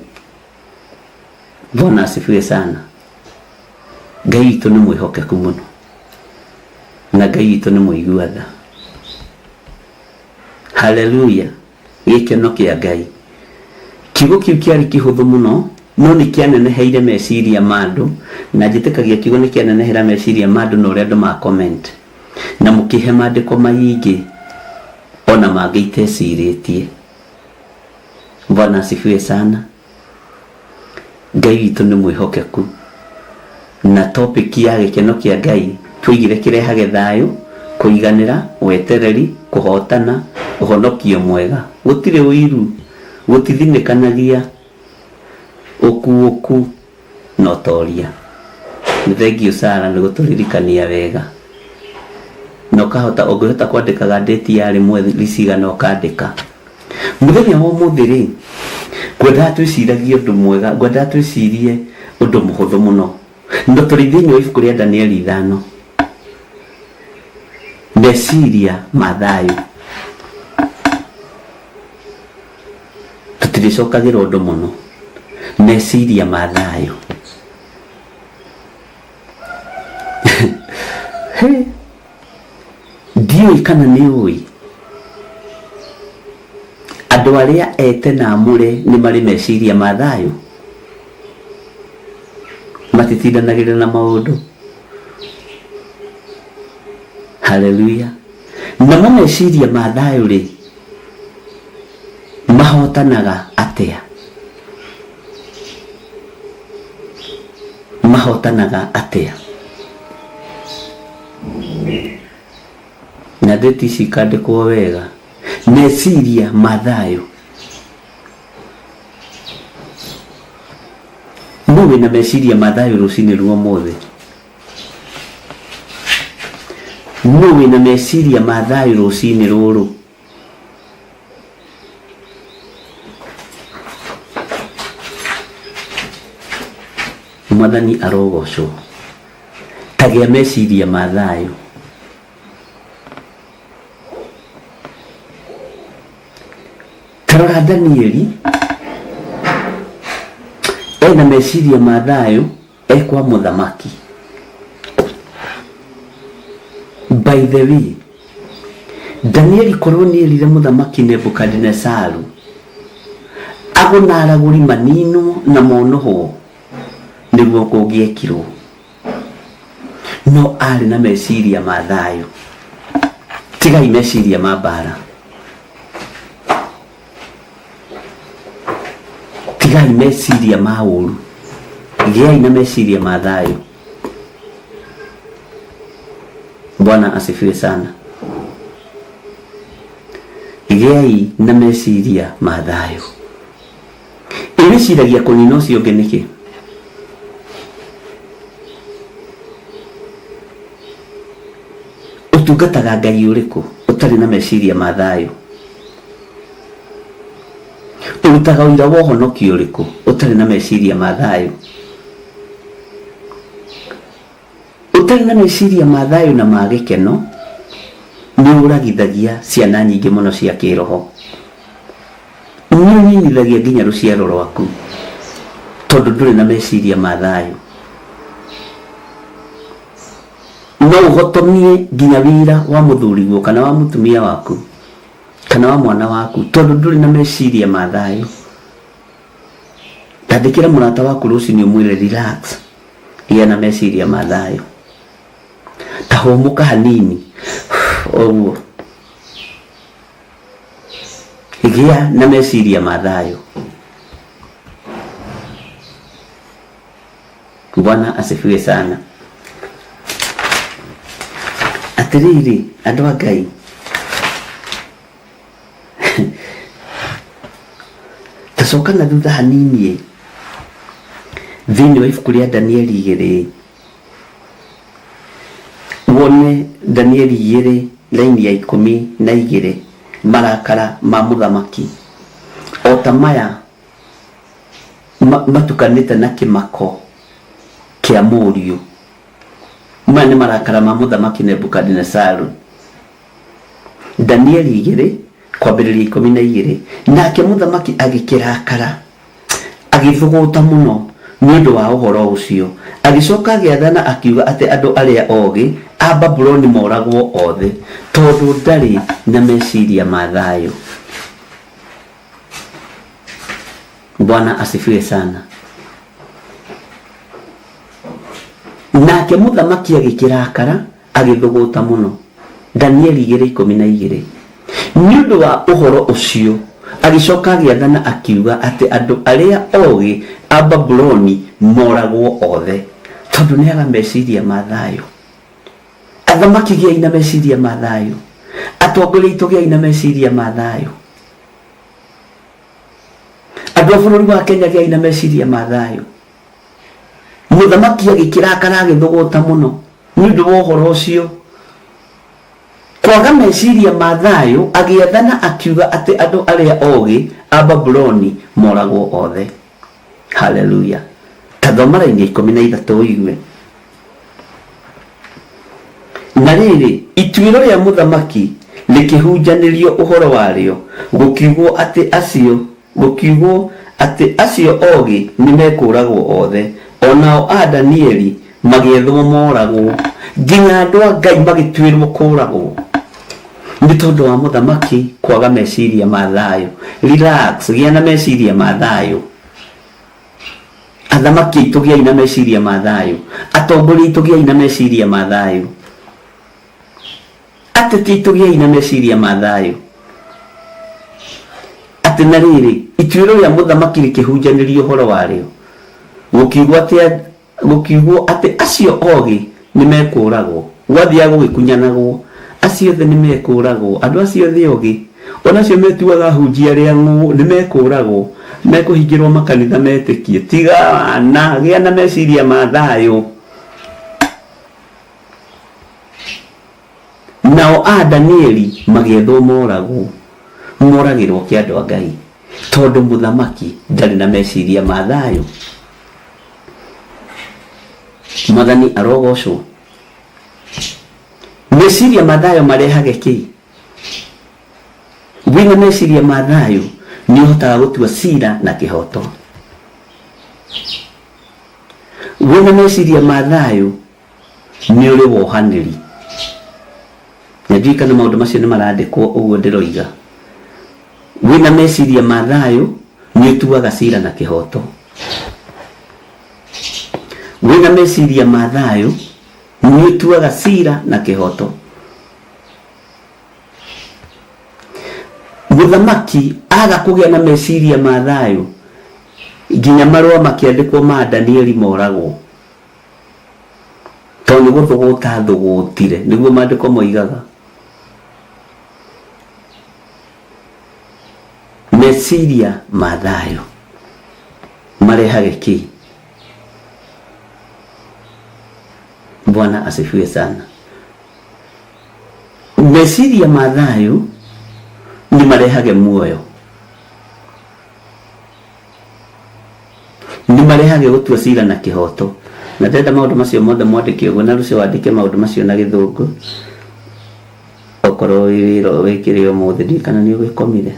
Bwana asifiwe sana. Ngai witũ nĩ mwĩhokeku mũno na Ngai witũ nĩ mũigua tha. Haleluya. Gĩkeno kĩa Ngai. Kiugo kĩu kĩarĩ kĩhũthũ mũno no nĩ kĩaneneheire meciria ma andũ, na njĩtĩkagia kiugo nĩ kĩanenehera meciria ma andũ na ũrĩa andũ ma comment na mũkĩhe maandĩko maingĩ ona mangĩ itecirĩtie. Bwana asifiwe sana. Ngai witũ nĩ mwĩhokeku na topic ya gĩkeno kĩa Ngai twaigire kĩrehage thayũ, kũiganĩra, wetereri, kũhotana, ũhonokio mwega. Gũtirĩ ũiru, gũtithinĩkanagia, ũkuũku na ũtoria. Nĩ thengiũ Sara nĩ gũtũririkania wega. Na ũkahota, ũngĩhota kwandĩkaga date yarĩ mweri cigana ũkandĩka. Mũthenya wa ũmũthĩ rĩ, ngwendaga twĩciragie ũndũ mwega, ngwendaga twĩcirie ũndũ mũhũthũ mũno. No tũrĩ thĩinĩ wa ibuku rĩa Danieli 5. Meciria ma thayũ. Tũtirĩcokagĩra ũndũ mũno. Meciria ma thayũ. Ndiũĩ kana nĩ ũĩ andũ arĩa ete na amũre nĩ marĩ meciria ma thayũ. Matitindanagĩrĩra na maũndũ. Haleluya. Namo meciria ma thayũ rĩ, mahotanaga atĩa? Mahotanaga atĩa? Na ndeti ici ikandĩkwo wega. Meciria ma thayũ. Nũ wĩna meciria ma thayũ rũcinĩ rwa ũmũthĩ? Nũ wĩna meciria ma thayũ rũcinĩ rũrũ? Mwathani arogocwo. Tagĩa meciria ma thayũ. Tarora Danieli ena meciria ma thayũ e kwa mũthamaki. By the way, Danieli korwo nĩ erire mũthamaki Nebukadinesaru ago na aragũri maninwo na monũhwo nĩguo kũngĩekirwo, no arĩ na meciria ma thayũ. Tigai meciria ma mbara, tigai meciria ma ũru, gĩai na meciria ma thayũ. Bwana asifiwe sana. Gĩai na meciria ma thayũ. Ĩwĩciragia kũnina ũcio ũngĩ nĩkĩ? Ũtungataga Ngai ũrĩkũ ũtarĩ na meciria ma thayũ? Ũrutaga ũira wa ũhonokio ũrĩkũ ũtarĩ na meciria ma thayũ? Ũtarĩ na meciria ma thayũ na ma gĩkeno nĩ ũragithagia ciana nyingĩ mũno cia kĩroho. Nĩ ũninithagia nginya rũciaro rwaku tondũ ndũrĩ na meciria ma thayũ. No ũhotomie nginya wĩra wa mũthuriguo kana wa mũtumia waku kana wa mwana waku tondũ ndũrĩ na meciria ma thayũ. Tandĩkĩra mũrata waku rũcinĩ ũmwĩre relax, gĩa na meciria ma thayũ. Ta hũmũka hanini ũguo. Gĩa na meciria ma thayũ. Bwana asifiwe sana. Atĩrĩrĩ andũ a Ngai, tacoka na thutha hanini thĩinĩ wa ibuku rĩa Danieli 2, wone Danieli 2 laini ya 12, marakara ma mũthamaki o ta maya matukanĩte na kĩmako kĩa mũriũ. Maya nĩ marakara ma mũthamaki Nebukadinesaru. Danieli 2 kwambĩrĩria 12, nake mũthamaki agĩkĩrakara agĩthũgũta mũno nĩ ũndũ wa ũhoro ũcio, agĩcoka agĩathana akiuga atĩ andũ arĩa ogĩ a Babuloni moragwo othe, tondũ ndarĩ na meciria ma thayũ. Bwana asifiwe sana. Nake mũthamaki agĩkĩrakara agĩthũgũta mũno. Danieli 2:12. Nĩ ũndũ wa ũhoro ũcio agĩcoka agĩathana akiuga atĩ andũ arĩa ogĩ a Babuloni moragwo othe, tondũ nĩ aga meciria ma thayũ. Athamaki gĩai na meciria ma thayũ, atongoria aitũ gĩai na meciria ma thayũ, andũ a bũrũri wa Kenya gĩai na meciria ma thayũ. Mũthamaki agĩkĩrakara agĩthũgũta mũno nĩ ũndũ wa ũhoro ũcio, kwaga meciria ma thayũ, agĩathana akiuga atĩ andũ arĩa ogĩ a Babuloni moragwo othe. Haleluya. Tathoma raini ya 13 ũigue. Na rĩrĩ, ituĩro rĩa mũthamaki rĩkĩhunjanĩrio ũhoro warĩo, gũkiugwo atĩ acio ogĩ nĩmekũragwo othe, onao a Danieli magĩethwo moragwo, nginya andũ a Ngai magĩtuĩrwo kũragwo nĩ tondũ wa mũthamaki kwaga meciria ma thayũ. Relax, gĩa na meciria ma thayũ. Athamaki aitũ gĩai na meciria ma thayũ, atongoria aitũ gĩai na meciria ma thayũ, ateti aitũ gĩai na meciria ma thayũ. Atĩ na rĩrĩ, ituĩro rĩa mũthamaki rĩkĩhunjanĩrio ũhoro warĩo, gũkiugwo atĩ acio ogĩ nĩmekũragwo. Gwathiaga gũgĩkunyanagwo, acio othe nĩmekũragwo, andũ acio othe ogĩ, ona acio metuaga ahunjia arĩa ng'ũ nĩmekũragwo, mekũhingĩrwo makanitha metĩkie. Tigana, gĩa na meciria ma thayũ. Nao a Danieli magĩethwo moragwo, moragĩrwo kĩa andũ a Ngai, tondũ mũthamaki ndarĩ na meciria ma thayũ. Mwathani arogocwo. Meciria ma thayũ marehage kĩ? Wĩna meciria ma thayũ nĩ ũhotaga gũtua cira na kĩhoto. Wĩna meciria ma thayũ nĩ ũrĩ wohanĩri. Na ndiũĩ kana maũndũ macio nĩ marandĩkwo ũguo ndĩroiga. Wĩna meciria ma thayũ nĩ ũtuaga cira na kĩhoto. Wĩna meciria ma thayũ nĩ ũtuaga cira na kĩhoto. Mũthamaki aga kũgĩa na meciria ma thayũ nginya marũa makĩandĩkwo ma Danieli moragwo, tondũ nĩ gũthũgũta thũgũtire, nĩguo maandĩko moigaga. Meciria ma thayũ marehage kĩ? Bwana asifiwe sana. Meciria ma thayũ nĩ marehage muoyo, nĩ marehage gũtua cira na kĩhoto. Na ndĩrenda maũndũ macio mothe mwandĩke ũguo, na rũcio wandĩke maũndũ macio na gĩthũngũ, okorwo wĩ wĩra wĩkĩre ũmũthĩ, ndiũĩ kana nĩ ũgĩkomire.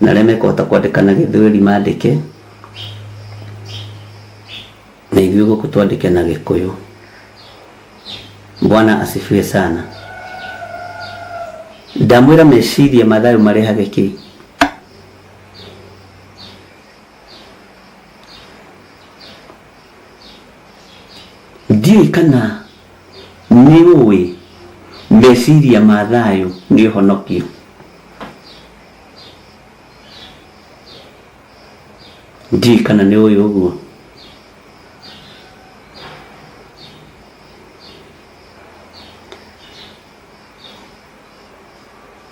Na arĩa mekũhota kwandĩka na gĩthweri mandĩke, na ithuĩ gũkũ twandĩke na gĩkũyũ. Bwana asifiwe sana. Ndamwĩra meciria ma thayũ marehage kĩ? Ndiũĩ kana nĩ ũĩ Meciria ma thayũ nĩ ũhonokio. Ndiũĩ kana nĩ ũĩ ũguo.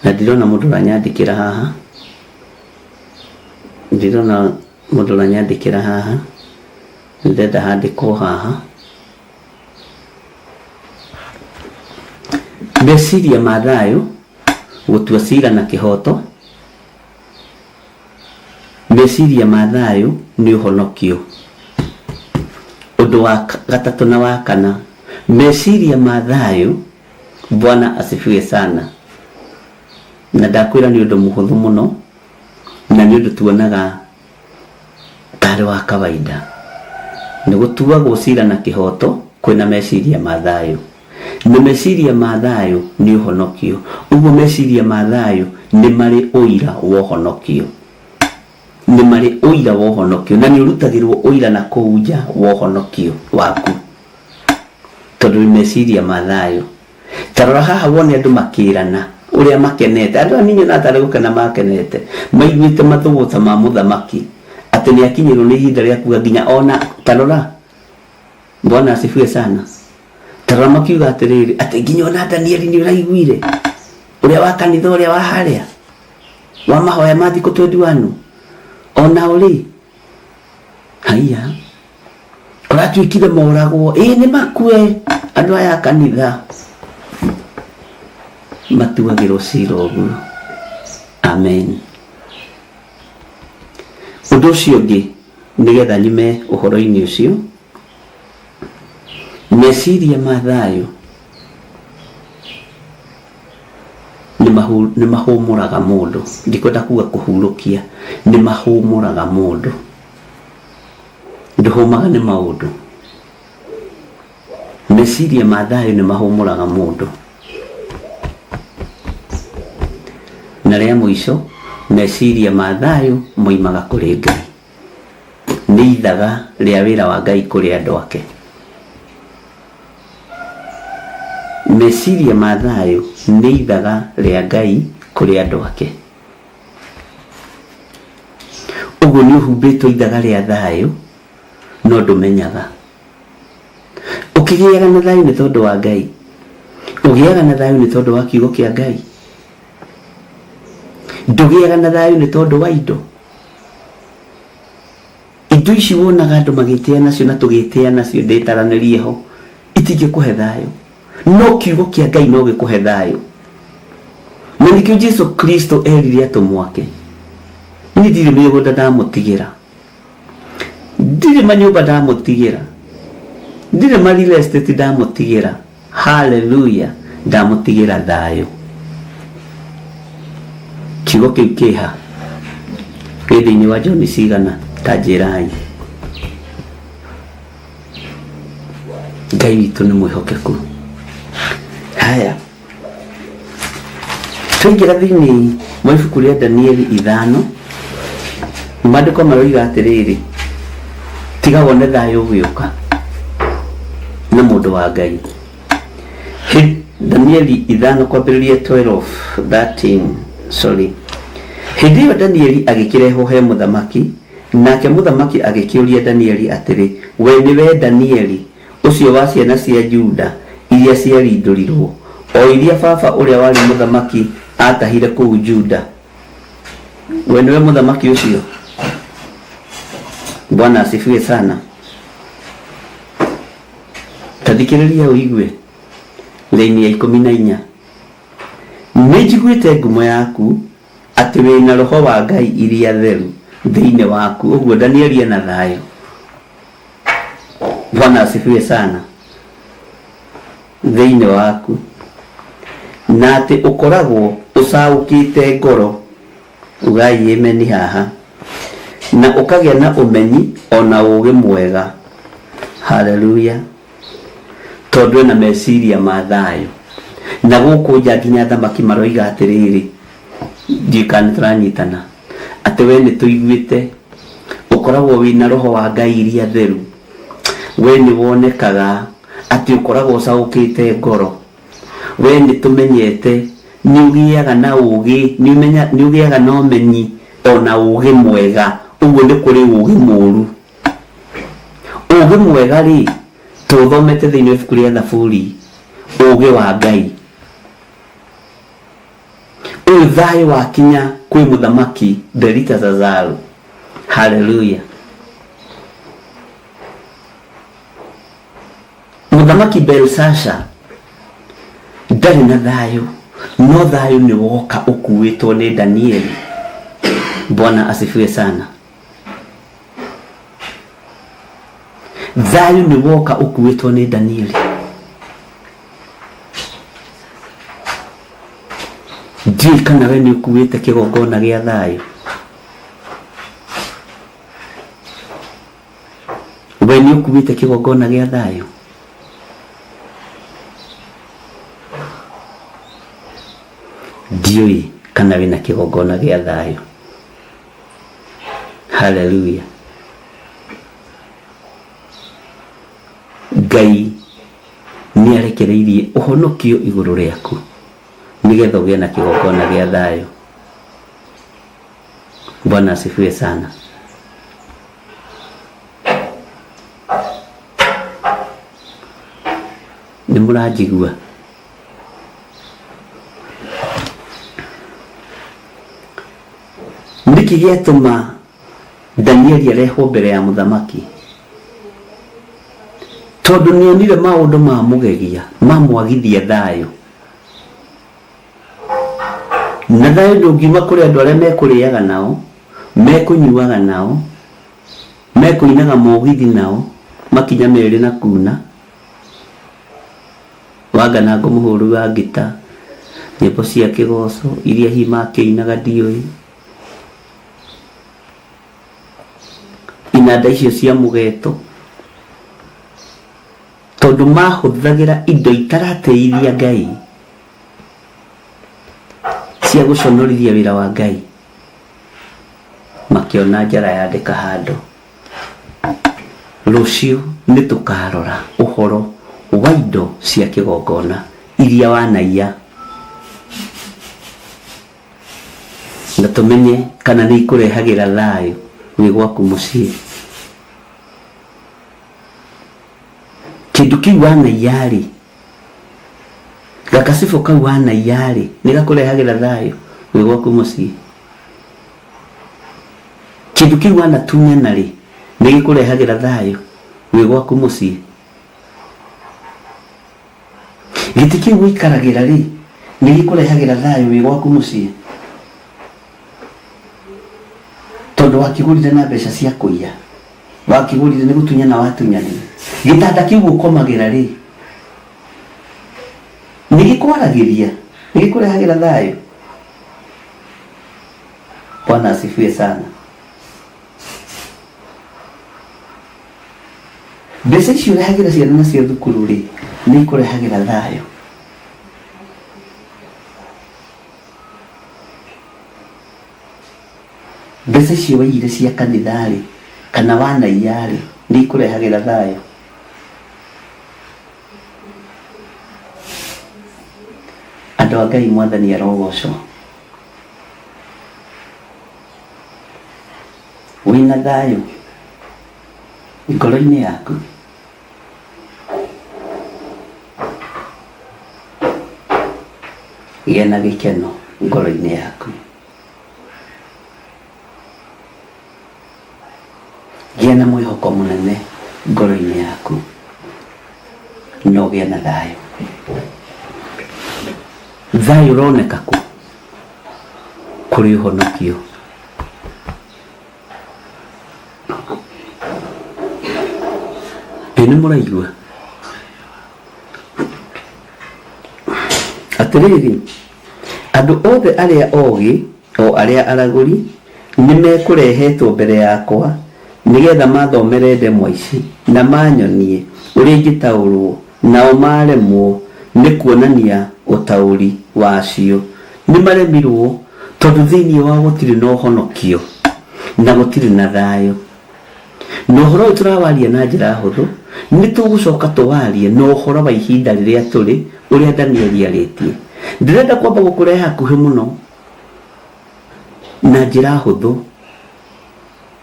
Na ndirona mũndũ ũranyandĩkĩra haha, ndirona mũndũ ũranyandĩkĩra haha, ndĩrenda handĩkwo haha. Meciria ma thayũ, gũtua cira na kĩhoto, meciria ma thayũ nĩ ũhonokio. Ũndũ wa gatatũ na wa kana, meciria ma thayũ, Bwana asifiwe sana. Na ndakwĩra nĩ ũndũ mũhũthũ mũno, na nĩ ũndũ tuonaga tarĩ wa kawaida. Nĩ gũtuagwo cira na kĩhoto kwĩna meciria ma thayũ. Na meciria ma thayũ nĩ ũhonokio. Ũguo meciria ma thayũ nĩ marĩ ũira wa ũhonokio. Nĩ marĩ ũira wa ũhonokio. Na nĩ ũrutagĩrwo ũira na kũu nja wa ũhonokio waku. Tondũ wĩ meciria ma thayũ. Ta rora haha wone andũ makĩrana ũrĩa makenete. Andũ aya niĩ nyonaga tarĩ gũkena makenete. Maiguĩte mathũgũta ma mũthamaki atĩ nĩ akinyĩrwo nĩ ihinda rĩa kuga nginya ona ta rora. Bwana asifiwe sana. Ta rora makiuga atĩrĩrĩ atĩ nginya ona Danieli nĩ ũraiguire ũrĩa wa kanitha ũrĩa wa harĩa wa mahoya ma thikũ 21 ona ũrĩ haiya kũratuĩkire moragwo ĩĩ nĩ makue andũ aya a kanitha matuagĩrwo cira ũguo. Amen. Ũndũ ũcio ũngĩ nĩgetha nyume ũhoro-inĩ ũcio, meciria ma thayũ nĩ mahũmũraga mũndũ. Ndikwenda kuga kũhurũkia, nĩ mahũmũraga mũndũ. Ndũhũmaga nĩ maũndũ. Meciria ma thayũ nĩ mahũmũraga mũndũ. Na rĩa mũico, meciria ma thayũ moimaga kũrĩ Ngai. Nĩ ithaga rĩa wĩra wa Ngai kũrĩ andũ ake. Meciria ma thayũ nĩ ithaga rĩa Ngai kũrĩ andũ ake. Ũguo nĩ ũhumbĩtwo ithaga rĩa thayũ no ndũmenyaga. Ũkĩgĩaga na thayũ nĩ tondũ wa Ngai. Ũgĩaga na thayũ nĩ tondũ wa kiugo kĩa Ngai. Ndũgĩaga na thayũ nĩ tondũ wa indo. Indo ici wonaga andũ magĩtĩa nacio na tũgĩtĩa nacio ndĩtaranĩrie ho, itingĩkũhe thayũ. No kiugo kĩa Ngai no gĩkũhe thayũ. Na nĩkĩo Jesu Kristo erire atũmwo ake, niĩ ndirĩ mĩgũnda ndamũtigĩra, ndirĩ manyũmba ndamũtigĩra, ndirĩ ma real estate ndamũtigĩra. Hallelujah, ndamũtigĩra thayũ. Kiugo kĩu kĩha kĩ thĩinĩ wa John cigana? Ta njĩrai. Ngai witũ nĩ mwĩhokeku. Haya, twaingĩra thĩinĩ wa ibuku rĩa Danieli ithano, maandĩko maroiga atĩrĩrĩ, tiga wone thayũ ũgĩũka na mũndũ wa Ngai. Danieli ithano kwambĩrĩria 12 13 sorry. Hĩndĩ ĩyo Danieli agĩkĩrehwo he mũthamaki, nake mũthamaki agĩkĩũria Danieli atĩrĩ, we nĩwe Danieli, ũcio wa ciana cia Juda iria ciarindũrirwo, o iria baba ũrĩa warĩ mũthamaki aatahire kũu Juda? We nĩwe mũthamaki ũcio? Bwana asifiwe sana. Ta thikĩrĩria ũigue raini ya ikũmi na inya. Nĩ njiguĩte ngumo yaku atĩ wĩna roho wa Ngai iria theru thĩinĩ waku. Ũguo Danieli ena thayũ. Bwana asifiwe sana. Thĩinĩ waku. Na atĩ ũkoragwo ũcaũkĩte ngoro. Ugai ameni haha. Na ũkagĩa na ũmenyi ona ũũgĩ mwega. Hallelujah. Tondũ ena meciria ma thayũ. Na gũkũ nja nginya athamaki maroiga atĩrĩrĩ, ndiũĩ kana nĩ tũranyitana, atĩ we nĩ tũiguĩte ũkoragwo wĩna roho wa Ngai iria theru. We nĩ wonekaga atĩ ũkoragwo ũcaũkĩte ngoro. We nĩ tũmenyete nĩ ũgĩaga na ũgĩ, nĩ ũgĩaga na ũmenyi ona ũgĩ mwega. Ũguo nĩ kũrĩ ũgĩ mũru. Ũgĩ mwega rĩ, tũthomete thĩinĩ wa ibuku rĩa Thaburi, ũgĩ wa Ngai. Ũyũ thayũ wakinya kwĩ mũthamaki Beliteshazaru. Haleluya. Mũthamaki Belshaza ndarĩ na thayũ, no thayũ nĩ woka ũkuĩtwo nĩ Danieli. Bwana asifiwe sana. Thayũ nĩ woka ũkuĩtwo nĩ Danieli. Ndiũĩ kana we nĩ ũkuĩte kĩgongona gĩa thayũ. We nĩ ũkuĩte kĩgongona gĩa thayũ. Ndiũĩ kana wĩna kĩgongona gĩa thayũ. Haleluya. Ngai nĩ arekereirie ũhonokio igũrũ rĩaku nĩgetha ũgĩe na kĩgongona gĩa thayũ. Bwana asifiwe sana. Nĩ mũranjigua? Nĩkĩ gĩatũma Danieli arehwo mbere ya mũthamaki? Tondũ nĩonire maũndũ ma mũgegia mamwagithia thayũ. Na thayũ ndũngiuma kũrĩ andũ arĩa mekũrĩaga nao, mekũnyuaga nao, mekũinaga mũgithi nao, makinya merĩ na kuna. Wanganangwo mũhũri wa ngita, nyĩmbo cia kĩgoco iria hihi makĩinaga ndiũĩ. Inanda icio cia mũgeto, tondũ mahũthagĩra indo itaratĩithia Ngai cia gũconorithia wĩra wa Ngai, makĩona njara yandĩka handũ. Rũciũ nĩ tũkarora ũhoro wa indo cia kĩgongona iria wanaiya, na tũmenye kana nĩ ikũrehagĩra thayũ wĩ gwaku mũciĩ. Kĩndũ kĩu wanaiya rĩ, gakacibũ kau wanaiya rĩ, nĩ gakũrehagĩra thayũ wĩ gwaku mũciĩ? Kĩndũ kĩu wanatunyana rĩ, nĩ gĩkũrehagĩra thayũ wĩ gwaku mũciĩ? Gĩtĩ kĩu ũikaragĩra rĩ, nĩ gĩkũrehagĩra thayũ wĩ gwaku mũciĩ? Tondũ wakĩgũrire na mbeca cia kũiya, wakĩgũrire nĩ gũtunyana watunyanire. Gĩtanda kĩu ũkomagĩra rĩ, nĩ gĩkwaragĩria, nĩ gĩkũrehagĩra thayũ? Bwana asifiwe sana. Mbeca icio ũrehagĩra ciana nacio thukuru rĩ, nĩ ikũrehagĩra thayũ? Mbeca icio waiyire cia kanitha rĩ, kana wanaiya rĩ, nĩ ikũrehagĩra thayũ? Andũ a Ngai, Mwathani arogocwo. Wĩna thayũ ngoro-inĩ yaku? Gĩa na gĩkeno ngoro-inĩ yaku. Gĩa na mwĩhoko mũnene ngoro-inĩ yaku na ũgĩe na thayũ. Thayũ ũroneka kũ? Kũrĩ ũhonokio. Ĩ nĩ mũraigua? Atĩrĩrĩ, andũ othe arĩa ogĩ, o arĩa aragũri, nĩmekũrehetwo mbere yakwa, nĩgetha mathomere ndemwa ici, na manyonie ũrĩa ingĩtaũrwo, nao maaremwo nĩ kuonania ũtaũri wacio. Nĩmaremirwo, tondũ thĩinĩ wao gũtirĩ na ũhonokio, na gũtirĩ na thayũ. Na ũhoro ũyũ tũrawaria na njĩra hũthũ, Nĩ tũgũcoka tũwarie na ũhoro wa ihinda rĩrĩa tũrĩ, ũrĩa Danieli arĩtie. Ndĩrenda kwamba gũkũrehe hakuhĩ mũno na njĩra hũthũ,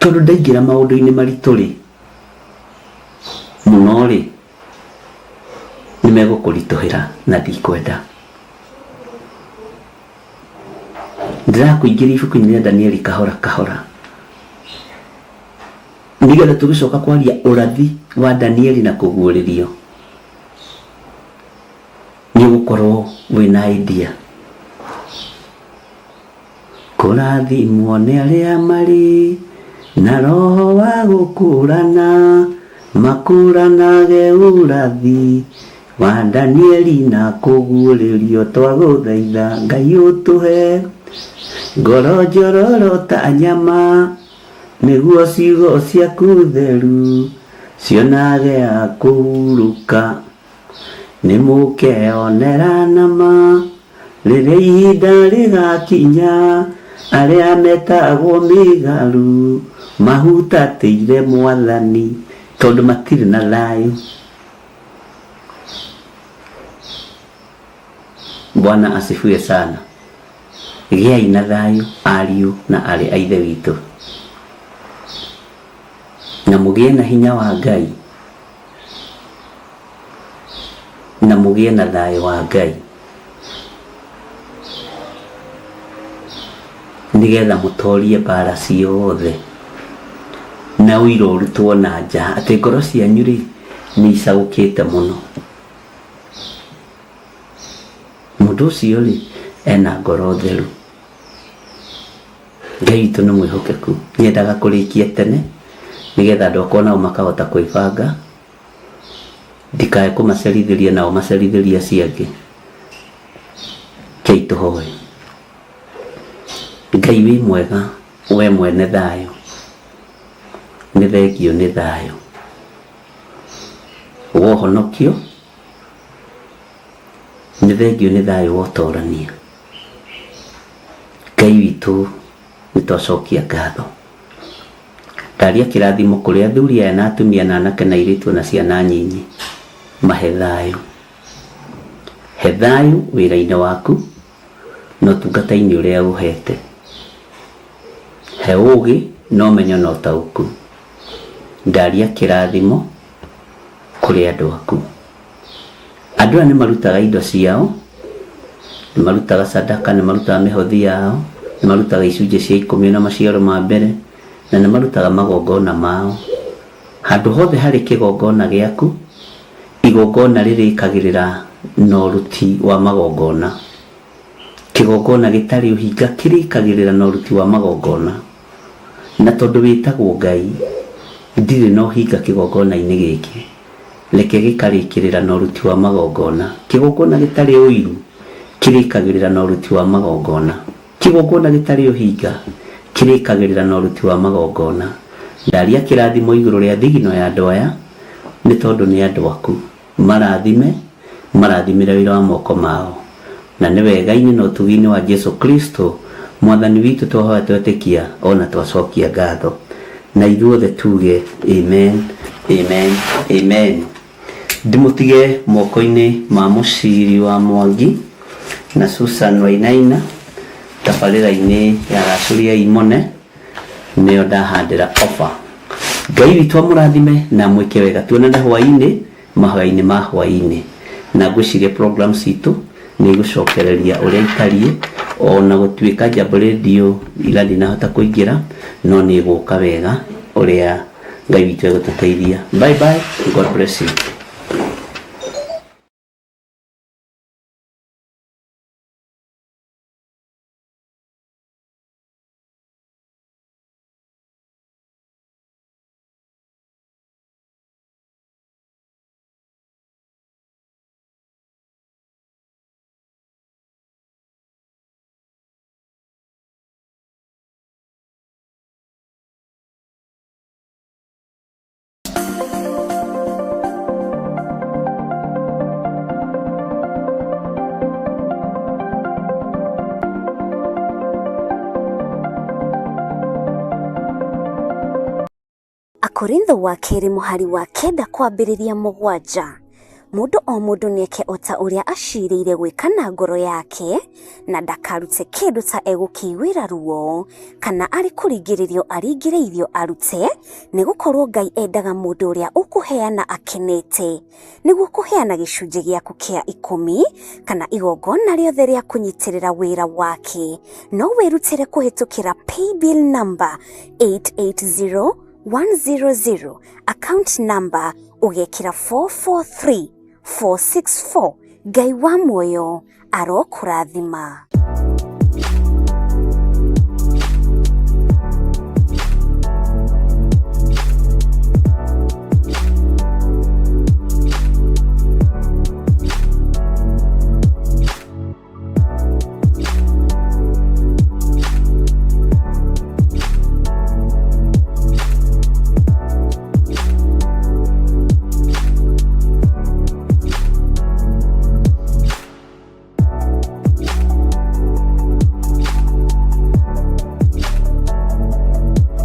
tondũ ndaingĩra maũndũ-inĩ maritũ rĩ mũno rĩ, nĩ megũkũritũhĩra na ndikwenda. Ndĩrakũingĩria ibuku-inĩ rĩa Danieli kahora kahora, nĩgetha tũgĩcoka kwaria ũrathi wa Danieli na kũguũrĩrio, nĩ ũgũkorwo wĩna idea. Kũrathimwo nĩ arĩa marĩ na roho wa gũkũrana, makũranage ũrathi wa Danieli na kũguũrĩrio. Twagũthaitha Ngai ũtũhe ngoro njororo ta nyama, nĩguo ciugo ciaku theru cionage a kũhurũka. Nĩ mũkeonera nama rĩrĩa ihinda rĩgakinya, arĩa metagwo mĩgaru mahutatĩire Mwathani, tondũ matirĩ na thayũ. Bwana asifiwe sana. Gĩai na thayũ ariũ na arĩ a Ithe witũ, na mũgĩe na hinya wa Ngai, na mũgĩe na thayũ wa Ngai, nĩgetha mũtorie mbara ciothe na ũira ũrutwo na nja atĩ ngoro cianyu rĩ nĩ icagũkĩte mũno. Mũndũ ũcio rĩ ena ngoro theru. Ngai witũ nĩ mwĩhokeku. Nyendaga kũrĩkia tene nĩgetha andũ akwa nao makahota kwĩbanga, ndikae kũmacerithĩria nao macerithĩrie acio angĩ. Rekei tũhoe. Ngai wĩ mwega, we mwene thayũ, nĩ thengio nĩ thayũ wa ũhonokio, nĩ thengio nĩ thayũ wa ũtorania. Ngai witũ nĩ twacokia ngatho. Ndaria kĩrathimo kũrĩ athuri aya na atumia na anake na airĩtu na ciana nyinyi, mahe thayũ. He thayũ wĩra-inĩ waku na ũtungata-inĩ ũrĩa ũhete. He ũgĩ na ũmenyo na ũtaũku. Ndaria kĩrathimo kũrĩ andũ aku. Andũ aya nĩ marutaga indo ciao, nĩ marutaga sadaka, nĩ marutaga mĩhothi yao, nĩ marutaga icunjĩ cia ikũmi na maciaro ma mbere, na nĩ marutaga magongona mao. Handũ hothe harĩ kĩgongona gĩaku, igongona rĩrĩkagĩrĩra na ũruti wa magongona. Kĩgongona gĩtarĩ ũhinga kĩrĩkagĩrĩra na ũruti wa magongona. Na tondũ wĩtagwo Ngai, ndirĩ na ũhinga kĩgongona-inĩ gĩkĩ, reke gĩkarĩkĩrĩra na ũruti wa magongona. Kĩgongona gĩtarĩ ũiru kĩrĩkagĩrĩra na ũruti wa magongona. Kĩgongona gĩtarĩ ũhinga kĩrĩkagĩrĩra na ũruti wa magongona. Ndaria kĩrathimo igũrũ rĩa thigino ya andũ aya, nĩ tondũ nĩ andũ aku. Marathime, marathimĩre wĩra wa moko mao. Na nĩ wega-inĩ na ũtugi-inĩ wa Jesu Kristo Mwathani witũ twahoya twetĩkia ona twacokia ngatho. Na ithuothe tuge amen, amen, amen. Ndĩmũtige moko-inĩ ma Mũciri wa Mwangi na Susan Wainaina tabarĩra-inĩ ya Racũria Imone, nĩyo ndahandĩra ofa. Ngai witũ amũrathime na amwĩke wega. Tuonane hwaĩ-inĩ, mahoya-inĩ ma hwaĩ-inĩ. Na ngwĩciria program citũ nĩ igũcokereria ũrĩa itariĩ, ona gũtuĩka Jambo Radio ira ndinahota kũingĩra, no nĩ ĩgũka wega ũrĩa Ngai witũ egũtũteithia. Bye bye, God bless you. Akorintho wa kerĩ mũhari wa kenda kwambĩrĩria 7. Mũndũ o mũndũ nĩeke o ta ũrĩa acirĩire gwĩka na ngoro yake, na ndakarute kĩndũ ta egũkĩiguĩra ruo, kana arĩ kũringĩrĩrio aringĩrĩirio arute, nĩgũkorwo Ngai endaga mũndũ ũrĩa ũkũheana akenete. Nĩguo kũheana gĩcunjĩ gĩaku kĩa 10 kana igongona rĩothe rĩa kũnyitĩrĩra wĩra wake, no wĩrutĩre kũhĩtũkĩra paybill number 880100, account number ũgekĩra 443464. Ngai wa muoyo arokũrathima.